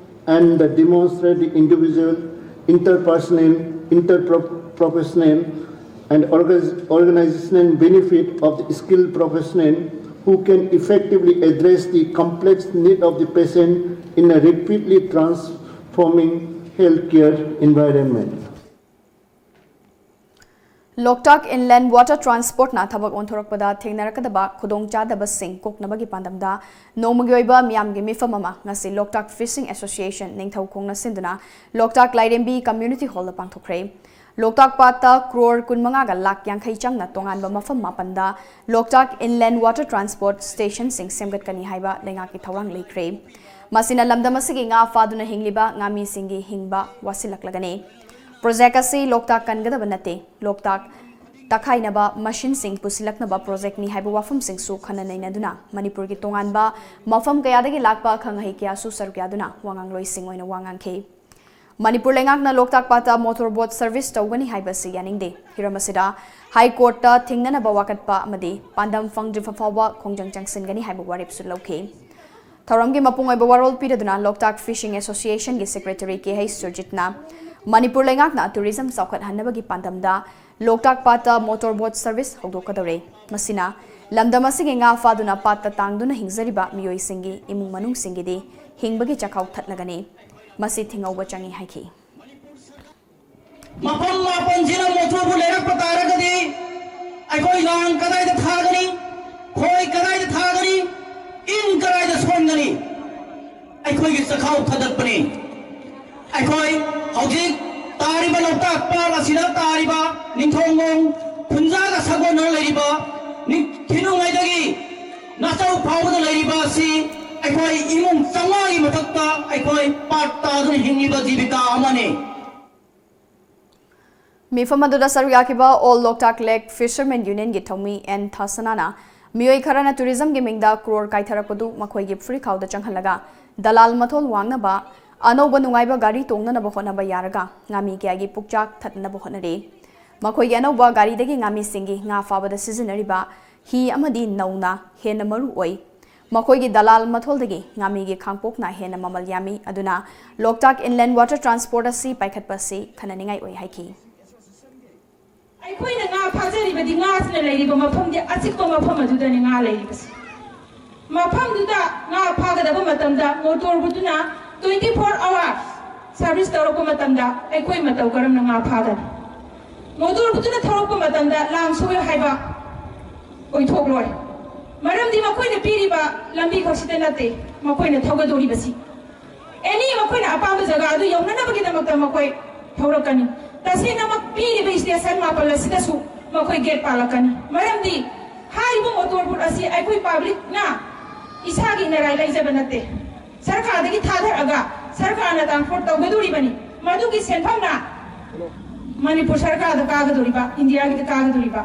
and demonstrate the individual, interpersonal, interprofessional, and orga- organizational benefit of the skilled professional who can effectively address the complex need of the patient in a rapidly transforming healthcare environment. Loktak Inland Water Transportꯅ ꯊꯕꯛ ꯑꯣꯟꯊꯣꯔꯛꯄꯗ ꯊꯦꯡꯅꯔꯛꯀꯗꯕ ꯈꯨꯗꯣꯡꯆꯥꯗꯕꯁꯤꯡ ꯀꯣꯛꯅꯕꯒꯤ ꯄꯥꯟꯗꯝꯗ ꯅꯣꯡꯃꯒꯤ ꯑꯣꯏꯕ ꯃꯤꯌꯥꯝꯒꯤ ꯃꯤꯐꯝ ꯑꯃ ꯉꯁꯤ ꯂꯣꯛꯇꯥꯛ Fishing Association ꯅꯤꯡꯊꯧꯈꯣꯡꯅ ꯁꯤꯟꯗꯨꯅ ꯂꯣꯛꯇꯥꯛ ꯂꯥꯏꯔꯦꯝꯕꯤ Community Hallꯗ ꯄꯥꯡꯊꯣꯛꯈ꯭ꯔꯦ꯫ ꯂꯣꯛꯇꯥꯛ ꯄꯥꯠꯇ crore ꯀꯨꯟꯃꯉꯥꯒ ꯂꯥꯛ ꯌꯥꯡꯈꯩ ꯆꯪꯅ ꯇꯣꯉꯥꯟꯕ ꯃꯐꯝ ꯃꯥꯄꯟꯗ ꯂꯣꯛꯇꯥꯛ Inland Water Transport Stationꯁꯤꯡ ꯁꯦꯝꯒꯠꯀꯅꯤ ꯍꯥꯏꯕ ꯂꯩꯉꯥꯛꯀꯤ ꯊꯧꯔꯥꯡ ꯂꯩꯈ꯭ꯔꯦ꯫ ꯃꯁꯤꯅ ꯂꯝꯗꯝ ꯑꯁꯤꯒꯤ ꯉꯥ ꯐꯥꯗꯨꯅ ꯍꯤꯡꯂꯤꯕ ꯉꯥꯃꯤꯁꯤꯡꯒꯤ ꯍꯤꯡꯕ ꯋꯥꯁꯤꯜꯂꯛꯂꯒꯅꯤ꯫ Project ꯑꯁꯤ ꯂꯣꯛꯇꯥꯛ ꯀꯟꯒꯗꯕ ꯅꯠꯇꯦ, ꯂꯣꯛꯇꯥꯛ ꯇꯛꯈꯥꯏꯅꯕ machineꯁꯤꯡ ꯄꯨꯁꯤꯜꯂꯛꯅꯕ projectꯅꯤ ꯍꯥꯏꯕ ꯋꯥꯐꯝꯁꯤꯡꯁꯨ ꯈꯟꯅ ꯅꯩꯅꯗꯨꯅ ꯃꯅꯤꯄꯨꯔꯒꯤ ꯇꯣꯉꯥꯟꯕ ꯃꯐꯝ ꯀꯌꯥꯗꯒꯤ ꯂꯥꯛꯄ ꯑꯈꯪ ꯑꯍꯩ ꯀꯌꯥꯁꯨ ꯁꯔꯨꯛ ꯌꯥꯗꯨꯅ ꯋꯥꯉꯥꯡꯂꯣꯏꯁꯤꯡ ꯑꯣꯏꯅ ꯋꯥ ꯉꯥꯡꯈꯤ꯫ ꯃꯅꯤꯄꯨꯔ ꯂꯩꯉꯥꯛꯅ ꯂꯣꯛꯇꯥꯛ ꯄꯥꯠꯇ motor boat service ꯇꯧꯒꯅꯤ ꯍꯥꯏꯕꯁꯤ ꯌꯥꯅꯤꯡꯗꯦ꯫ ꯍꯤꯔꯝ ꯑꯁꯤꯗ High Courtꯇ ꯊꯦꯡꯅꯅꯕ ꯋꯥꯀꯠꯄ ꯑꯃꯗꯤ ꯄꯥꯟꯗꯝ ꯐꯪꯗ꯭ꯔꯤꯕ ꯐꯥꯎꯕ ꯈꯣꯡꯖꯪ ꯆꯪꯁꯤꯟꯒꯅꯤ ꯍꯥꯏꯕ ꯋꯥꯔꯦꯞꯁꯨ ꯂꯧꯈꯤ꯫ ꯊꯧꯔꯝꯒꯤ ꯃꯄꯨꯡ ꯑꯣꯏꯕ ꯋꯥꯔꯣꯜ ꯄꯤꯔꯗꯨꯅ ꯂꯣꯛꯇꯥꯛ Fishing Associationꯒꯤ Secretary Kh ꯁꯨꯔꯖꯤꯠꯅ ꯃꯅꯤꯄꯨꯔ ꯂꯩꯉꯥꯛꯅ tourism ꯆꯥꯎꯈꯠꯍꯟꯅꯕꯒꯤ ꯄꯥꯟꯗꯝꯗ ꯂꯣꯛꯇꯥꯛ ꯄꯥꯠꯇ motor boat service ꯍꯧꯗꯣꯛꯀꯗꯧꯔꯦ꯫ ꯃꯁꯤꯅ ꯂꯝꯗꯝ ꯑꯁꯤꯒꯤ ꯉꯥ ꯐꯥꯗꯨꯅ ꯄꯥꯠꯇ ꯇꯥꯡꯗꯨꯅ ꯍꯤꯡꯖꯔꯤꯕ ꯃꯤꯑꯣꯏꯁꯤꯡꯒꯤ ꯏꯃꯨꯡ ꯃꯅꯨꯡꯁꯤꯡꯒꯤꯗꯤ ꯍꯤꯡꯕꯒꯤ ꯆꯥꯛꯈꯥꯎ ꯊꯠꯅꯒꯅꯤ꯫ ꯃꯁꯤ ꯊꯤꯡꯍꯧꯕ ꯆꯪꯏ ꯍꯥꯏꯈꯤ꯫ ꯃꯐꯝ ꯃꯥꯄꯟꯁꯤꯅ ꯃꯣꯊꯣꯛꯄꯨ ꯂꯩꯔꯛꯄ ꯇꯥꯔꯒꯗꯤ ꯑꯩꯈꯣꯏ ꯂꯥꯡ ꯀꯗꯥꯏꯗ ꯊꯥꯒꯅꯤ? ꯈꯣꯏ ꯀꯗꯥꯏꯗ ꯊꯥꯒꯅꯤ? ꯏꯟ ꯀꯗꯥꯏꯗ ꯁꯣꯟꯒꯅꯤ? ꯑꯩꯈꯣꯏꯒꯤ ꯆꯈꯥꯎ ꯊꯥꯗꯠꯄꯅꯤ꯫ ꯑꯩꯈꯣꯏ ꯍꯧꯖꯤꯛ ꯇꯥꯔꯤꯕ ꯂꯣꯛꯇꯥꯛ ꯄꯥꯠ ꯑꯁꯤꯗ ꯇꯥꯔꯤꯕ ꯅꯤꯡꯊꯧꯉꯣꯡ ꯈꯨꯟꯖꯥꯒ ꯁꯥꯒꯣꯟꯅ ꯂꯩꯔꯤꯕ ꯅꯤꯡꯊꯤꯅꯨꯡꯉꯩꯗꯒꯤ ꯅꯥꯆꯧ ꯐꯥꯎꯕꯗ ꯂꯩꯔꯤꯕ ꯑꯁꯤ ꯑꯩꯈꯣꯏ ꯏꯃꯨꯡ ꯆꯥꯝꯃꯉꯥꯒꯤ ꯃꯊꯛꯇ ꯑꯩꯈꯣꯏ ꯄꯥꯠ ꯇꯥꯗꯨꯅ ꯍꯤꯡꯂꯤꯕ ꯖꯤꯕꯤꯀꯥ ꯑꯃꯅꯤ꯫ ꯃꯤꯐꯝ ꯑꯗꯨꯗ ꯁꯔꯨꯛ ꯌꯥꯈꯤꯕ All Loktak Lake Fishermen Union ꯒꯤ ꯊꯧꯃꯤ ꯑꯦꯟ ꯊꯥꯁꯅꯥꯅ ꯃꯤꯑꯣꯏ ꯈꯔꯅ tourism ꯒꯤ ꯃꯤꯡꯗ ꯀ꯭ꯔꯣꯔ ꯀꯥꯏꯊꯔꯛꯄꯗꯨ ꯃꯈꯣꯏꯒꯤ ꯐꯨꯔꯤꯈꯥꯎꯗ ꯆꯪꯍꯜꯂꯒ ꯗꯂꯥꯜ ꯃꯊꯣꯜ ꯋꯥꯡꯅꯕ ꯑꯅꯧꯕ ꯅꯨꯡꯉꯥꯏꯕ ꯒꯥꯔꯤ ꯇꯣꯡꯅꯅꯕ ꯍꯣꯠꯅꯕ ꯌꯥꯔꯒ ꯉꯥꯃꯤ ꯀꯌꯥꯒꯤ ꯄꯨꯛꯆꯥꯛ ꯊꯠꯅꯕ ꯍꯣꯠꯅꯔꯤ꯫ ꯃꯈꯣꯏꯒꯤ ꯑꯅꯧꯕ ꯒꯥꯔꯤꯗꯒꯤ ꯉꯥꯃꯤꯁꯤꯡꯒꯤ ꯉꯥ ꯐꯥꯕꯗ ꯁꯤꯖꯤꯟꯅꯔꯤꯕ ꯍꯤ ꯑꯃꯗꯤ ꯅꯧꯅ ꯍꯦꯟꯅ ꯃꯔꯨ ꯑꯣꯏ꯫ ꯃꯈꯣꯏꯒꯤ ꯗꯂꯥꯜ ꯃꯊꯣꯜꯗꯒꯤ ꯉꯥꯃꯤꯒꯤ ꯈꯥꯡꯄꯣꯛꯅ ꯍꯦꯟꯅ ꯃꯃꯜ ꯌꯥꯝꯃꯤ, ꯑꯗꯨꯅ Loktak Inland Water Transport ꯑꯁꯤ ꯄꯥꯏꯈꯠꯄ ꯑꯁꯤ ꯈꯟꯅꯅꯤꯡꯉꯥꯏ ꯑꯣꯏ ꯍꯥꯏꯈꯤ꯫ ꯑꯩꯈꯣꯏꯅ ꯉꯥ ꯐꯥꯖꯔꯤꯕꯗꯤ ꯉꯥꯁꯤꯅ ꯂꯩꯔꯤꯕ ꯃꯐꯝꯗꯤ ꯑꯆꯤꯛꯄ ꯃꯐꯝ ꯑꯗꯨꯗꯅꯤ ꯉꯥ ꯂꯩꯔꯤꯕꯁꯤ꯫ ꯃꯐꯝꯗꯨꯗ ꯉꯥ ꯐꯥꯒꯗꯕ ꯃꯇꯝꯗ motor boat ꯇꯨꯅ twenty four hours service ꯇꯧꯔꯛꯄ ꯃꯇꯝꯗ ꯑꯩꯈꯣꯏ ꯃꯇꯧ ꯀꯔꯝꯅ ꯉꯥ ꯐꯥꯒꯅꯤ? Motor boat ꯇꯨꯅ ꯊꯧꯔꯛꯄ ꯃꯇꯝꯗ ꯂꯥꯡ ꯁꯣꯏ ꯍꯥꯏꯕ ꯑꯣꯏꯊꯣꯛꯂꯣꯏ꯫ ꯃꯔꯝꯗꯤ ꯃꯈꯣꯏꯅ ꯄꯤꯔꯤꯕ ꯂꯝꯕꯤ ꯈꯛꯁꯤꯗ ꯅꯠꯇꯦ ꯃꯈꯣꯏꯅ ꯊꯧꯒꯗꯧꯔꯤꯕꯁꯤ꯫ Any ꯃꯈꯣꯏꯅ ꯑꯄꯥꯝꯕ ꯖꯒꯥ ꯑꯗꯨ ꯌꯧꯅꯅꯕꯒꯤꯗꯃꯛꯇ ꯃꯈꯣꯏ ꯊꯧꯔꯛꯀꯅꯤ꯫ ꯇꯁꯦꯡꯅꯃꯛ ꯄꯤꯔꯤꯕ station ꯃꯥꯄꯜ ꯑꯁꯤꯗꯁꯨ ꯃꯈꯣꯏ gate ꯄꯥꯜꯂꯛꯀꯅꯤ꯫ ꯃꯔꯝꯗꯤ ꯍꯥꯏꯔꯤꯕ motor boat ꯑꯁꯤ ꯑꯩꯈꯣꯏ public ꯅ ꯏꯁꯥꯒꯤ ꯅꯔꯥꯏ ꯂꯩꯖꯕ ꯅꯠꯇꯦ꯫ ꯁꯔꯀꯥꯔꯗꯒꯤ ꯊꯥꯗꯔꯛꯑꯒ ꯁꯔꯀꯥꯔꯅ transport ꯇꯧꯒꯗꯧꯔꯤꯕꯅꯤ꯫ ꯃꯗꯨꯒꯤ ꯁꯦꯟꯐꯝꯅ ꯃꯅꯤꯄꯨꯔ ꯁꯔꯀꯥꯔꯗ ꯀꯥꯒꯗꯧꯔꯤꯕ, ꯏꯟꯗꯤꯌꯥꯒꯤꯗ ꯀꯥꯒꯗꯧꯔꯤꯕ꯫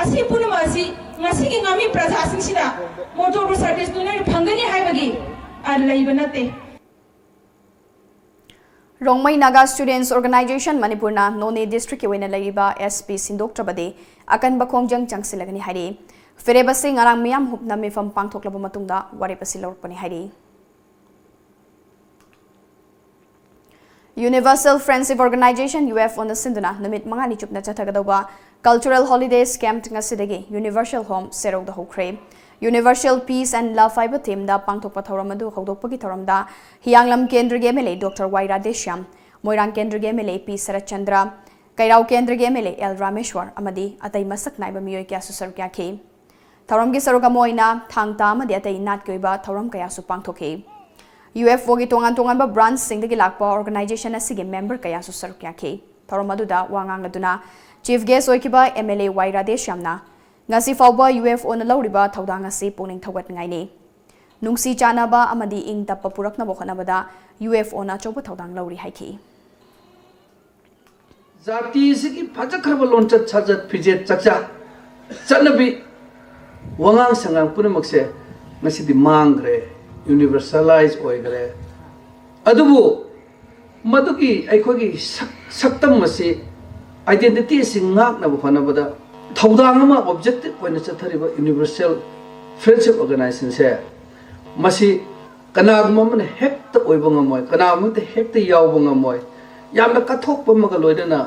ꯑꯁꯤ ꯄꯨꯝꯅꯃꯛ ꯑꯁꯤ ꯉꯁꯤꯒꯤ ꯉꯥꯃꯤ ꯄ꯭ꯔꯖꯥꯁꯤꯡꯁꯤꯅ motor boat service ꯇꯨ ꯅꯣꯏꯅ ꯐꯪꯒꯅꯤ ꯍꯥꯏꯕꯒꯤ, ꯑ, ꯂꯩꯕ ꯅꯠꯇꯦ꯫ ꯔꯣꯡꯃꯩ ꯅꯥꯒꯥ Students Organisation ꯃꯅꯤꯄꯨꯔꯅ ꯅꯣꯅꯦ district ꯀꯤ ꯑꯣꯏꯅ ꯂꯩꯔꯤꯕ S P ꯁꯤꯟꯗꯣꯛꯇ꯭ꯔꯕꯗꯤ ꯑꯀꯟꯕ ꯈꯣꯡꯖꯪ ꯆꯪꯁꯤꯜꯂꯒꯅꯤ ꯍꯥꯏꯔꯤ꯫ ꯐꯤꯔꯦꯞ ꯑꯁꯤ ꯉꯔꯥꯡ ꯃꯤꯌꯥꯝ ꯍꯨꯞꯅ ꯃꯤꯐꯝ ꯄꯥꯡꯊꯣꯛꯂꯕ ꯃꯇꯨꯡꯗ ꯋꯥꯔꯦꯞ ꯑꯁꯤ ꯂꯧꯔꯛꯄꯅꯤ ꯍꯥꯏꯔꯤ꯫ Universal Friendship Organisation, U F O ꯅ ꯁꯤꯟꯗꯨꯅ ꯅꯨꯃꯤꯠ ꯃꯉꯥꯅꯤ ꯆꯨꯞꯅ ꯆꯠꯊꯒꯗꯧꯕ Cultural Holidays Camp ꯉꯁꯤꯗꯒꯤ Universal Home ꯁꯦꯔꯧꯗ ꯍꯧꯈ꯭ꯔꯦ꯫ Universal Peace and Love ꯍꯥꯏꯕ themeꯗ ꯄꯥꯡꯊꯣꯛꯄ ꯊꯧꯔꯝ ꯑꯗꯨ ꯍꯧꯗꯣꯛꯄꯒꯤ ꯊꯧꯔꯝꯗ ꯍꯤꯌꯥꯡꯂꯝ ꯀꯦꯟꯗ꯭ꯔꯒꯤ MLA Doctor ꯋꯥꯏ ꯔꯥꯙꯦꯁ꯭ꯌꯥꯝ, ꯃꯣꯏꯔꯥꯡ ꯀꯦꯟꯗ꯭ꯔꯒꯤ MLA ꯄꯤ ꯁꯔꯠꯆꯟꯗ꯭ꯔ, ꯀꯩꯔꯥꯎ ꯀꯦꯟꯗ꯭ꯔꯒꯤ MLA ꯑꯦꯜ ꯔꯥꯃꯦꯁ꯭ꯋꯔ ꯑꯃꯗꯤ ꯑꯇꯩ ꯃꯁꯛ ꯅꯥꯏꯕ ꯃꯤꯑꯣꯏ ꯀꯌꯥꯁꯨ ꯁꯔꯨꯛ ꯌꯥꯈꯤ꯫ ꯊꯧꯔꯝꯒꯤ ꯁꯔꯨꯛ ꯑꯃ ꯑꯣꯏꯅ ꯊꯥꯡ ꯇꯥ ꯑꯃꯗꯤ ꯑꯇꯩ ꯅꯥꯠꯀꯤ ꯑꯣꯏꯕ ꯊꯧꯔꯝ ꯀꯌꯥꯁꯨ ꯄꯥꯡꯊꯣꯛꯈꯤ꯫ UFOꯒꯤ ꯇꯣꯉꯥꯟ ꯇꯣꯉꯥꯟꯕ branchꯁꯤꯡꯗꯒꯤ ꯂꯥꯛꯄ organization ꯑꯁꯤꯒꯤ member ꯀꯌꯥꯁꯨ ꯁꯔꯨꯛ ꯌꯥꯈꯤ꯫ ꯊꯧꯔꯝ ꯑꯗꯨꯗ ꯋꯥ ꯉꯥꯡꯂꯗꯨꯅ Chief Guest ꯑꯣꯏꯈꯤꯕ MLA ꯋꯥꯏ ꯔꯥꯙꯦꯁ꯭ꯌꯥꯝꯅ ꯉꯁꯤ ꯐꯥꯎꯕ UFOꯅ ꯂꯧꯔꯤꯕ ꯊꯧꯗꯥꯡ ꯑꯁꯤ ꯄꯨꯛꯅꯤꯡ ꯊꯧꯒꯠꯅꯤꯡꯉꯥꯏꯅꯤ꯫ ꯅꯨꯡꯁꯤ ꯆꯥꯟꯅꯕ ꯑꯃꯗꯤ ꯏꯪ ꯇꯞꯄ ꯄꯨꯔꯛꯅꯕ ꯍꯣꯠꯅꯕꯗ UFOꯅ ꯑꯆꯧꯕ ꯊꯧꯗꯥꯡ ꯂꯧꯔꯤ ꯍꯥꯏꯈꯤ꯫ ꯖꯥꯇꯤꯁꯤꯒꯤ ꯐꯖꯈ꯭ꯔꯕ ꯂꯣꯟꯆꯠ ꯁꯥꯖꯠ, ꯐꯤꯖꯦꯠ ꯆꯥꯛꯆꯥ, ꯆꯠꯅꯕꯤ, ꯋꯥꯉꯥꯡ ꯁꯉꯥꯡ ꯄꯨꯝꯅꯃꯛꯁꯦ ꯉꯁꯤꯗꯤ ꯃꯥꯡꯈ꯭ꯔꯦ, ꯌꯨꯅꯤꯚꯔꯁꯦꯂꯥꯏꯖ ꯑꯣꯏꯈ꯭ꯔꯦ꯫ ꯑꯗꯨꯕꯨ ꯃꯗꯨꯒꯤ ꯑꯩꯈꯣꯏꯒꯤ ꯁꯛ ꯁꯛꯇꯝ ꯑꯁꯤ, identity ꯑꯁꯤ ꯉꯥꯛꯅꯕ ꯍꯣꯠꯅꯕꯗ ꯊꯧꯗꯥꯡ ꯑꯃ, objective ꯑꯣꯏꯅ ꯆꯠꯊꯔꯤꯕ Universal Friendship Organizationꯁꯦ, ꯃꯁꯤ ꯀꯅꯥꯒꯨꯝꯕ ꯑꯃꯅ ꯍꯦꯛꯇ ꯑꯣꯏꯕ ꯉꯝꯃꯣꯏ, ꯀꯅꯥꯒꯨꯝꯕ ꯑꯃꯗ ꯍꯦꯛꯇ ꯌꯥꯎꯕ ꯉꯝꯃꯣꯏ꯫ ꯌꯥꯝꯅ ꯀꯠꯊꯣꯛꯄ ꯑꯃꯒ ꯂꯣꯏꯅꯅ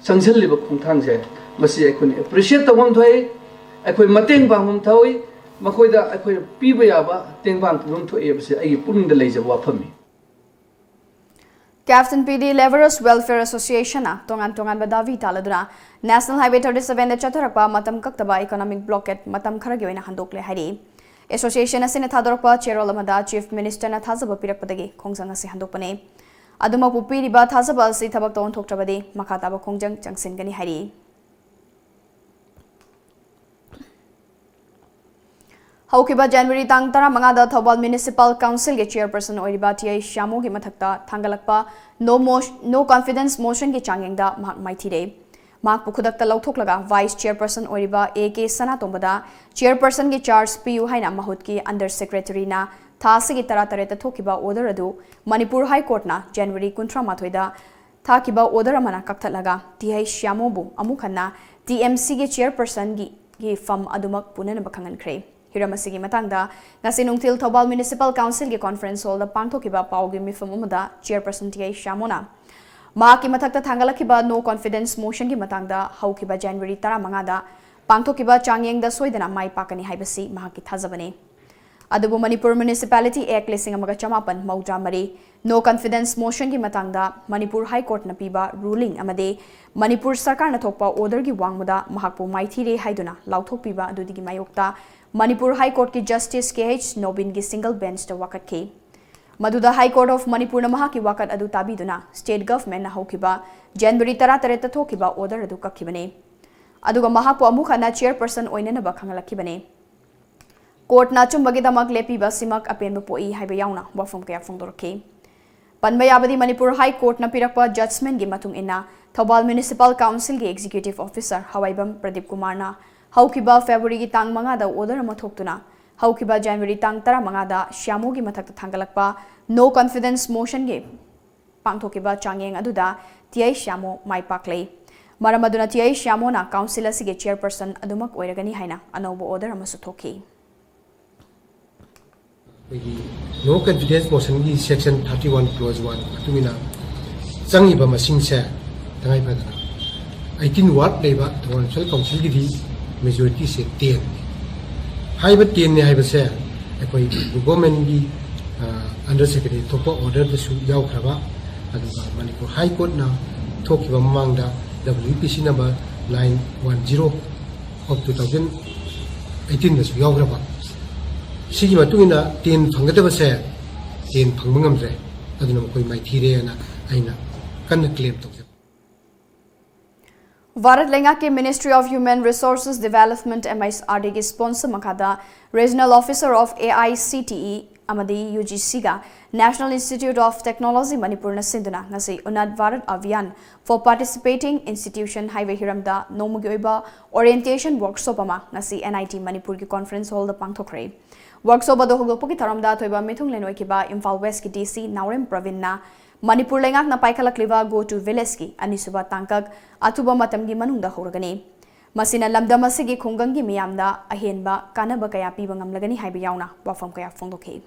ꯆꯪꯁꯤꯜꯂꯤꯕ ꯈꯣꯡꯊꯥꯡꯁꯦ, ꯃꯁꯤ ꯑꯩꯈꯣꯏꯅ appreciate ꯇꯧꯐꯝ ꯊꯣꯛꯏ, ꯑꯩꯈꯣꯏ ꯃꯇꯦꯡ ꯄꯥꯡꯐꯝ ꯊꯣꯛꯏ, ꯃꯈꯣꯏꯗ ꯑꯩꯈꯣꯏꯅ ꯄꯤꯕ ꯌꯥꯕ ꯇꯦꯡꯕꯥꯡ ꯄꯤꯐꯝ ꯊꯣꯛꯏ ꯍꯥꯏꯕꯁꯤ ꯑꯩꯒꯤ ꯄꯨꯛꯅꯤꯡꯗ ꯂꯩꯖꯕ ꯋꯥꯐꯝꯅꯤ꯫ CAPTENPD Labourers Welfare Associationꯅ ꯇꯣꯉꯥꯟ ꯇꯣꯉꯥꯟꯕ ꯗꯥꯕꯤ ꯇꯥꯜꯂꯗꯨꯅ National Highway thirty sevenꯗ ꯆꯠꯊꯔꯛꯄ ꯃꯇꯝ ꯀꯛꯇꯕ economic blockade ꯃꯇꯝ ꯈꯔꯒꯤ ꯑꯣꯏꯅ ꯍꯟꯗꯣꯛꯂꯦ ꯍꯥꯏꯔꯤ꯫ Association ꯑꯁꯤꯅ ꯊꯥꯗꯣꯔꯛꯄ ꯆꯦꯔꯣꯜ ꯑꯃꯗ Chief Ministerꯅ ꯊꯥꯖꯕ ꯄꯤꯔꯛꯄꯗꯒꯤ ꯈꯣꯡꯖꯪ ꯑꯁꯤ ꯍꯟꯗꯣꯛꯄꯅꯤ꯫ ꯑꯗꯨꯃꯛꯄꯨ ꯄꯤꯔꯤꯕ ꯊꯥꯖꯕ ꯑꯁꯤ ꯊꯕꯛꯇ ꯑꯣꯟꯊꯣꯛꯇ꯭ꯔꯕꯗꯤ ꯃꯈꯥ ꯇꯥꯕ ꯈꯣꯡꯖꯪ ꯆꯪꯁꯤꯟꯒꯅꯤ ꯍꯥꯏꯔꯤ꯫ ꯍꯧꯈꯤꯕ January ꯇꯥꯡ ꯇꯔꯥꯃꯉꯥꯗ ꯊꯧꯕꯥꯜ Municipal Councilꯒꯤ Chairperson ꯑꯣꯏꯔꯤꯕ ꯇꯤ ꯑꯥꯏ ꯁ꯭ꯌꯥꯃꯣꯒꯤ ꯃꯊꯛꯇ ꯊꯥꯡꯒꯠꯂꯛꯄ no motion, no confidence motionꯒꯤ ꯆꯥꯡꯌꯦꯡꯗ ꯃꯍꯥꯛ ꯃꯥꯏꯊꯤꯔꯦ꯫ ꯃꯍꯥꯛꯄꯨ ꯈꯨꯗꯛꯇ ꯂꯧꯊꯣꯛꯂꯒ Vice Chairperson ꯑꯣꯏꯔꯤꯕ ꯑꯦ ꯀꯦ ꯁꯅꯥꯇꯣꯝꯕꯗ Chairpersonꯒꯤ charge ꯄꯤꯌꯨ ꯍꯥꯏꯅ ꯃꯍꯨꯠꯀꯤ Under Secretaryꯅ ꯊꯥ ꯑꯁꯤꯒꯤ ꯇꯔꯥꯇꯔꯦꯠꯇ ꯊꯣꯛꯈꯤꯕ order ꯑꯗꯨ ꯃꯅꯤꯄꯨꯔ High Courtꯅ January ꯀꯨꯟꯊ꯭ꯔꯥꯃꯥꯊꯣꯏꯗ ꯊꯥꯈꯤꯕ order ꯑꯃꯅ ꯀꯛꯊꯠꯂꯒ ꯇꯤ ꯑꯥꯏ ꯁ꯭ꯌꯥꯃꯣꯕꯨ ꯑꯃꯨꯛ ꯍꯟꯅ ꯇꯤ ꯑꯦꯝ ꯁꯤꯒꯤ Chairpersonꯒꯤ ꯒꯤ ꯐꯝ ꯑꯗꯨꯃꯛ ꯄꯨꯅꯅꯕ ꯈꯪꯍꯟꯈ꯭ꯔꯦ꯫ ꯍꯤꯔꯝ ꯑꯁꯤꯒꯤ ꯃꯇꯥꯡꯗ ꯉꯁꯤ ꯅꯨꯡꯊꯤꯜ ꯊꯧꯕꯥꯜ Municipal Councilꯒꯤ Conference Hallꯗ ꯄꯥꯡꯊꯣꯛꯈꯤꯕ ꯄꯥꯎꯒꯤ ꯃꯤꯐꯝ ꯑꯃꯗ Chairperson ꯇꯤ ꯑꯥꯏ ꯁ꯭ꯌꯥꯃꯣꯅ ꯃꯍꯥꯛꯀꯤ ꯃꯊꯛꯇ ꯊꯥꯡꯒꯠꯂꯛꯈꯤꯕ no confidence motionꯒꯤ ꯃꯇꯥꯡꯗ ꯍꯧꯈꯤꯕ January ꯇꯔꯥꯃꯉꯥꯗ ꯄꯥꯡꯊꯣꯛꯈꯤꯕ ꯆꯥꯡꯌꯦꯡꯗ ꯁꯣꯏꯗꯅ ꯃꯥꯏ ꯄꯥꯛꯀꯅꯤ ꯍꯥꯏꯕꯁꯤ ꯃꯍꯥꯛꯀꯤ ꯊꯥꯖꯕꯅꯤ꯫ ꯑꯗꯨꯕꯨ ꯃꯅꯤꯄꯨꯔ Municipality Act ꯂꯤꯁꯤꯡ ꯑꯃꯒ ꯆꯃꯥꯄꯟ ꯃꯧꯗ꯭ꯔꯥ ꯃꯔꯤ no confidence motionꯒꯤ ꯃꯇꯥꯡꯗ ꯃꯅꯤꯄꯨꯔ High Courtꯅ ꯄꯤꯕ ruling ꯑꯃꯗꯤ ꯃꯅꯤꯄꯨꯔ ꯁꯔꯀꯥꯔꯅ ꯊꯣꯛꯄ orderꯒꯤ ꯋꯥꯡꯃꯗ ꯃꯍꯥꯛꯄꯨ ꯃꯥꯏꯊꯤꯔꯦ ꯍꯥꯏꯗꯨꯅ ꯂꯥꯎꯊꯣꯛꯄꯤꯕ ꯑꯗꯨꯗꯒꯤ ꯃꯥꯌꯣꯛꯇ ꯃꯅꯤꯄꯨꯔ High Courtꯀꯤ Justice ꯀꯦ ꯑꯩꯆ ꯅꯣꯕꯤꯟꯒꯤ single benchꯇ ꯋꯥꯀꯠꯈꯤ꯫ ꯃꯗꯨꯗ High Court of ꯃꯅꯤꯄꯨꯔꯅ ꯃꯍꯥꯛꯀꯤ ꯋꯥꯀꯠ ꯑꯗꯨ ꯇꯥꯕꯤꯗꯨꯅ state governmentꯅ ꯍꯧꯈꯤꯕ January ꯇꯔꯥꯇꯔꯦꯠꯇ ꯊꯣꯛꯈꯤꯕ order ꯑꯗꯨ ꯀꯛꯈꯤꯕꯅꯤ꯫ ꯑꯗꯨꯒ ꯃꯍꯥꯛꯄꯨ ꯑꯃꯨꯛ ꯍꯟꯅ chairperson ꯑꯣꯏꯅꯅꯕ ꯈꯪꯍꯜꯂꯛꯈꯤꯕꯅꯤ꯫ Courtꯅ ꯑꯆꯨꯝꯕꯒꯤꯗꯃꯛ ꯂꯦꯞꯄꯤꯕ ꯑꯁꯤꯃꯛ ꯑꯄꯦꯟꯕ ꯄꯣꯛꯏ ꯍꯥꯏꯕ ꯌꯥꯎꯅ ꯋꯥꯐꯝ ꯀꯌꯥ ꯐꯣꯡꯗꯣꯔꯛꯈꯤ꯫ ꯄꯟꯕ ꯌꯥꯕꯗꯤ ꯃꯅꯤꯄꯨꯔ High Courtꯅ ꯄꯤꯔꯛꯄ judgmentꯀꯤ ꯃꯇꯨꯡ ꯏꯟꯅ Thoubal Municipal Councilꯒꯤ Executive Officer ꯍꯋꯥꯏꯕꯝ Pradeep ꯀꯨꯃꯥꯔꯅ ꯍꯧꯈꯤꯕ Februaryꯒꯤ ꯇꯥꯡ ꯃꯉꯥꯗ order ꯑꯃ ꯊꯣꯛꯇꯨꯅ ꯍꯧꯈꯤꯕ January ꯇꯥꯡ ꯇꯔꯥꯃꯉꯥꯗ ꯁ꯭ꯌꯥꯃꯣꯒꯤ ꯃꯊꯛꯇ ꯊꯥꯡꯒꯠꯂꯛꯄ no confidence motionꯒꯤ ꯄꯥꯡꯊꯣꯛꯈꯤꯕ ꯆꯥꯡꯌꯦꯡ ꯑꯗꯨꯗ ꯇꯤ ꯑꯥꯏ ꯁ꯭ꯌꯥꯃꯣ ꯃꯥꯏ ꯄꯥꯛꯂꯦ꯫ ꯃꯔꯝ ꯑꯗꯨꯅ ꯇꯤ ꯑꯥꯏ ꯁ꯭ꯌꯥꯃꯣꯅ council ꯑꯁꯤꯒꯤ chairperson ꯑꯗꯨꯃꯛ ꯑꯣꯏꯔꯒꯅꯤ ꯍꯥꯏꯅ ꯑꯅꯧꯕ order ꯑꯃꯁꯨ ꯊꯣꯛꯈꯤ꯫ ꯑꯩꯈꯣꯏꯒꯤ no confidence motionꯒꯤ section thirty one clause one ꯃꯇꯨꯡ ꯏꯟꯅ ꯆꯪꯉꯤꯕ ꯃꯁꯤꯡꯁꯦ ꯇꯉꯥꯏ ꯐꯗꯅ eighteen ward ꯂꯩꯕ ꯊꯧꯕꯥꯜ Municipal Councilꯒꯤꯗꯤ majorityꯁꯦ ten ꯍꯥꯏꯔꯤꯕ tenꯅꯤ ꯍꯥꯏꯕꯁꯦ ꯑꯩꯈꯣꯏ governmentꯀꯤ under secretary ꯊꯣꯛꯄ orderꯗꯁꯨ ꯌꯥꯎꯈ꯭ꯔꯕ, ꯑꯗꯨꯒ ꯃꯅꯤꯄꯨꯔ High Courtꯅ ꯊꯣꯛꯈꯤꯕ ꯃꯃꯥꯡꯗ W P C number nine one zero of two thousand eighteenꯗꯁꯨ ꯌꯥꯎꯈ꯭ꯔꯕ꯫ ꯁꯤꯒꯤ ꯃꯇꯨꯡ ꯏꯟꯅ ten ꯐꯪꯒꯗꯕꯁꯦ ten ꯐꯪꯕ ꯉꯝꯗ꯭ꯔꯦ, ꯑꯗꯨꯅ ꯃꯈꯣꯏ ꯃꯥꯏꯊꯤꯔꯦꯅ ꯑꯩꯅ ꯀꯟꯅ claim ꯇꯧꯖꯕ꯫ ꯚꯥꯔꯠ ꯂꯩꯉꯥꯛꯀꯤ Ministry of Human Resources Development, M H R Dꯒꯤ sponsor ꯃꯈꯥꯗ Regional Officer of A I C T E ꯑꯃꯗꯤ UGCꯒ National Institute of Technology ꯃꯅꯤꯄꯨꯔꯅ ꯁꯤꯟꯗꯨꯅ ꯉꯁꯤ Unnat Bharat Abhiyan for Participating Institution ꯍꯥꯏꯕ ꯍꯤꯔꯝꯗ ꯅꯣꯡꯃꯒꯤ ꯑꯣꯏꯕ orientation workshop ꯑꯃ ꯉꯁꯤ N I T ꯃꯅꯤꯄꯨꯔꯒꯤ conference hallꯗ ꯄꯥꯡꯊꯣꯛꯈ꯭ꯔꯦ꯫ Workshop ꯑꯗꯨ ꯍꯧꯗꯣꯛꯄꯒꯤ ꯊꯧꯔꯝꯗ ꯑꯊꯣꯏꯕ ꯃꯤꯊꯨꯡꯂꯦꯟ ꯑꯣꯏꯈꯤꯕ ꯏꯝꯐꯥꯜ Westꯀꯤ D C ꯅꯥꯎꯔꯦꯝ ꯄ꯭ꯔꯕꯤꯟꯅ ꯃꯅꯤꯄꯨꯔ ꯂꯩꯉꯥꯛꯅ ꯄꯥꯏꯈꯠꯂꯛꯂꯤꯕ Go to Villageꯀꯤ ꯑꯅꯤꯁꯨꯕ ꯇꯥꯡꯀꯛ ꯑꯊꯨꯕ ꯃꯇꯝꯒꯤ ꯃꯅꯨꯡꯗ ꯍꯧꯔꯒꯅꯤ꯫ ꯃꯁꯤꯅ ꯂꯝꯗꯝ ꯑꯁꯤꯒꯤ ꯈꯨꯡꯒꯪꯒꯤ ꯃꯤꯌꯥꯝꯗ ꯑꯍꯦꯟꯕ ꯀꯥꯟꯅꯕ ꯀꯌꯥ ꯄꯤꯕ ꯉꯝꯂꯒꯅꯤ ꯍꯥꯏꯕ ꯌꯥꯎꯅ ꯋꯥꯐꯝ ꯀꯌꯥ ꯐꯣꯡꯗꯣꯛꯈꯤ꯫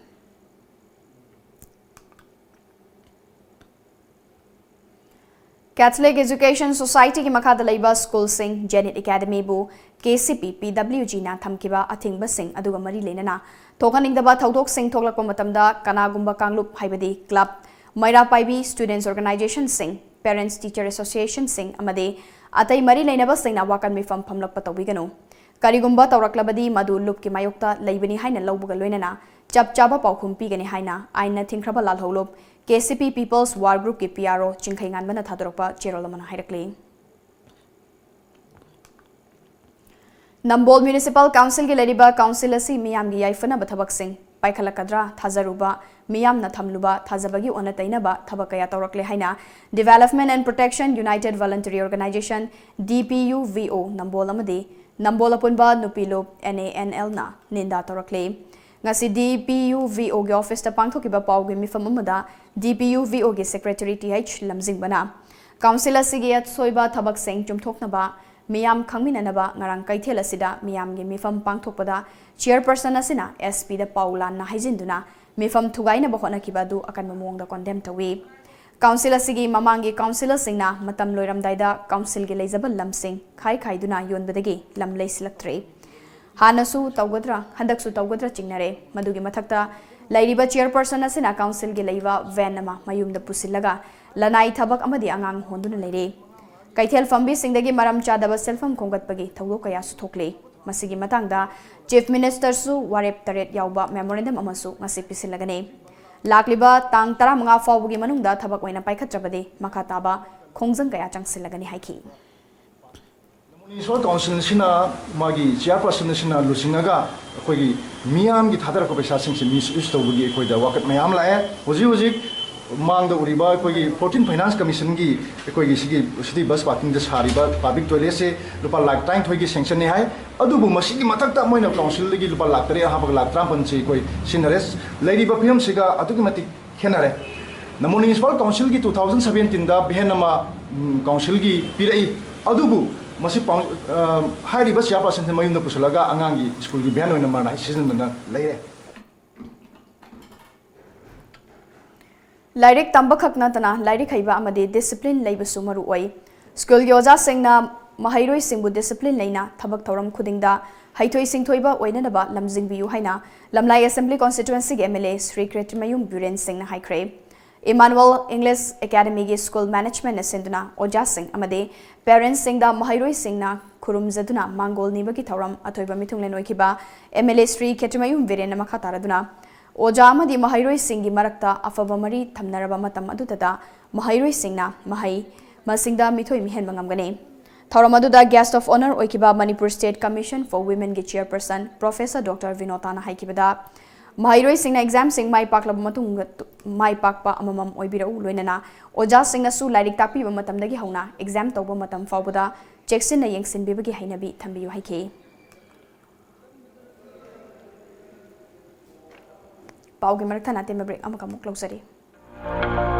Catholic Education Society ꯒꯤ ꯃꯈꯥꯗ ꯂꯩꯕ ꯁ꯭ꯀꯨꯜꯁꯤꯡ, Zenith Academy ꯕꯨ ꯀꯦ ꯁꯤ ꯄꯤ ꯄꯤ ꯗꯕ꯭ꯂꯤꯎ ꯖꯤꯅ ꯊꯝꯈꯤꯕ ꯑꯊꯤꯡꯕꯁꯤꯡ ꯑꯗꯨꯒ ꯃꯔꯤ ꯂꯩꯅꯅ ꯊꯣꯛꯍꯟꯅꯤꯡꯗꯕ ꯊꯧꯗꯣꯛꯁꯤꯡ ꯊꯣꯛꯂꯛꯄ ꯃꯇꯝꯗ ꯀꯅꯥꯒꯨꯝꯕ ꯀꯥꯡꯂꯨꯞ, ꯍꯥꯏꯕꯗꯤ club, ꯃꯩꯔꯥ ꯄꯥꯏꯕꯤ students organization ꯁꯤꯡ, parents teacher association ꯁꯤꯡ ꯑꯃꯗꯤ ꯑꯇꯩ ꯃꯔꯤ ꯂꯩꯅꯕꯁꯤꯡꯅ ꯋꯥꯀꯠ ꯃꯤꯐꯝ ꯐꯝꯂꯛꯄ ꯇꯧꯕꯤꯒꯅꯨ꯫ ꯀꯔꯤꯒꯨꯝꯕ ꯇꯧꯔꯛꯂꯕꯗꯤ ꯃꯗꯨ ꯂꯨꯞꯀꯤ ꯃꯥꯌꯣꯛꯇ ꯂꯩꯕꯅꯤ ꯍꯥꯏꯅ ꯂꯧꯕꯒ ꯂꯣꯏꯅꯅ ꯆꯞ ꯆꯥꯕ ꯄꯥꯎꯈꯨꯝ ꯄꯤꯒꯅꯤ ꯍꯥꯏꯅ ꯑꯥꯏꯟꯅ ꯊꯤꯡꯈ꯭ꯔꯕ ꯂꯥꯜꯍꯧꯂꯨꯞ ꯀꯦ ꯁꯤ ꯄꯤ People's War Group ꯀꯤ ꯄꯤ ꯑꯥꯔ ꯑꯣ ꯆꯤꯡꯈꯩꯉꯥꯟꯕꯅ ꯊꯥꯗꯣꯔꯛꯄ ꯆꯦꯔꯣꯜ ꯑꯃꯅ ꯍꯥꯏꯔꯛꯂꯤ꯫ ꯅꯝꯕꯣꯜ Municipal Council ꯒꯤ ꯂꯩꯔꯤꯕ council ꯑꯁꯤ ꯃꯤꯌꯥꯝꯒꯤ ꯌꯥꯏꯐꯅꯕ ꯊꯕꯛꯁꯤꯡ ꯄꯥꯏꯈꯠꯂꯛꯀꯗ꯭ꯔꯥ ꯊꯥꯖꯔꯨꯕ, ꯃꯤꯌꯥꯝꯅ ꯊꯝꯂꯨꯕ ꯊꯥꯖꯕꯒꯤ ꯑꯣꯟꯅ ꯇꯩꯅꯕ ꯊꯕꯛ ꯀꯌꯥ ꯇꯧꯔꯛꯂꯦ ꯍꯥꯏꯅ Development and Protection United Voluntary Organization, D P U V O, ꯅꯝꯕꯣꯜ ꯑꯃꯗꯤ ꯅꯝꯕꯣꯜ ꯑꯄꯨꯟꯕ ꯅꯨꯄꯤ ꯂꯨꯞ, N A N L ꯅ ꯅꯤꯟꯗꯥ ꯇꯧꯔꯛꯂꯤ꯫ ꯉꯁꯤ D P U V O ꯒꯤ office ꯇ ꯄꯥꯡꯊꯣꯛꯈꯤꯕ ꯄꯥꯎꯒꯤ ꯃꯤꯐꯝ ꯑꯃꯗ D P U V O ꯒꯤ secretary T H ꯂꯝꯖꯤꯡꯕꯅ council ꯑꯁꯤꯒꯤ ꯑꯁꯣꯏꯕ ꯊꯕꯛꯁꯤꯡ ꯆꯨꯝꯊꯣꯛꯅꯕ ꯃꯤꯌꯥꯝ ꯈꯪꯃꯤꯟꯅꯅꯕ ꯉꯔꯥꯡ ꯀꯩꯊꯦꯜ ꯑꯁꯤꯗ ꯃꯤꯌꯥꯝꯒꯤ ꯃꯤꯐꯝ ꯄꯥꯡꯊꯣꯛꯄꯗ chairperson ꯑꯁꯤꯅ S P ꯗ ꯄꯥꯎ ꯂꯥꯟꯅ ꯍꯥꯏꯖꯤꯟꯗꯨꯅ ꯃꯤꯐꯝ ꯊꯨꯒꯥꯏꯅꯕ ꯍꯣꯠꯅꯈꯤꯕ ꯑꯗꯨ ꯑꯀꯟꯕ ꯃꯑꯣꯡꯗ condemn ꯇꯧꯏ꯫ Council ꯑꯁꯤꯒꯤ ꯃꯃꯥꯡꯒꯤ councillor ꯁꯤꯡꯅ ꯃꯇꯝ ꯂꯣꯏꯔꯝꯗꯥꯏꯗ council ꯒꯤ ꯂꯩꯖꯕ ꯂꯝꯁꯤꯡ ꯈꯥꯏ ꯈꯥꯏꯗꯨꯅ ꯌꯣꯟꯕꯗꯒꯤ ꯂꯝ ꯂꯩꯁꯤꯜꯂꯛꯇ꯭ꯔꯦ꯫ ꯍꯥꯟꯅꯁꯨ ꯇꯧꯒꯗ꯭ꯔꯥ, ꯍꯟꯗꯛꯁꯨ ꯇꯧꯒꯗ꯭ꯔꯥ ꯆꯤꯡꯅꯔꯦ꯫ ꯃꯗꯨꯒꯤ ꯃꯊꯛꯇ ꯂꯩꯔꯤꯕ chairperson ꯑꯁꯤꯅ council ꯒꯤ ꯂꯩꯕ van ꯑꯃ ꯃꯌꯨꯝꯗ ꯄꯨꯁꯤꯜꯂꯒ ꯂꯅꯥꯏ ꯊꯕꯛ ꯑꯃꯗꯤ ꯑꯉꯥꯡ ꯍꯣꯟꯗꯨꯅ ꯂꯩꯔꯦ꯫ ꯀꯩꯊꯦꯜ ꯐꯝꯕꯤꯁꯤꯡꯗꯒꯤ ꯃꯔꯝ ꯆꯥꯗꯕ ꯁꯦꯜꯐꯝ ꯈꯣꯝꯒꯠꯄꯒꯤ ꯊꯧꯗꯣꯛ ꯀꯌꯥꯁꯨ ꯊꯣꯛꯂꯤ꯫ ꯃꯁꯤꯒꯤ ꯃꯇꯥꯡꯗ Chief Minister ꯁꯨ ꯋꯥꯔꯦꯞ ꯇꯔꯦꯠ ꯌꯥꯎꯕ memorandum ꯑꯃꯁꯨ ꯉꯁꯤ ꯄꯤꯁꯤꯜꯂꯒꯅꯤ꯫ ꯂꯥꯛꯂꯤꯕ ꯇꯥꯡ ꯇꯔꯥꯃꯉꯥ ꯐꯥꯎꯕꯒꯤ ꯃꯅꯨꯡꯗ ꯊꯕꯛ ꯑꯣꯏꯅ ꯄꯥꯏꯈꯠꯇ꯭ꯔꯕꯗꯤ ꯃꯈꯥ ꯇꯥꯕ ꯈꯣꯡꯖꯪ ꯀꯌꯥ ꯆꯪꯁꯤꯜꯂꯒꯅꯤ ꯍꯥꯏꯈꯤ꯫ Municipal Council ꯑꯁꯤꯅ ꯃꯥꯒꯤ chairperson ꯑꯁꯤꯅ ꯂꯨꯆꯤꯡꯉꯒ ꯑꯩꯈꯣꯏꯒꯤ ꯃꯤꯌꯥꯝꯒꯤ ꯊꯥꯗꯔꯛꯄ ꯄꯩꯁꯥꯁꯤꯡꯁꯤ misuse ꯇꯧꯕꯒꯤ ꯑꯩꯈꯣꯏꯗ ꯋꯥꯀꯠ ꯃꯌꯥꯝ ꯂꯥꯛꯑꯦ꯫ ꯍꯧꯖꯤꯛ ꯍꯧꯖꯤꯛ ꯃꯥꯡꯗ ꯎꯔꯤꯕ ꯑꯩꯈꯣꯏꯒꯤ fourteen Finance Commission ꯒꯤ ꯑꯩꯈꯣꯏꯒꯤ ꯁꯤꯒꯤ city bus parking ꯗ ꯁꯥꯔꯤꯕ public toilet ꯁꯦ ꯂꯨꯄꯥ ꯂꯥꯈ ꯇꯔꯥꯅꯤꯊꯣꯏꯒꯤ sanction ꯅꯤ ꯍꯥꯏ꯫ ꯑꯗꯨꯕꯨ ꯃꯁꯤꯒꯤ ꯃꯊꯛꯇ ꯃꯣꯏꯅ council ꯗꯒꯤ ꯂꯨꯄꯥ ꯂꯥꯈ ꯇꯔꯦꯠ ꯍꯥꯞꯄꯒ ꯂꯥꯈ ꯇꯔꯥꯃꯥꯄꯟꯁꯤ ꯑꯩꯈꯣꯏ ꯁꯤꯖꯤꯟꯅꯔꯦ꯫ ꯂꯩꯔꯤꯕ ꯐꯤꯕꯝꯁꯤꯒ ꯑꯗꯨꯛꯀꯤ ꯃꯇꯤꯛ ꯈꯦꯠꯅꯔꯦ꯫ ꯅꯝꯕꯣꯜ Municipal Council ꯒꯤ two thousand seventeen ꯗ van ꯑꯃ, ꯎꯝ, council ꯒꯤ ꯄꯤꯔꯛꯏ, ꯑꯗꯨꯕꯨ ꯃꯁꯤ ꯄꯥꯎ-, ꯑ, ꯍꯥꯏꯔꯤꯕ chairperson ꯁꯤ ꯃꯌꯨꯝꯗ ꯄꯨꯁꯤꯜꯂꯒ ꯑꯉꯥꯡꯒꯤ ꯁ꯭ꯀꯨꯜꯒꯤ van ꯑꯣꯏꯅ ꯃꯔꯥꯏ ꯁꯤꯖꯤꯟꯅꯗꯨꯅ ꯂꯩꯔꯦ꯫ ꯂꯥꯏꯔꯤꯛ ꯇꯝꯕꯈꯛ ꯅꯠꯇꯅ ꯂꯥꯏꯔꯤꯛ ꯍꯩꯕ ꯑꯃꯗꯤ discipline ꯂꯩꯕꯁꯨ ꯃꯔꯨ ꯑꯣꯏ꯫ ꯁ꯭ꯀꯨꯜꯒꯤ ꯑꯣꯖꯥꯁꯤꯡꯅ ꯃꯍꯩꯔꯣꯏꯁꯤꯡꯕꯨ discipline ꯂꯩꯅ ꯊꯕꯛ ꯊꯧꯔꯝ ꯈꯨꯗꯤꯡꯗ ꯍꯩꯊꯣꯏ ꯁꯤꯡꯊꯣꯏꯕ ꯑꯣꯏꯅꯅꯕ ꯂꯝꯖꯤꯡꯕꯤꯌꯨ ꯍꯥꯏꯅ ꯂꯝꯂꯥꯏ Assembly Constituencyꯒꯤ MLA ꯁ꯭ꯔꯤ ꯈꯦꯇ꯭ꯔꯤꯃꯌꯨꯝ ꯕꯤꯔꯦꯟ ꯁꯤꯡꯅ ꯍꯥꯏꯈ꯭ꯔꯦ꯫ Emmanuel English Academyꯒꯤ school managementꯅ ꯁꯤꯟꯗꯨꯅ ꯑꯣꯖꯥꯁꯤꯡ ꯑꯃꯗꯤ parentsꯁꯤꯡꯗ ꯃꯍꯩꯔꯣꯏꯁꯤꯡꯅ ꯈꯨꯔꯨꯝꯖꯗꯨꯅ ꯃꯥꯡꯒꯣꯜ ꯅꯤꯕꯒꯤ ꯊꯧꯔꯝ ꯑꯊꯣꯏꯕ ꯃꯤꯊꯨꯡꯂꯦꯟ ꯑꯣꯏꯈꯤꯕ MLA ꯁ꯭ꯔꯤ ꯈꯦꯇ꯭ꯔꯤꯃꯌꯨꯝ ꯕꯤꯔꯦꯟꯅ ꯃꯈꯥ ꯇꯥꯔꯗꯨꯅ, ꯑꯣꯖꯥ ꯑꯃꯗꯤ ꯃꯍꯩꯔꯣꯏꯁꯤꯡꯒꯤ ꯃꯔꯛꯇ ꯑꯐꯕ ꯃꯔꯤ ꯊꯝꯅꯔꯕ ꯃꯇꯝ ꯑꯗꯨꯗꯇ ꯃꯍꯩꯔꯣꯏꯁꯤꯡꯅ ꯃꯍꯩ ꯃꯁꯤꯡꯗ ꯃꯤꯊꯣꯏ ꯃꯤꯍꯦꯟꯕ ꯉꯝꯒꯅꯤ꯫ ꯊꯧꯔꯝ ꯑꯗꯨꯗ guest of honour ꯑꯣꯏꯈꯤꯕ Manipur State Commission for Womenꯒꯤ chairperson Professor Doctor ꯕꯤꯅꯣꯇꯥꯅ ꯍꯥꯏꯈꯤꯕꯗ, ꯃꯍꯩꯔꯣꯏꯁꯤꯡꯅ examꯁꯤꯡ ꯃꯥꯏ ꯄꯥꯛꯂꯕ ꯃꯇꯨꯡꯗ ꯃꯥꯏ ꯄꯥꯛꯄ ꯑꯃꯃꯝ ꯑꯣꯏꯕꯤꯔꯛꯎ, ꯂꯣꯏꯅꯅ ꯑꯣꯖꯥꯁꯤꯡꯅꯁꯨ ꯂꯥꯏꯔꯤꯛ ꯇꯥꯛꯄꯤꯕ ꯃꯇꯝꯗꯒꯤ ꯍꯧꯅ exam ꯇꯧꯕ ꯃꯇꯝ ꯐꯥꯎꯕꯗ ꯆꯦꯛꯁꯤꯟꯅ ꯌꯦꯡꯁꯤꯟꯕꯤꯕꯒꯤ ꯍꯩꯅꯕꯤ ꯊꯝꯕꯤꯌꯨ ꯍꯥꯏꯈꯤ꯫ ꯄꯥꯎꯒꯤ ꯃꯔꯛ ꯊꯠꯅ ꯑꯇꯦꯟꯕ break ꯑꯃꯈꯛ ꯑꯃꯨꯛ ꯂꯧꯖꯔꯤ꯫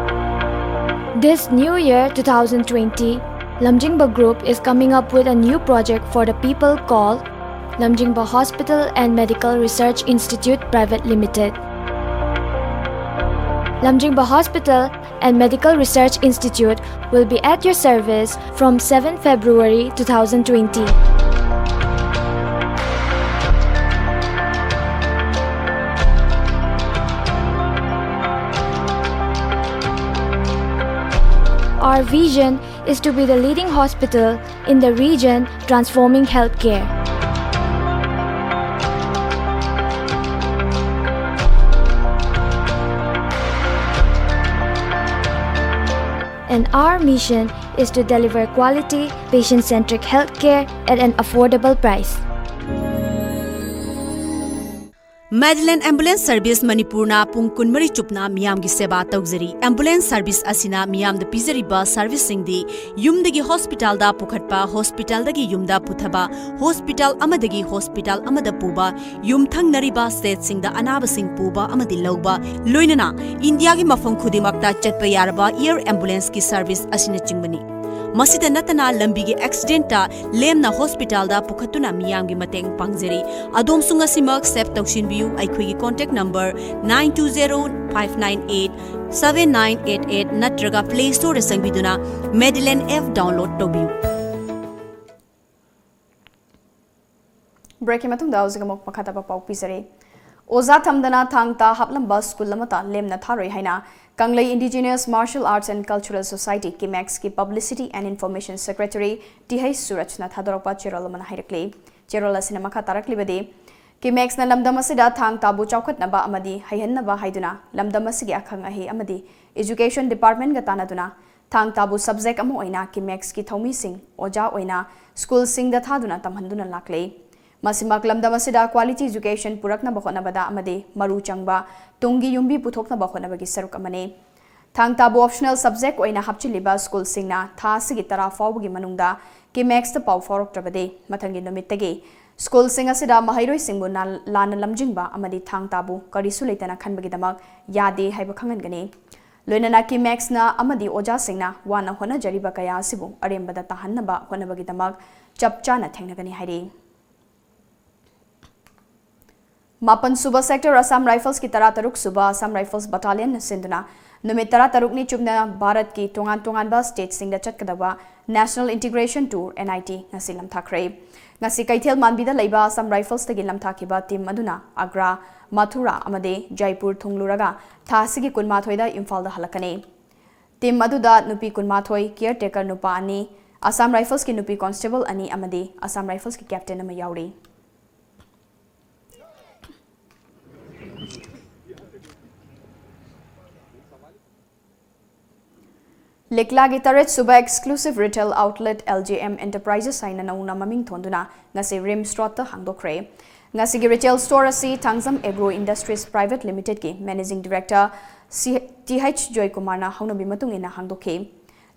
This new year, two thousand twenty, Lamjingba Group is coming up with a new project for the people called Lamjingba Hospital and Medical Research Institute Private Limited. Lamjingba Hospital and Medical Research Institute will be at your service from seventh February two thousand twenty. Our vision is to be the leading hospital in the region, transforming healthcare. And our mission is to deliver quality, patient-centric healthcare at an affordable price. Madeline Ambulance Service ꯃꯅꯤꯄꯨꯔꯅ ꯄꯨꯡ ꯀꯨꯟꯃꯔꯤ ꯆꯨꯞꯅ ꯃꯤꯌꯥꯝꯒꯤ ꯁꯦꯕꯥ ꯇꯧꯖꯔꯤ꯫ Ambulance service ꯑꯁꯤꯅ ꯃꯤꯌꯥꯝꯗ ꯄꯤꯖꯔꯤꯕ serviceꯁꯤꯡꯗꯤ ꯌꯨꯝꯗꯒꯤ hospitalꯗ ꯄꯨꯈꯠꯄ, hospitalꯗꯒꯤ ꯌꯨꯝꯗ ꯄꯨꯊꯕ, hospital ꯑꯃꯗꯒꯤ hospital ꯑꯃꯗ ꯄꯨꯕ, ꯌꯨꯝꯊꯪꯅꯔꯤꯕ stateꯁꯤꯡꯗ ꯑꯅꯥꯕꯁꯤꯡ ꯄꯨꯕ ꯑꯃꯗꯤ ꯂꯧꯕ, ꯂꯣꯏꯅꯅ ꯏꯟꯗꯤꯌꯥꯒꯤ ꯃꯐꯝ ꯈꯨꯗꯤꯡꯃꯛꯇ ꯆꯠꯄ ꯌꯥꯔꯕ air ambulanceꯀꯤ service ꯑꯁꯤꯅꯆꯤꯡꯕꯅꯤ꯫ ꯃꯁꯤꯗ ꯅꯠꯇꯅ ꯂꯝꯕꯤꯒꯤ ꯑꯦꯛꯁꯤꯗꯦꯟꯇ ꯂꯦꯝꯅ ꯍꯣꯁꯄꯤꯇꯥꯜꯗ ꯄꯨꯈꯠꯇꯨꯅ ꯃꯤꯌꯥꯝꯒꯤ ꯃꯇꯦꯡ ꯄꯥꯡꯖꯔꯤ꯫ ꯑꯗꯣꯝꯁꯨ ꯉꯁꯤꯃꯛ ꯁꯦꯚ ꯇꯧꯁꯤꯟꯕꯤꯌꯨ꯫ ꯑꯩꯈꯣꯏꯒꯤ contact number nine two zero five nine eight seven nine eight eight ꯅꯠꯇ꯭ꯔꯒ Play Storeꯗ ꯆꯪꯕꯤꯗꯨꯅ Medilane app download ꯇꯧꯕꯤꯌꯨ꯫ Breakꯀꯤ ꯃꯇꯨꯡꯗ ꯍꯧꯖꯤꯛ ꯑꯃꯨꯛ ꯃꯈꯥ ꯇꯥꯕ ꯄꯥꯎ ꯄꯤꯖꯔꯤ꯫ ꯑꯣꯖꯥ ꯊꯝꯗꯅ ꯊꯥꯡ ꯇꯥ ꯍꯥꯞꯂꯝꯕ ꯁ꯭ꯀꯨꯜ ꯑꯃꯠꯇ ꯂꯦꯝꯅ ꯊꯥꯔꯣꯏ ꯍꯥꯏꯅ ꯀꯪꯂꯩ Indigenous Martial Arts and Cultural Society, ꯀꯤꯃꯦꯛꯁꯀꯤ Publicity and Information Secretary T H ꯁꯨꯔꯖꯅ ꯊꯥꯗꯣꯔꯛꯄ ꯆꯦꯔꯣꯜ ꯑꯃꯅ ꯍꯥꯏꯔꯛꯂꯤ꯫ ꯆꯦꯔꯣꯜ ꯑꯁꯤꯅ ꯃꯈꯥ ꯇꯥꯔꯛꯂꯤꯕꯗꯤ, ꯀꯤꯃꯦꯛꯁꯅ ꯂꯝꯗꯝ ꯑꯁꯤꯗ ꯊꯥꯡ ꯇꯥꯕꯨ ꯆꯥꯎꯈꯠꯅꯕ ꯑꯃꯗꯤ ꯍꯩꯍꯟꯅꯕ ꯍꯥꯏꯗꯨꯅ ꯂꯝꯗꯝ ꯑꯁꯤꯒꯤ ꯑꯈꯪ ꯑꯍꯩ ꯑꯃꯗꯤ Education Departmentꯀ ꯇꯥꯟꯅꯗꯨꯅ ꯊꯥꯡ ꯇꯥꯕꯨ subject ꯑꯃ ꯑꯣꯏꯅ ꯀꯤꯃꯦꯛꯁꯀꯤ ꯊꯧꯃꯤꯁꯤꯡ ꯑꯣꯖꯥ ꯑꯣꯏꯅ ꯁ꯭ꯀꯨꯜꯁꯤꯡꯗ ꯊꯥꯗꯨꯅ ꯇꯝꯍꯟꯗꯨꯅ ꯂꯥꯛꯂꯤ꯫ ꯃꯁꯤꯃꯛ ꯂꯝꯗꯝ ꯑꯁꯤꯗ quality education ꯄꯨꯔꯛꯅꯕ ꯍꯣꯠꯅꯕꯗ ꯑꯃꯗꯤ ꯃꯔꯨ ꯆꯪꯕ ꯇꯨꯡꯒꯤ ꯌꯨꯝꯕꯤ ꯄꯨꯊꯣꯛꯅꯕ ꯍꯣꯠꯅꯕꯒꯤ ꯁꯔꯨꯛ ꯑꯃꯅꯤ꯫ ꯊꯥꯡ ꯇꯥꯕꯨ optional subject ꯑꯣꯏꯅ ꯍꯥꯞꯆꯤꯜꯂꯤꯕ ꯁ꯭ꯀꯨꯜꯁꯤꯡꯅ ꯊꯥ ꯑꯁꯤꯒꯤ ꯇꯔꯥ ꯐꯥꯎꯕꯒꯤ ꯃꯅꯨꯡꯗ ꯀꯤꯃꯦꯛꯁꯇ ꯄꯥꯎ ꯐꯥꯎꯔꯛꯇ꯭ꯔꯕꯗꯤ ꯃꯊꯪꯒꯤ ꯅꯨꯃꯤꯠꯇꯒꯤ ꯁ꯭ꯀꯨꯜꯁꯤꯡ ꯑꯁꯤꯗ ꯃꯍꯩꯔꯣꯏꯁꯤꯡꯕꯨ ꯅꯥ-, ꯂꯥꯟꯅ ꯂꯝꯖꯤꯡꯕ ꯑꯃꯗꯤ ꯊꯥꯡ ꯇꯥꯕꯨ ꯀꯔꯤꯁꯨ ꯂꯩꯇꯅ ꯈꯟꯕꯒꯤꯗꯃꯛ ꯌꯥꯗꯦ ꯍꯥꯏꯕ ꯈꯪꯍꯟꯒꯅꯤ꯫ ꯂꯣꯏꯅꯅ ꯀꯤꯃꯦꯛꯁꯅ ꯑꯃꯗꯤ ꯑꯣꯖꯥꯁꯤꯡꯅ ꯋꯥꯅ ꯍꯣꯠꯅꯖꯔꯤꯕ ꯀꯌꯥ ꯑꯁꯤꯕꯨ ꯑꯔꯦꯝꯕꯗ ꯇꯥꯍꯟꯅꯕ ꯍꯣꯠꯅꯕꯒꯤꯗꯃꯛ ꯆꯞ ꯆꯥꯅ ꯊꯦꯡꯅꯒꯅꯤ ꯍꯥꯏꯔꯤ꯫ ꯃꯥꯄꯟ ꯁꯨꯕ Sector Assam Riflesꯀꯤ ꯇꯔꯥ ꯇꯔꯨꯛ ꯁꯨꯕ Assam Rifles Battalionꯅ ꯁꯤꯟꯗꯨꯅ ꯅꯨꯃꯤꯠ ꯇꯔꯥ ꯇꯔꯨꯛꯅꯤ ꯆꯨꯞꯅ ꯚꯥꯔꯠꯀꯤ ꯇꯣꯉꯥꯟ ꯇꯣꯉꯥꯟꯕ stateꯁꯤꯡꯗ ꯆꯠꯀꯗꯕ National Integration Tour, N I T, ꯉꯁꯤ ꯂꯝꯊꯥꯈ꯭ꯔꯦ꯫ ꯉꯁꯤ ꯀꯩꯊꯦꯜ ꯃꯥꯟꯕꯤꯗ ꯂꯩꯕ Assam Riflesꯇꯒꯤ ꯂꯝꯊꯥꯈꯤꯕ team ꯑꯗꯨꯅ ꯑꯒ꯭ꯔꯥ, ꯃꯊꯨꯔꯥ ꯑꯃꯗꯤ ꯖꯥꯏꯄꯨꯔ ꯊꯨꯡꯂꯨꯔꯒ ꯊꯥ ꯑꯁꯤꯒꯤ ꯀꯨꯟꯃꯥꯊꯣꯏꯗ ꯏꯝꯐꯥꯜꯗ ꯍꯜꯂꯛꯀꯅꯤ꯫ Team ꯑꯗꯨꯗ ꯅꯨꯄꯤ ꯀꯨꯟꯃꯥꯊꯣꯏ, caretaker ꯅꯨꯄꯥ ꯑꯅꯤ, Assam Riflesꯀꯤ ꯅꯨꯄꯤ constable ꯑꯅꯤ ꯑꯃꯗꯤ Assam Riflesꯀꯤ captain ꯑꯃ ꯌꯥꯎꯔꯤ꯫ ꯂꯤꯛꯂꯥꯒꯤ ꯇꯔꯦꯠ ꯁꯨꯕ exclusive retail outlet L J M Enterprises ꯍꯥꯏꯅ ꯅꯧꯅ ꯃꯃꯤꯡ ꯊꯣꯟꯗꯨꯅ ꯉꯁꯤ RIMS Roadꯇ ꯍꯥꯡꯗꯣꯛꯈ꯭ꯔꯦ꯫ ꯉꯁꯤꯒꯤ retail store ꯑꯁꯤ Thangjam Agro Industries Private Limitedꯀꯤ Managing Director ꯁꯤ-, T H ꯖꯣꯏꯀꯨꯃꯥꯔꯅ ꯍꯧꯅꯕꯤ ꯃꯇꯨꯡ ꯏꯟꯅ ꯍꯥꯡꯗꯣꯛꯈꯤ꯫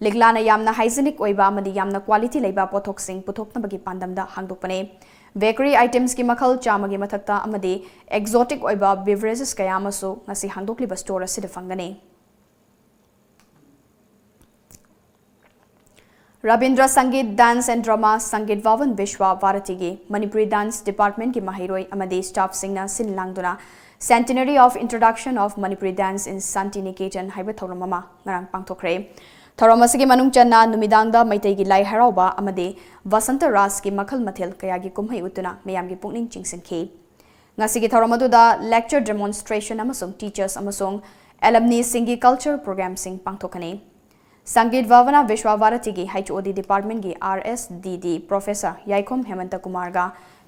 ꯂꯤꯛꯂꯥꯅ ꯌꯥꯝꯅ hygienic ꯑꯣꯏꯕ ꯑꯃꯗꯤ ꯌꯥꯝꯅ quality ꯂꯩꯕ ꯄꯣꯠꯊꯣꯛꯁꯤꯡ ꯄꯨꯊꯣꯛꯅꯕꯒꯤ ꯄꯥꯟꯗꯝꯗ ꯍꯥꯡꯗꯣꯛꯄꯅꯤ꯫ Bakery itemsꯀꯤ ꯃꯈꯜ ꯆꯥꯝꯃꯒꯤ ꯃꯊꯛꯇ ꯑꯃꯗꯤ exotic ꯑꯣꯏꯕ beverages ꯀꯌꯥ ꯑꯃꯁꯨ ꯉꯁꯤ ꯍꯥꯡꯗꯣꯛꯂꯤꯕ store ꯑꯁꯤꯗ ꯐꯪꯒꯅꯤ꯫ Rabindra Sangeet Dance and Drama Sangeet Bhavan Vishwa Bharatiꯒꯤ Manipuri Dance Departmentꯀꯤ ꯃꯍꯩꯔꯣꯏ ꯑꯃꯗꯤ staffꯁꯤꯡꯅ ꯁꯤꯟ ꯂꯥꯡꯗꯨꯅ Centenary of Introduction of Manipuri Dance in Santi Niketan ꯍꯥꯏꯕ ꯊꯧꯔꯝ ꯑꯃ ꯉꯔꯥꯡ ꯄꯥꯡꯊꯣꯛꯈ꯭ꯔꯦ꯫ ꯊꯧꯔꯝ ꯑꯁꯤꯒꯤ ꯃꯅꯨꯡ ꯆꯟꯅ ꯅꯨꯃꯤꯗꯥꯡꯗ ꯃꯩꯇꯩꯒꯤ ꯂꯥꯏ ꯍꯔꯥꯎꯕ ꯑꯃꯗꯤ ꯕꯁꯟꯇ ꯔꯥꯁꯀꯤ ꯃꯈꯜ ꯃꯊꯦꯜ ꯀꯌꯥꯒꯤ ꯀꯨꯝꯍꯩ ꯎꯠꯇꯨꯅ ꯃꯤꯌꯥꯝꯒꯤ ꯄꯨꯛꯅꯤꯡ ꯆꯤꯡꯁꯤꯟꯈꯤ꯫ ꯉꯁꯤꯒꯤ ꯊꯧꯔꯝ ꯑꯗꯨꯗ lecture demonstration ꯑꯃꯁꯨꯡ teachers ꯑꯃꯁꯨꯡ alumniꯁꯤꯡꯒꯤ culture programꯁꯤꯡ ꯄꯥꯡꯊꯣꯛꯀꯅꯤ꯫ Sangeet Bhavana Vishwa Bharatiꯒꯤ H O D Departmentꯀꯤ R S D D Professor ꯌꯥꯏꯈꯣꯝ ꯍꯦꯃꯟꯇ ꯀꯨꯃꯥꯔꯒ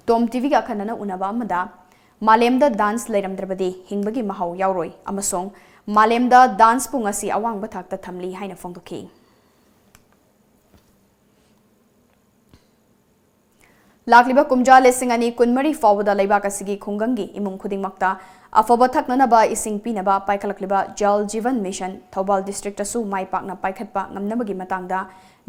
Tom TVꯒ ꯑꯈꯟꯅꯅ ꯎꯅꯕ ꯑꯃꯗ ꯃꯥꯂꯦꯝꯗ dance ꯂꯩꯔꯝꯗ꯭ꯔꯕꯗꯤ ꯍꯤꯡꯕꯒꯤ ꯃꯍꯥꯎ ꯌꯥꯎꯔꯣꯏ ꯑꯃꯁꯨꯡ ꯃꯥꯂꯦꯝꯗ danceꯄꯨ ꯉꯁꯤ ꯑꯋꯥꯡꯕ ꯊꯥꯛꯇ ꯊꯝꯂꯤ ꯍꯥꯏꯅ ꯐꯣꯡꯗꯣꯛꯈꯤ꯫ ꯂꯥꯛꯂꯤꯕ ꯀꯨꯝꯖꯥ ꯂꯤꯁꯤꯡ ꯑꯅꯤ ꯀꯨꯟꯃꯔꯤ ꯐꯥꯎꯕꯗ ꯂꯩꯕꯥꯛ ꯑꯁꯤꯒꯤ ꯈꯨꯡꯒꯪꯒꯤ ꯏꯃꯨꯡ ꯈꯨꯗꯤꯡꯃꯛꯇ ꯑꯐꯕ ꯊꯛꯅꯅꯕ ꯏꯁꯤꯡ ꯄꯤꯅꯕ ꯄꯥꯏꯈꯠꯂꯛꯂꯤꯕ Jal Jeevan Mission ꯊꯧꯕꯥꯜ districtꯇꯁꯨ ꯃꯥꯏ ꯄꯥꯛꯅ ꯄꯥꯏꯈꯠꯄ ꯉꯝꯅꯕꯒꯤ ꯃꯇꯥꯡꯗ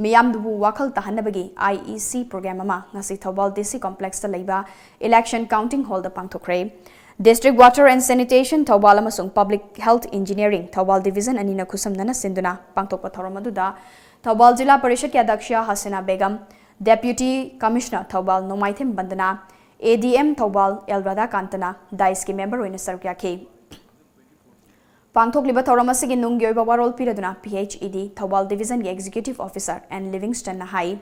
ꯃꯤꯌꯥꯝꯗꯨꯕꯨ ꯋꯥꯈꯜ ꯇꯥꯍꯟꯅꯕꯒꯤ I E C program ꯑꯃ ꯉꯁꯤ ꯊꯧꯕꯥꯜ D C complexꯇ ꯂꯩꯕ election counting hallꯗ ꯄꯥꯡꯊꯣꯛꯈ꯭ꯔꯦ꯫ District Water and Sanitation Thoubal ꯑꯃꯁꯨꯡ Public Health Engineering Thoubal division ꯑꯅꯤꯅ ꯈꯨꯠꯁꯝꯅꯅ ꯁꯤꯟꯗꯨꯅ ꯄꯥꯡꯊꯣꯛꯄ ꯊꯧꯔꯝ ꯑꯗꯨꯗ ꯊꯧꯕꯥꯜ ꯖꯤꯂꯥ ꯄꯔꯤꯁꯗꯀꯤ ꯑꯗ꯭ꯌꯛꯁ Hasina Begum, Deputy Commissioner Thoubal Nongmaithem Bandana, A D M Thoubal L ꯔꯥꯙꯥꯀꯥꯟꯇꯅ dais member ꯑꯣꯏꯅ ꯁꯔꯨꯛ ꯌꯥꯈꯤ꯫ ꯄꯥꯡꯊꯣꯛꯂꯤꯕ ꯊꯧꯔꯝ ꯑꯁꯤꯒꯤ ꯅꯨꯡꯒꯤ ꯑꯣꯏꯕ ꯋꯥꯔꯣꯜ ꯄꯤꯔꯗꯨꯅ P H E D Thoubal divisionꯒꯤ executive officer N Livingstonꯅ ꯍꯥꯏ,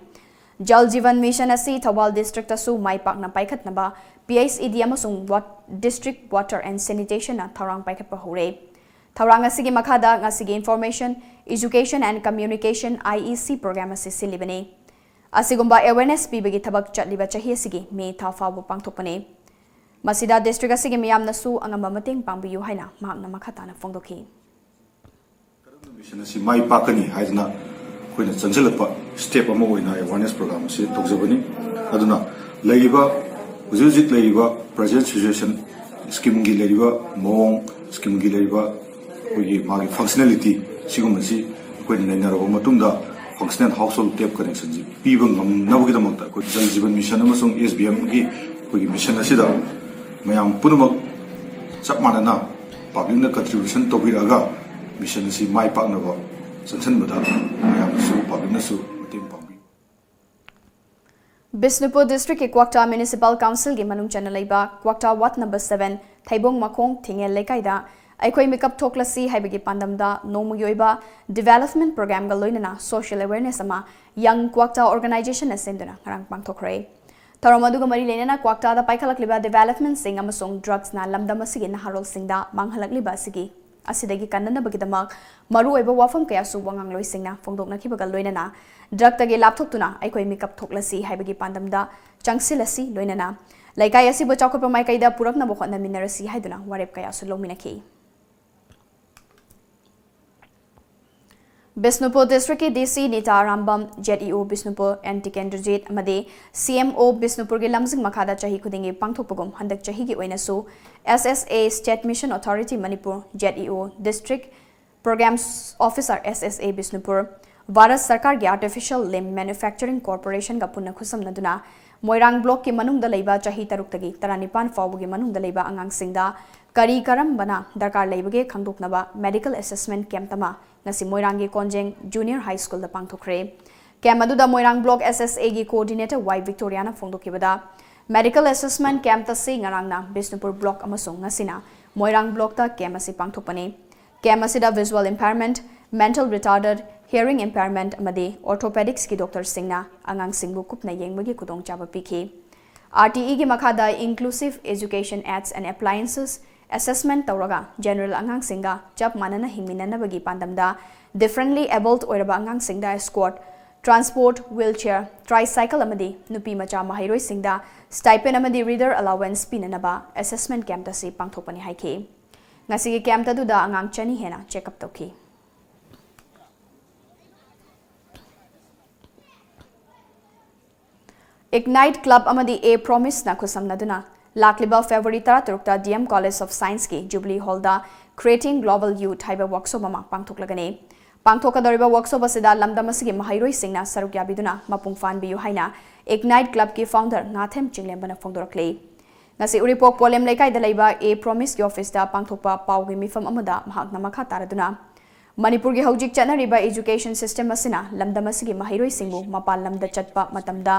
Jal Jeevan Mission ꯑꯁꯤ ꯊꯧꯕꯥꯜ districtꯇꯁꯨ ꯃꯥꯏ ꯄꯥꯛꯅ ꯄꯥꯏꯈꯠꯅꯕ P H E D ꯑꯃꯁꯨꯡ Wat-, District Water and Sanitationꯅ ꯊꯧꯔꯥꯡ ꯄꯥꯏꯈꯠꯄ ꯍꯧꯔꯦ꯫ ꯊꯧꯔꯥꯡ ꯑꯁꯤꯒꯤ ꯃꯈꯥꯗ ꯉꯁꯤꯒꯤ Information, Education and Communication I E C program ꯑꯁꯤ ꯁꯤꯜꯂꯤꯕꯅꯤ꯫ ꯑꯁꯤꯒꯨꯝꯕ awareness ꯄꯤꯕꯒꯤ ꯊꯕꯛ ꯆꯠꯂꯤꯕ ꯆꯍꯤ ꯑꯁꯤꯒꯤ ꯃꯦ ꯊꯥ ꯐꯥꯎꯕ ꯄꯥꯡꯊꯣꯛꯄꯅꯤ꯫ ꯃꯁꯤꯗ district ꯑꯁꯤꯒꯤ ꯃꯤꯌꯥꯝꯅꯁꯨ ꯑꯉꯝꯕ ꯃꯇꯦꯡ ꯄꯥꯡꯕꯤꯌꯨ ꯍꯥꯏꯅ ꯃꯍꯥꯛꯅ ꯃꯈꯥ ꯇꯥꯅ ꯐꯣꯡꯗꯣꯛꯈꯤ꯫ ꯀꯔꯝꯅ mission ꯑꯁꯤ ꯃꯥꯏ ꯄꯥꯛꯀꯅꯤ ꯍꯥꯏꯗꯅ ꯑꯩꯈꯣꯏꯅ ꯆꯪꯁꯤꯜꯂꯛꯄ step ꯑꯃ ꯑꯣꯏꯅ awareness program ꯑꯁꯤ ꯇꯧꯖꯕꯅꯤ꯫ ꯑꯗꯨꯅ ꯂꯩꯔꯤꯕ, ꯍꯧꯖꯤꯛ ꯍꯧꯖꯤꯛ ꯂꯩꯔꯤꯕ present situation, schemeꯒꯤ ꯂꯩꯔꯤꯕ ꯃꯑꯣꯡ, schemeꯒꯤ ꯂꯩꯔꯤꯕ ꯑꯩꯈꯣꯏꯒꯤ ꯃꯥꯒꯤ functionality, ꯁꯤꯒꯨꯝꯕꯁꯤ ꯑꯩꯈꯣꯏꯅ ꯅꯩꯅꯔꯕ ꯃꯇꯨꯡꯗ functional household tap connectionꯁꯤ ꯄꯤꯕ ꯉꯝꯅꯕꯒꯤꯗꯃꯛꯇ ꯑꯩꯈꯣꯏ Jal Jeevan Mission ꯑꯃꯁꯨꯡ S B Mꯒꯤ ꯑꯩꯈꯣꯏꯒꯤ mission ꯑꯁꯤꯗ ꯃꯌꯥꯝ ꯄꯨꯝꯅꯃꯛ ꯆꯞ ꯃꯥꯟꯅꯅ publicꯅ contribution ꯇꯧꯕꯤꯔꯛꯑꯒ mission ꯑꯁꯤ ꯃꯥꯏ ꯄꯥꯛꯅꯕ ꯆꯪꯁꯤꯟꯕꯗ ꯃꯌꯥꯝꯅꯁꯨ, publicꯅꯁꯨ ꯃꯇꯦꯡ ꯄꯥꯡꯕ ꯕꯤꯁꯅꯨꯄꯨꯔ ꯗꯤꯁꯇ꯭ꯔꯤꯛꯀꯤ ꯀ꯭ꯋꯥꯛꯇꯥ ꯃ꯭ꯌꯨꯅꯤꯁꯤꯄꯥꯜ ꯀꯥꯎꯟꯁꯤꯜꯒꯤ ꯃꯅꯨꯡ ꯆꯟꯅ ꯂꯩꯕ ꯀ꯭ꯋꯥꯛꯇꯥ ꯋꯥꯔꯗ ꯅꯝꯕꯔ ꯁꯚꯦꯟ ꯊꯩꯕꯣꯡ ꯃꯈꯣꯡ ꯊꯤꯡꯉꯦꯜ ꯂꯩꯀꯥꯏꯗ ꯑꯩꯈꯣꯏ ꯃꯤꯀꯞ ꯊꯣꯛꯂꯁꯤ ꯍꯥꯏꯕꯒꯤ ꯄꯥꯟꯗꯝꯗ ꯅꯣꯡꯃꯒꯤ ꯑꯣꯏꯕ ꯗꯤꯕꯦꯂꯞꯃꯦꯟ ꯄ꯭ꯔꯣꯒ꯭ꯔꯥꯝꯒ ꯂꯣꯏꯅꯅ ꯁꯣꯁꯤꯌꯦꯜ ꯑꯦꯋꯦꯔꯅꯦꯁ ꯑꯃ ꯌꯪ ꯀ꯭ꯋꯥꯛꯇꯥ ꯑꯣꯔꯒꯅꯥꯏꯖꯦꯁꯟꯅ ꯁꯤꯟꯗꯨꯅ ꯉꯔꯥꯡ ꯄꯥꯡꯊꯣꯛꯈ꯭ꯔꯦ꯫ ꯊꯧꯔꯝ ꯑꯗꯨꯒ ꯃꯔꯤ ꯂꯩꯅꯅ ꯀ꯭ꯋꯥꯛꯇꯥꯗ ꯄꯥꯏꯈꯠꯂꯛꯂꯤꯕ ꯗꯤꯕꯦꯂꯞꯃꯦꯟꯁꯤꯡ ꯑꯃꯁꯨꯡ ꯗ꯭ꯔꯒꯁꯅ ꯂꯝꯗꯝ ꯑꯁꯤꯒꯤ ꯅꯍꯥꯔꯣꯜꯁꯤꯡꯗ ꯃꯥꯡꯍꯜꯂꯛꯂꯤꯕ ꯑꯁꯤꯒꯤ ꯑꯁꯤꯗꯒꯤ ꯀꯟꯅꯅꯕꯒꯤꯗꯃꯛ ꯃꯔꯨꯑꯣꯏꯕ ꯋꯥꯐꯝ ꯀꯌꯥꯁꯨ ꯋꯥꯉꯥꯡꯂꯣꯏꯁꯤꯡꯅ ꯐꯣꯡꯗꯣꯛꯅꯈꯤꯕꯒ ꯂꯣꯏꯅꯅ ꯗ꯭ꯔꯒꯇꯒꯤ ꯂꯥꯞꯊꯣꯛꯇꯨꯅ ꯑꯩꯈꯣꯏ ꯃꯤꯀꯞ ꯊꯣꯛꯂꯁꯤ ꯍꯥꯏꯕꯒꯤ ꯄꯥꯟꯗꯝꯗ ꯆꯪꯁꯤꯜꯂꯁꯤ, ꯂꯣꯏꯅꯅ ꯂꯩꯀꯥꯏ ꯑꯁꯤꯕꯨ ꯆꯥꯎꯈꯠꯄ ꯃꯥꯏꯀꯩꯗ ꯄꯨꯔꯛꯅꯕ ꯍꯣꯠꯅꯃꯤꯟꯅꯔꯁꯤ ꯍꯥꯏꯗꯨꯅ ꯋꯥꯔꯦꯞ ꯀꯌꯥꯁꯨ ꯂꯧꯃꯤꯟꯅꯈꯤ꯫ ꯕꯤꯁꯅꯨꯄꯨꯔ ꯗꯤꯁꯇ꯭ꯔꯤꯛꯀꯤ ꯗꯤ ꯁꯤ ꯅꯤꯇꯥ ꯑꯔꯥꯝꯕꯝ, ꯖꯦꯠ ꯏ ꯑꯣ ꯕꯤꯁꯅꯨꯄꯨꯔ ꯑꯦꯟ ꯇꯤꯀꯦꯟꯗ꯭ꯔꯖꯤꯠ ꯑꯃꯗꯤ ꯁꯤ ꯑꯦꯝ ꯑꯣ ꯕꯤꯁꯅꯨꯄꯨꯔꯒꯤ ꯂꯝꯖꯤꯡ ꯃꯈꯥꯗ ꯆꯍꯤ ꯈꯨꯗꯤꯡꯒꯤ ꯄꯥꯡꯊꯣꯛꯄꯒꯨꯝ ꯍꯟꯗꯛ ꯆꯍꯤꯒꯤ ꯑꯣꯏꯅꯁꯨ S S A, State Mission Authority Manipur, Z E O, District Programs Officer, S S A Bishnupur, Bharat ꯁꯔꯀꯥꯔꯒꯤ Artificial Limb Manufacturing Corporationꯒ ꯄꯨꯟꯅ ꯈꯨꯠꯁꯝꯅꯗꯨꯅ ꯃꯣꯏꯔꯥꯡ ꯕ꯭ꯂꯣꯛꯀꯤ ꯃꯅꯨꯡꯗ ꯂꯩꯕ ꯆꯍꯤ ꯇꯔꯨꯛꯇꯒꯤ ꯇꯔꯥꯅꯤꯄꯥꯟ ꯐꯥꯎꯕꯒꯤ ꯃꯅꯨꯡꯗ ꯂꯩꯕ ꯑꯉꯥꯡꯁꯤꯡꯗ ꯀꯔꯤ ꯀꯔꯝꯕꯅ ꯗꯔꯀꯥꯔ ꯂꯩꯕꯒꯦ ꯈꯪꯗꯣꯛꯅꯕ medical assessment camp ꯑꯃ ꯉꯁꯤ ꯃꯣꯏꯔꯥꯡꯒꯤ ꯀꯣꯟꯖꯦꯡ ꯖꯨꯅꯤꯌꯔ ꯍꯥꯏ ꯁ꯭ꯀꯨꯜꯗ ꯄꯥꯡꯊꯣꯛꯈ꯭ꯔꯦ꯫ ꯀꯦꯝꯞ ꯑꯗꯨꯗ ꯃꯣꯏꯔꯥꯡ ꯕ꯭ꯂꯣꯛ ꯑꯦꯁ ꯑꯦꯁ ꯑꯦꯒꯤ ꯀꯣꯑꯣꯔꯗꯤꯅꯦꯇꯔ ꯋꯥꯏ ꯕꯤꯛꯇꯣꯔꯤꯌꯥꯅ ꯐꯣꯡꯗꯣꯛꯈꯤꯕꯗ, ꯃꯦꯗꯤꯀꯦꯜ ꯑꯦꯁꯦꯁꯃꯦꯟꯠ ꯀꯦꯝꯞ ꯑꯁꯤ ꯉꯔꯥꯡꯅ ꯕꯤꯁꯅꯨꯄꯨꯔ ꯕ꯭ꯂꯣꯛ ꯑꯃꯁꯨꯡ ꯉꯁꯤꯅ ꯃꯣꯏꯔꯥꯡ ꯕ꯭ꯂꯣꯛꯇ ꯀꯦꯝꯞ ꯑꯁꯤ ꯄꯥꯡꯊꯣꯛꯄꯅꯤ꯫ ꯀꯦꯝꯞ ꯑꯁꯤꯗ visual impairment, mental retarded, hearing impairment ꯑꯃꯗꯤ ꯑꯣꯔꯊꯣꯄꯦꯗꯤꯛꯁꯀꯤ ꯗꯣꯛꯇꯔꯁꯤꯡꯅ ꯑꯉꯥꯡꯁꯤꯡꯕꯨ ꯀꯨꯞꯅ ꯌꯦꯡꯕꯒꯤ ꯈꯨꯗꯣꯡꯆꯥꯕ ꯄꯤꯈꯤ꯫ ꯑꯥꯔ ꯇꯤ ꯏꯒꯤ ꯃꯈꯥꯗ Inclusive Education Aids and Appliances assessment ꯇꯧꯔꯒ ꯖꯦꯅꯔꯦꯜ ꯑꯉꯥꯡꯁꯤꯡꯒ ꯆꯞ ꯃꯥꯟꯅꯅ ꯍꯤꯡꯃꯤꯟꯅꯅꯕꯒꯤ ꯄꯥꯟꯗꯝꯗ differently abled ꯑꯣꯏꯔꯕ ꯑꯉꯥꯡꯁꯤꯡꯗ escort, transport, wheelchair, tricycle ꯑꯃꯗꯤ ꯅꯨꯄꯤ ꯃꯆꯥ ꯃꯍꯩꯔꯣꯏꯁꯤꯡꯗ stipend ꯑꯃꯗꯤ reader allowance ꯄꯤꯅꯅꯕ assessment camp ꯑꯁꯤ ꯄꯥꯡꯊꯣꯛꯄꯅꯤ ꯍꯥꯏꯈꯤ꯫ ꯉꯁꯤꯒꯤ ꯀꯦꯝꯞ ꯑꯗꯨꯗ ꯑꯉꯥꯡ ꯆꯅꯤ ꯍꯦꯟꯅ check up ꯇꯧꯈꯤ꯫ Ignite Club ꯑꯃꯗꯤ A Promiseꯅ ꯈꯨꯠꯁꯝꯅꯗꯨꯅ ꯂꯥꯛꯂꯤꯕ February ꯇꯔꯥꯇꯔꯨꯛꯇ D M College of Scienceꯀꯤ Jubilee Hallꯗ Creating Global Youth ꯍꯥꯏꯕ workshop ꯑꯃ ꯄꯥꯡꯊꯣꯛꯂꯒꯅꯤ꯫ ꯄꯥꯡꯊꯣꯛꯀꯗꯧꯔꯤꯕ workshop ꯑꯁꯤꯗ ꯂꯝꯗꯝ ꯑꯁꯤꯒꯤ ꯃꯍꯩꯔꯣꯏꯁꯤꯡꯅ ꯁꯔꯨꯛ ꯌꯥꯕꯤꯗꯨꯅ ꯃꯄꯨꯡ ꯐꯥꯍꯟꯕꯤꯌꯨ ꯍꯥꯏꯅ Ignite Clubꯀꯤ founder ꯉꯥꯊꯦꯝ ꯆꯤꯡꯂꯦꯝꯕꯅ ꯐꯣꯡꯗꯣꯔꯛꯂꯤ꯫ ꯉꯁꯤ ꯎꯔꯤꯄꯣꯛ ꯄꯣꯂꯦꯝ ꯂꯩꯀꯥꯏꯗ ꯂꯩꯕ A Promiseꯀꯤ officeꯇ ꯄꯥꯡꯊꯣꯛꯄ ꯄꯥꯎꯒꯤ ꯃꯤꯐꯝ ꯑꯃꯗ ꯃꯍꯥꯛꯅ ꯃꯈꯥ ꯇꯥꯔꯗꯨꯅ, ꯃꯅꯤꯄꯨꯔꯒꯤ ꯍꯧꯖꯤꯛ ꯆꯠꯅꯔꯤꯕ education system ꯑꯁꯤꯅ ꯂꯝꯗꯝ ꯑꯁꯤꯒꯤ ꯃꯍꯩꯔꯣꯏꯁꯤꯡꯕꯨ ꯃꯄꯥꯟ ꯂꯝꯗ ꯆꯠꯄ ꯃꯇꯝꯗ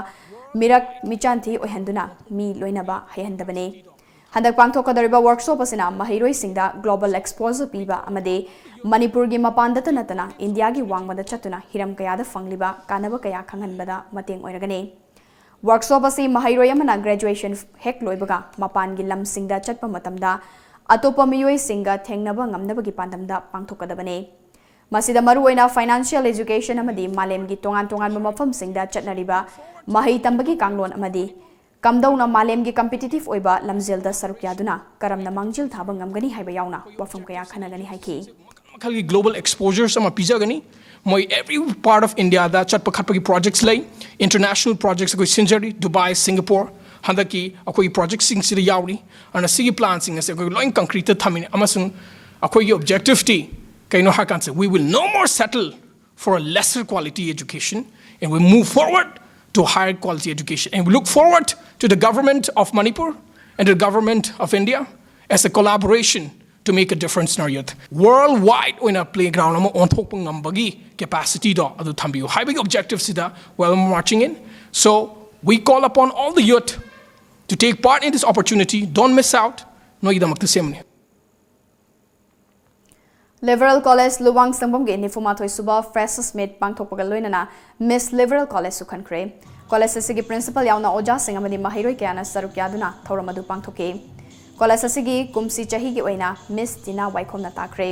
ꯃꯤꯔꯛ ꯃꯤꯆꯥꯟꯊꯤ ꯑꯣꯏꯍꯟꯗꯨꯅ ꯃꯤ ꯂꯣꯏꯅꯕ ꯍꯩꯍꯟꯗꯕꯅꯤ꯫ ꯍꯟꯗꯛ ꯄꯥꯡꯊꯣꯛꯀꯗꯧꯔꯤꯕ workshop ꯑꯁꯤꯅ ꯃꯍꯩꯔꯣꯏꯁꯤꯡꯗ global exposure ꯄꯤꯕ ꯑꯃꯗꯤ ꯃꯅꯤꯄꯨꯔꯒꯤ ꯃꯄꯥꯟꯗꯇ ꯅꯠꯇꯅ ꯏꯟꯗꯤꯌꯥꯒꯤ ꯋꯥꯡꯃꯗ ꯆꯠꯇꯨꯅ ꯍꯤꯔꯝ ꯀꯌꯥꯗ ꯐꯪꯂꯤꯕ ꯀꯥꯟꯅꯕ ꯀꯌꯥ ꯈꯪꯍꯟꯕꯗ ꯃꯇꯦꯡ ꯑꯣꯏꯔꯒꯅꯤ꯫ Workshop ꯑꯁꯤ ꯃꯍꯩꯔꯣꯏ ꯑꯃꯅ graduation ꯍꯦꯛ ꯂꯣꯏꯕꯒ ꯃꯄꯥꯟꯒꯤ ꯂꯝꯁꯤꯡꯗ ꯆꯠꯄ ꯃꯇꯝꯗ ꯑꯇꯣꯞꯄ ꯃꯤꯑꯣꯏꯁꯤꯡꯒ ꯊꯦꯡꯅꯕ ꯉꯝꯅꯕꯒꯤ ꯄꯥꯟꯗꯝꯗ ꯄꯥꯡꯊꯣꯛꯀꯗꯕꯅꯤ꯫ ꯃꯁꯤꯗ ꯃꯔꯨꯑꯣꯏꯅ financial education ꯑꯃꯗꯤ ꯃꯥꯂꯦꯝꯒꯤ ꯇꯣꯉꯥꯟ ꯇꯣꯉꯥꯟꯕ ꯃꯐꯝꯁꯤꯡꯗ ꯆꯠꯅꯔꯤꯕ ꯃꯍꯩ ꯇꯝꯕꯒꯤ ꯀꯥꯡꯂꯣꯟ ꯑꯃꯗꯤ ꯀꯝꯗꯧꯅ ꯃꯥꯂꯦꯝꯒꯤ competitive ꯑꯣꯏꯕ ꯂꯝꯖꯦꯜꯗ ꯁꯔꯨꯛ ꯌꯥꯗꯨꯅ ꯀꯔꯝꯅ ꯃꯥꯡꯖꯤꯜ ꯊꯥꯕ ꯉꯝꯒꯅꯤ ꯍꯥꯏꯕ ꯌꯥꯎꯅ ꯋꯥꯐꯝ ꯀꯌꯥ ꯈꯟꯅꯒꯅꯤ ꯍꯥꯏꯈꯤ꯫ ꯃꯈꯜꯒꯤ global exposures ꯑꯃ ꯄꯤꯖꯒꯅꯤ꯫ ꯃꯣꯏ every part of Indiaꯗ ꯆꯠꯄ ꯈꯠꯄꯒꯤ projects ꯂꯩ꯫ International projects ꯑꯩꯈꯣꯏ ꯁꯤꯟꯖꯔꯤ, ꯗꯨꯕꯥꯏ, ꯁꯤꯡꯒꯥꯄꯨꯔ꯫ ꯍꯟꯗꯛꯀꯤ ꯑꯩꯈꯣꯏꯒꯤ projectꯁꯤꯡꯁꯤꯗ ꯌꯥꯎꯔꯤ꯫ ꯑꯗꯨꯅ ꯁꯤꯒꯤ planꯁꯤꯡ ꯑꯁꯦ ꯑꯩꯈꯣꯏ ꯂꯣꯏ concreteꯇ ꯊꯝꯃꯤꯅꯤ꯫ ꯑꯃꯁꯨꯡ ꯑꯩꯈꯣꯏꯒꯤ objectiveꯇꯤ ꯀꯩꯅꯣ ꯍꯥꯏ ꯀꯥꯟꯁꯦ, we will no more settle for a lesser quality education and we move forward to higher quality education. And we look forward to the government of Manipur and the government of India as a collaboration to make a difference in our youth. Worldwide ꯑꯣꯏꯅ playground ꯑꯃ ꯑꯣꯟꯊꯣꯛꯄ ꯉꯝꯕꯒꯤ capacityꯗꯣ ꯑꯗꯨ ꯊꯝꯕꯤꯌꯨ ꯍꯥꯏꯕꯒꯤ objectiveꯁꯤꯗ we're marching in. So we call upon all the youth to take part in this opportunity. Don't miss out. ꯅꯣꯏꯒꯤꯗꯃꯛꯇ ꯁꯦꯝꯕꯅꯤ꯫ Liberal College Luwang ꯁꯪꯕꯝꯒꯤ ꯅꯤꯐꯨ ꯃꯥꯊꯣꯏ ꯁꯨꯕ Freshers Meet ꯄꯥꯡꯊꯣꯛꯄꯒ ꯂꯣꯏꯅꯅ Miss Liberal Collegeꯁꯨ ꯈꯟꯈ꯭ꯔꯦ꯫ College ꯑꯁꯤꯒꯤ principal ꯌꯥꯎꯅ ꯑꯣꯖꯥꯁꯤꯡ ꯑꯃꯗꯤ ꯃꯍꯩꯔꯣꯏ ꯀꯌꯥꯅ ꯁꯔꯨꯛ ꯌꯥꯗꯨꯅ ꯊꯧꯔꯝ ꯑꯗꯨ ꯄꯥꯡꯊꯣꯛꯈꯤ꯫ College ꯑꯁꯤꯒꯤ ꯀꯨꯝꯁꯤ ꯆꯍꯤꯒꯤ ꯑꯣꯏꯅ Miss ꯇꯤꯅꯥ ꯋꯥꯏꯈꯣꯝꯅ ꯇꯥꯈ꯭ꯔꯦ꯫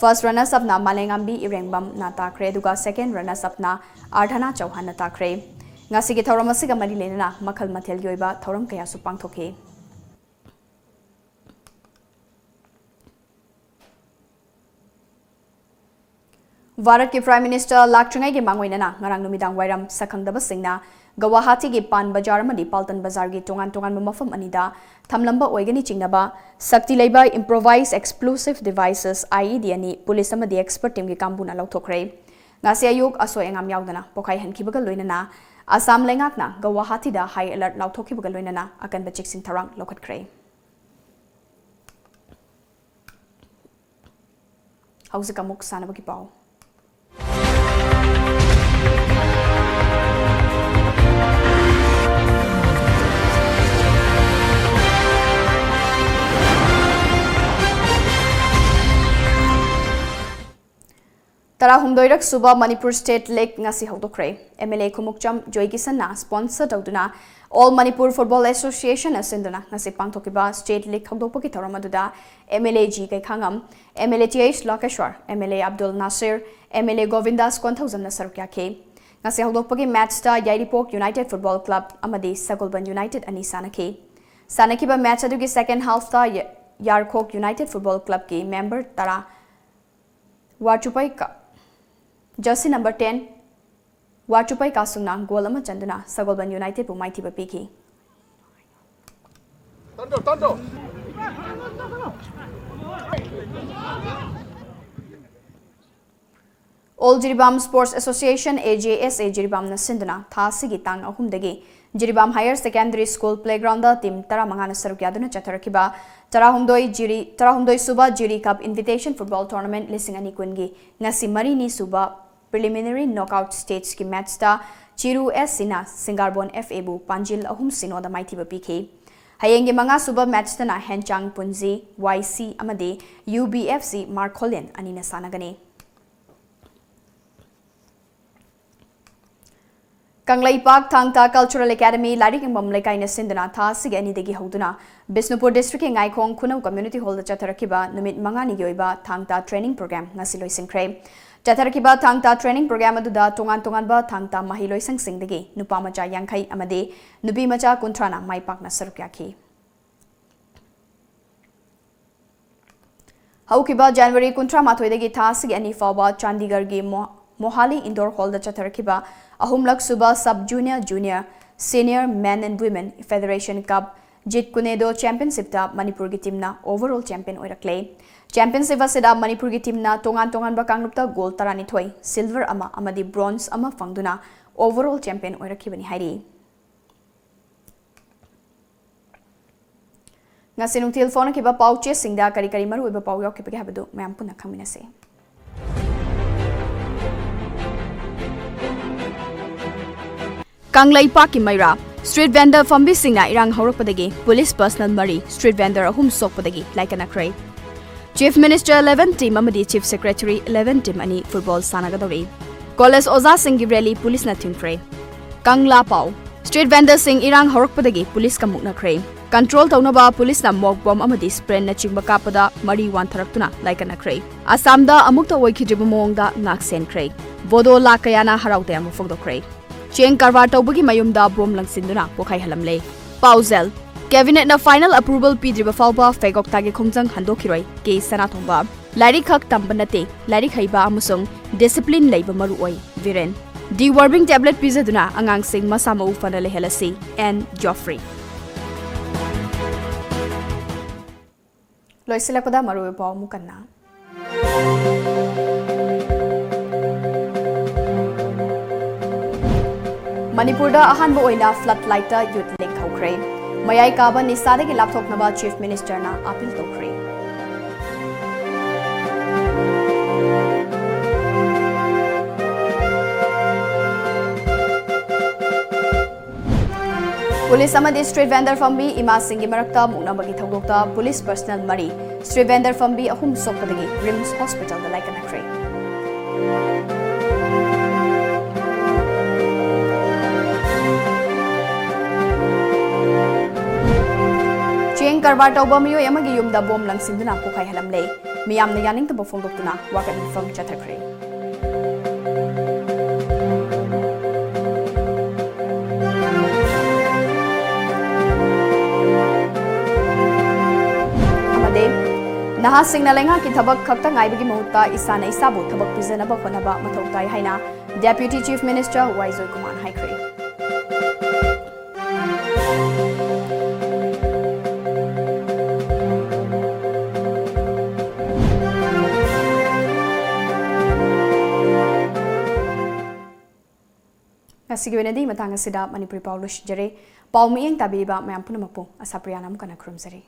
First runners upꯅ ꯃꯥꯂꯦꯉꯥꯝꯕꯤ ꯏꯔꯦꯡꯕꯝꯅ ꯇꯥꯈ꯭ꯔꯦ, ꯑꯗꯨꯒ second runners upꯅ ꯑꯥꯔꯊꯅꯥ ꯆꯧꯍꯥꯟꯅ ꯇꯥꯈ꯭ꯔꯦ꯫ ꯉꯁꯤꯒꯤ ꯊꯧꯔꯝ ꯑꯁꯤꯒ ꯃꯔꯤ ꯂꯩꯅꯅ ꯃꯈꯜ ꯃꯊꯦꯜꯒꯤ ꯑꯣꯏꯕ ꯊꯧꯔꯝ ꯀꯌꯥꯁꯨ ꯄꯥꯡꯊꯣꯛꯈꯤ꯫ ꯚꯥꯔꯠꯀꯤ Prime Minister ꯂꯥꯛꯇ꯭ꯔꯤꯉꯩꯒꯤ ꯃꯥꯡꯑꯣꯏꯅꯅ ꯉꯔꯥꯡ ꯅꯨꯃꯤꯗꯥꯡ ꯋꯥꯏꯔꯝ ꯁꯛꯈꯪꯗꯕꯁꯤꯡꯅ ꯒꯧꯋꯥꯍꯥꯇꯤꯒꯤ ꯄꯥꯟ ꯕꯖꯥꯔ ꯑꯃꯗꯤ ꯄꯥꯜꯇꯟ ꯕꯖꯥꯔꯒꯤ ꯇꯣꯉꯥꯟ ꯇꯣꯉꯥꯟꯕ ꯃꯐꯝ ꯑꯅꯤꯗ ꯊꯝꯂꯝꯕ ꯑꯣꯏꯒꯅꯤ ꯆꯤꯡꯅꯕ ꯁꯛꯇꯤ ꯂꯩꯕ improvised explosive devices, IED, ꯑꯅꯤ police ꯑꯃꯗꯤ expert teamꯒꯤ ꯀꯥꯡꯕꯨꯅ ꯂꯧꯊꯣꯛꯈ꯭ꯔꯦ꯫ ꯉꯁꯤ ꯑꯌꯨꯛ ꯑꯁꯣꯏ ꯑꯉꯥꯝ ꯌꯥꯎꯗꯅ ꯄꯣꯈꯥꯏꯍꯟꯈꯤꯕꯒ ꯂꯣꯏꯅꯅ ꯑꯁꯥꯝ ꯂꯩꯉꯥꯛꯅ ꯒꯧꯋꯥꯍꯥꯇꯤꯗ high alert ꯂꯥꯎꯊꯣꯛꯈꯤꯕꯒ ꯂꯣꯏꯅꯅ ꯑꯀꯟꯕ ꯆꯦꯛꯁꯤꯟ ꯊꯧꯔꯥꯡ ꯂꯧꯈꯠꯈ꯭ꯔꯦ꯫ ꯍꯧꯖꯤꯛ ꯑꯃꯨꯛ ꯁꯥꯟꯅꯕꯒꯤ ꯄꯥꯎ꯫ ꯇꯔꯥꯍꯨꯝꯗꯣꯏꯔꯛ ꯁꯨꯕ ꯃꯅꯤꯄꯨꯔ ꯁ꯭ꯇꯦꯠ ꯂꯤꯒ ꯉꯁꯤ ꯍꯧꯗꯣꯛꯈ꯭ꯔꯦ꯫ ꯑꯦꯝ ꯑꯦꯜ ꯑꯦ ꯈꯨꯃꯨꯛꯆꯝ ꯖꯣꯏꯀꯤꯁꯟꯅ ꯁ꯭ꯄꯣꯟꯁꯔ ꯇꯧꯗꯨꯅ ꯑꯣꯜ ꯃꯅꯤꯄꯨꯔ ꯐꯨꯠꯕꯣꯜ ꯑꯦꯁꯣꯁꯤꯌꯦꯁꯟꯅ ꯁꯤꯟꯗꯨꯅ ꯉꯁꯤ ꯄꯥꯡꯊꯣꯛꯈꯤꯕ ꯁ꯭ꯇꯦꯠ ꯂꯤꯒ ꯍꯧꯗꯣꯛꯄꯒꯤ ꯊꯧꯔꯝ ꯑꯗꯨꯗ M L A G Gaikhangam, M L A T H Lokeshwar, M L A Abdul Nasir, M L A Govindas ꯀꯣꯟꯊꯧꯖꯝꯅ ꯁꯔꯨꯛ ꯌꯥꯈꯤ꯫ ꯉꯁꯤ ꯍꯧꯗꯣꯛꯄꯒꯤ ꯃꯦꯆꯇ ꯌꯥꯏꯔꯤꯄꯣꯛ ꯌꯨꯅꯥꯏꯇꯦꯗ ꯐꯨꯠꯕꯣꯜ ꯀ꯭ꯂꯕ ꯑꯃꯗꯤ ꯁꯒꯣꯜꯕꯟ ꯌꯨꯅꯥꯏꯇꯦꯗ ꯑꯅꯤ ꯁꯥꯟꯅꯈꯤ꯫ ꯁꯥꯟꯅꯈꯤꯕ ꯃꯦꯆ ꯑꯗꯨꯒꯤ ꯁꯦꯀꯦꯟ ꯍꯥꯐꯇ ꯌ-, ꯌꯥꯔꯈꯣꯛ ꯌꯨꯅꯥꯏꯇꯦꯗ ꯐꯨꯠꯕꯣꯜ ꯀ꯭ꯂꯕꯀꯤ ꯃꯦꯝꯕꯔ ꯇꯔꯥ ꯋꯥꯆꯨꯄꯩ ꯀ-, ꯖꯔꯁꯤ ꯅꯝꯕꯔ ꯇꯦꯟ ꯋꯥꯆꯨꯄꯩ ꯀꯥꯁꯨꯡꯅ ꯒꯣꯜ ꯑꯃ ꯆꯟꯗꯨꯅ ꯁꯒꯣꯜꯕꯟ ꯌꯨꯅꯥꯏꯇꯦꯗꯄꯨ ꯃꯥꯏꯊꯤꯕ ꯄꯤꯈꯤ꯫ All Jiribam sports association, A J S A, ꯖꯤꯔꯤꯕꯥꯝꯅ ꯁꯤꯟꯗꯨꯅ ꯊꯥ ꯑꯁꯤꯒꯤ ꯇꯥꯡ ꯑꯍꯨꯝꯗꯒꯤ Jiribam higher secondary school playground team ꯇꯔꯥꯃꯉꯥꯅ ꯁꯔꯨꯛ ꯌꯥꯗꯨꯅ ꯆꯠꯊꯔꯛꯈꯤꯕ ꯇꯔꯥꯍꯨꯝꯗꯣꯏ ꯖꯤꯔꯤ, ꯇꯔꯥꯍꯨꯝꯗꯣꯏ ꯁꯨꯕ Jiri cup invitation football tournament ꯂꯤꯁꯤꯡ ꯑꯅꯤ ꯀꯨꯟꯒꯤ ꯉꯁꯤ ꯃꯔꯤꯅꯤ ꯁꯨꯕ ꯄ꯭ꯔꯤꯂꯤꯃꯤꯅꯔꯤ ꯅꯣꯛꯑꯥꯎꯠ ꯁ꯭ꯇꯦꯖꯀꯤ ꯃꯦꯆꯇ ꯆꯤꯔꯨ ꯑꯦꯁ ꯁꯤꯅ ꯁꯤꯡꯒꯥꯔꯕꯣꯟ ꯑꯦꯐ ꯑꯦꯕꯨ ꯄꯥꯟꯖꯤꯜ ꯑꯍꯨꯝ ꯁꯤꯅꯣꯗ ꯃꯥꯏꯊꯤꯕ ꯄꯤꯈꯤ꯫ ꯍꯌꯦꯡꯒꯤ ꯃꯉꯥ ꯁꯨꯕ ꯃꯦꯆꯇꯅ ꯍꯦꯟꯆꯥꯡ ꯄꯨꯟꯖꯤ, ꯋꯥꯏ ꯁꯤ, ꯑꯃꯗꯤ ꯌꯨ ꯕꯤ ꯑꯦꯐ ꯁꯤ ꯃꯥꯔꯈꯣꯂꯦꯟ ꯑꯅꯤꯅ ꯁꯥꯟꯅꯒꯅꯤ꯫ ꯀꯪꯂꯩꯄꯥꯛ ꯊꯥꯡ ꯇꯥ ꯀꯜꯆꯔꯦꯜ ꯑꯦꯀꯥꯗꯃꯤ ꯂꯥꯏꯔꯤꯛ ꯌꯦꯡꯐꯝ ꯂꯩꯀꯥꯏꯅ ꯁꯤꯟꯗꯨꯅ ꯊꯥ ꯑꯁꯤꯒꯤ ꯑꯅꯤꯗꯒꯤ ꯍꯧꯗꯨꯅ ꯕꯤꯁꯅꯨꯄꯨꯔ ꯗꯤꯁꯇ꯭ꯔꯤꯛꯀꯤ ꯉꯥꯏꯈꯣꯡ ꯈꯨꯅꯧ ꯀꯝꯃ꯭ꯌꯨꯅꯤꯇꯤ ꯍꯣꯜꯗ ꯆꯠꯊꯔꯛꯈꯤꯕ ꯅꯨꯃꯤꯠ ꯃꯉꯥꯅꯤꯒꯤ ꯑꯣꯏꯕ ꯊꯥꯡ ꯇꯥ ꯇ꯭ꯔꯦꯅꯤꯡ ꯄ꯭ꯔꯣꯒ꯭ꯔꯥꯝ ꯉꯁꯤ ꯂꯣꯏꯁꯤꯟꯈ꯭ꯔꯦ꯫ ꯆꯠꯊꯔꯛꯈꯤꯕ ꯊꯥꯡ ꯇꯥ ꯇ꯭ꯔꯦꯅꯤꯡ ꯄ꯭ꯔꯣꯒ꯭ꯔꯥꯝ ꯑꯗꯨꯗ ꯇꯣꯉꯥꯟ ꯇꯣꯉꯥꯟꯕ ꯊꯥꯡ ꯇꯥ ꯃꯍꯩꯂꯣꯏꯁꯪꯁꯤꯡꯗꯒꯤ ꯅꯨꯄꯥ ꯃꯆꯥ ꯌꯥꯡꯈꯩ ꯑꯃꯗꯤ ꯅꯨꯄꯤ ꯃꯆꯥ ꯀꯨꯟꯊ꯭ꯔꯥꯅ ꯃꯥꯏ ꯄꯥꯛꯅ ꯁꯔꯨꯛ ꯌꯥꯈꯤ꯫ ꯍꯧꯈꯤꯕ ꯖꯅꯋꯥꯔꯤ ꯀꯨꯟꯊ꯭ꯔꯥ ꯃꯥꯊꯣꯏꯗꯒꯤ ꯊꯥ ꯑꯁꯤꯒꯤ ꯑꯅꯤ ꯐꯥꯎꯕ ꯆꯥꯟꯗꯤꯒꯔꯒꯤ ꯃꯣ-, ꯃꯣꯍꯥꯂꯤ ꯏꯟꯗꯣꯔ ꯍꯣꯜꯗ ꯆꯠꯊꯔꯛꯈꯤꯕ ꯑꯍꯨꯝꯂꯛ ꯁꯨꯕ sub junior, junior, senior men and women federation cup Jeet Kune Do ꯆꯦꯝꯄꯤꯌꯟꯁꯤꯞꯇ ꯃꯅꯤꯄꯨꯔꯒꯤ ꯇꯤꯝꯅ ꯑꯣꯚꯔꯑꯣꯜ ꯆꯦꯝꯄꯤꯌꯟ ꯑꯣꯏꯔꯛꯂꯦ꯫ ꯆꯦꯝꯄꯤꯌꯟꯁꯤꯞ ꯑꯁꯤꯗ ꯃꯅꯤꯄꯨꯔꯒꯤ ꯇꯤꯝꯅ ꯇꯣꯉꯥꯟ ꯇꯣꯉꯥꯟꯕ ꯀꯥꯡꯂꯨꯞꯇ ꯒꯣꯜ ꯇꯔꯥꯅꯤꯊꯣꯏ, ꯁꯤꯜꯚꯔ ꯑꯃ ꯑꯃꯗꯤ ꯕ꯭ꯔꯣꯟꯖ ꯑꯃ ꯐꯪꯗꯨꯅ ꯑꯣꯚꯔꯑꯣꯜ ꯆꯦꯝꯄꯤꯌꯟ ꯑꯣꯏꯔꯛꯈꯤꯕꯅꯤ ꯍꯥꯏꯔꯤ꯫ ꯉꯁꯤ ꯅꯨꯡꯊꯤꯜ ꯐꯣꯡꯅꯈꯤꯕ ꯄꯥꯎ ꯆꯦꯁꯤꯡꯗ ꯀꯔꯤ ꯀꯔꯤ ꯃꯔꯨꯑꯣꯏꯕ ꯄꯥꯎ ꯌꯥꯎꯈꯤꯕꯒꯦ ꯍꯥꯏꯕꯗꯨ ꯃꯌꯥꯝ ꯄꯨꯟꯅ ꯈꯪꯃꯤꯟꯅꯁꯤ꯫ ꯀꯪꯂꯩꯄꯥꯛꯀꯤ ꯃꯩꯔꯥ꯫ Street vendor ꯐꯝꯕꯤꯁꯤꯡꯅ ꯏꯔꯥꯡ ꯍꯧꯔꯛꯄꯗꯒꯤ police personnel ꯃꯔꯤ, street vendor ꯑꯍꯨꯝ ꯁꯣꯛꯄꯗꯒꯤ ꯂꯥꯏꯀꯠꯅꯈ꯭ꯔꯦ꯫ Chief Minister eleven team ꯑꯃꯗꯤ Chief Secretary eleven team ꯑꯅꯤ football ꯁꯥꯟꯅꯒꯗꯧꯔꯤ꯫ College ꯑꯣꯖꯥꯁꯤꯡꯒꯤ rally policeꯅ ꯊꯤꯡꯈ꯭ꯔꯦ꯫ ꯀꯪꯂꯥ ꯄꯥꯎ꯫ Street vendorꯁꯤꯡ ꯏꯔꯥꯡ ꯍꯧꯔꯛꯄꯗꯒꯤ policeꯀ ꯃꯨꯛꯅꯈ꯭ꯔꯦ꯫ Control ꯇꯧꯅꯕ policeꯅ mock bomb ꯑꯃꯗꯤ sprayꯅꯆꯤꯡꯕ ꯀꯥꯞꯄꯗ ꯃꯔꯤ ꯋꯥꯟꯊꯔꯛꯇꯨꯅ ꯂꯥꯏꯀꯠꯅꯈ꯭ꯔꯦ꯫ ꯑꯁꯥꯝꯗ ꯑꯃꯨꯛꯇ ꯑꯣꯏꯈꯤꯗ꯭ꯔꯤꯕ ꯃꯑꯣꯡꯗ ꯉꯥꯛ ꯁꯦꯟꯈ꯭ꯔꯦ꯫ ꯕꯣꯗꯣ ꯂꯥꯈ ꯀꯌꯥꯅ ꯍꯔꯥꯎ ꯇꯌꯥꯝꯕ ꯐꯣꯡꯗꯣꯛꯈ꯭ꯔꯦ꯫ ꯆꯦꯡ ꯀꯔꯕꯥꯔ ꯇꯧꯕꯒꯤ ꯃꯌꯨꯝꯗ bomb ꯂꯪꯁꯤꯟꯗꯨꯅ ꯄꯣꯈꯥꯏꯍꯜꯂꯝꯂꯦ꯫ ꯄꯥꯎꯖꯦꯜ꯫ Cabinetꯅ final approval ꯄꯤꯗ꯭ꯔꯤꯕ ꯐꯥꯎꯕ ꯐꯩꯒꯣꯛꯇꯥꯒꯤ ꯈꯣꯡꯖꯪ ꯍꯟꯗꯣꯛꯈꯤꯔꯣꯏ, ꯀꯦ ꯁꯅꯥꯇꯣꯝꯕ꯫ ꯂꯥꯏꯔꯤꯛ ꯈꯛ ꯇꯝꯕ ꯅꯠꯇꯦ, ꯂꯥꯏꯔꯤꯛ ꯍꯩꯕ ꯑꯃꯁꯨꯡ discipline ꯂꯩꯕ ꯃꯔꯨ ꯑꯣꯏ, ꯕꯤꯔꯦꯟ꯫ Deworming tablet ꯄꯤꯖꯗꯨꯅ ꯑꯉꯥꯡꯁꯤꯡ ꯃꯁꯥ ꯃꯎ ꯐꯅ ꯂꯩꯍꯜꯂꯁꯤ, ꯑꯦꯟ ꯖꯣꯐ꯭ꯔꯤ꯫ ꯂꯣꯏꯁꯤꯜꯂꯛꯄꯗ ꯃꯔꯨꯑꯣꯏꯕ ꯄꯥꯎ ꯑꯃꯨꯛ ꯍꯟꯅ꯫ ꯃꯅꯤꯄꯨꯔꯗ ꯑꯍꯥꯟꯕ ꯑꯣꯏꯅ flood lightꯇ youth league ꯍꯧꯈ꯭ꯔꯦ꯫ ꯃꯌꯥꯏ ꯀꯥꯕ ꯅꯤꯁꯥꯗꯒꯤ ꯂꯥꯞꯊꯣꯛꯅꯕ Chief Ministerꯅ appeal ꯇꯧꯈ꯭ꯔꯦ꯫ Police ꯑꯃꯗꯤ street vendor ꯐꯝꯕꯤ ꯏꯃꯥꯁꯤꯡꯒꯤ ꯃꯔꯛꯇ ꯃꯨꯛꯅꯕꯒꯤ ꯊꯧꯗꯣꯛꯇ police personnel ꯃꯔꯤ, street vendor ꯐꯝꯕꯤ ꯑꯍꯨꯝ ꯁꯣꯛꯄꯗꯒꯤ RIMS hospitalꯗ ꯂꯥꯏꯀꯠꯅꯈ꯭ꯔꯦ꯫ ꯆꯦꯡ ꯀꯔꯕꯥꯔ ꯇꯧꯕ ꯃꯤꯑꯣꯏ ꯑꯃꯒꯤ ꯌꯨꯝꯗ bomb ꯂꯪꯁꯤꯟꯗꯨꯅ ꯄꯣꯈꯥꯏꯍꯜꯂꯝꯂꯦ꯫ ꯃꯤꯌꯥꯝꯅ ꯌꯥꯅꯤꯡꯗꯕ ꯐꯣꯡꯗꯣꯛꯇꯨꯅ ꯋꯥꯀꯠ ꯃꯤꯐꯝ ꯆꯠꯊꯈ꯭ꯔꯦ꯫ ꯑꯃꯗꯤ ꯅꯍꯥꯁꯤꯡꯅ ꯂꯩꯉꯥꯛꯀꯤ ꯊꯕꯛ ꯈꯛꯇ ꯉꯥꯏꯕꯒꯤ ꯃꯍꯨꯠꯇ ꯏꯁꯥꯅ ꯏꯁꯥꯕꯨ ꯊꯕꯛ ꯄꯤꯖꯅꯕ ꯍꯣꯠꯅꯕ ꯃꯊꯧ ꯇꯥꯏ ꯍꯥꯏꯅ Deputy Chief Minister ꯋꯥꯏ ꯖꯣꯏꯀꯨꯃꯥꯔꯅ ꯍꯥꯏꯈ꯭ꯔꯦ꯫ ꯉꯁꯤꯒꯤ ꯑꯣꯏꯅꯗꯤ ꯃꯇꯥꯡ ꯑꯁꯤꯗ ꯃꯅꯤꯄꯨꯔꯤ ꯄꯥꯎ ꯂꯣꯏꯁꯤꯟꯖꯔꯦ꯫ ꯄꯥꯎ ꯃꯤꯠꯌꯦꯡ ꯇꯥꯕꯤꯔꯤꯕ ꯃꯌꯥꯝ ꯄꯨꯝꯅꯃꯛꯄꯨ ꯑꯁꯥꯄ꯭ꯔꯤꯌꯥꯅ ꯑꯃꯨꯛ ꯍꯟꯅ ꯈꯨꯔꯨꯝꯖꯔꯤ꯫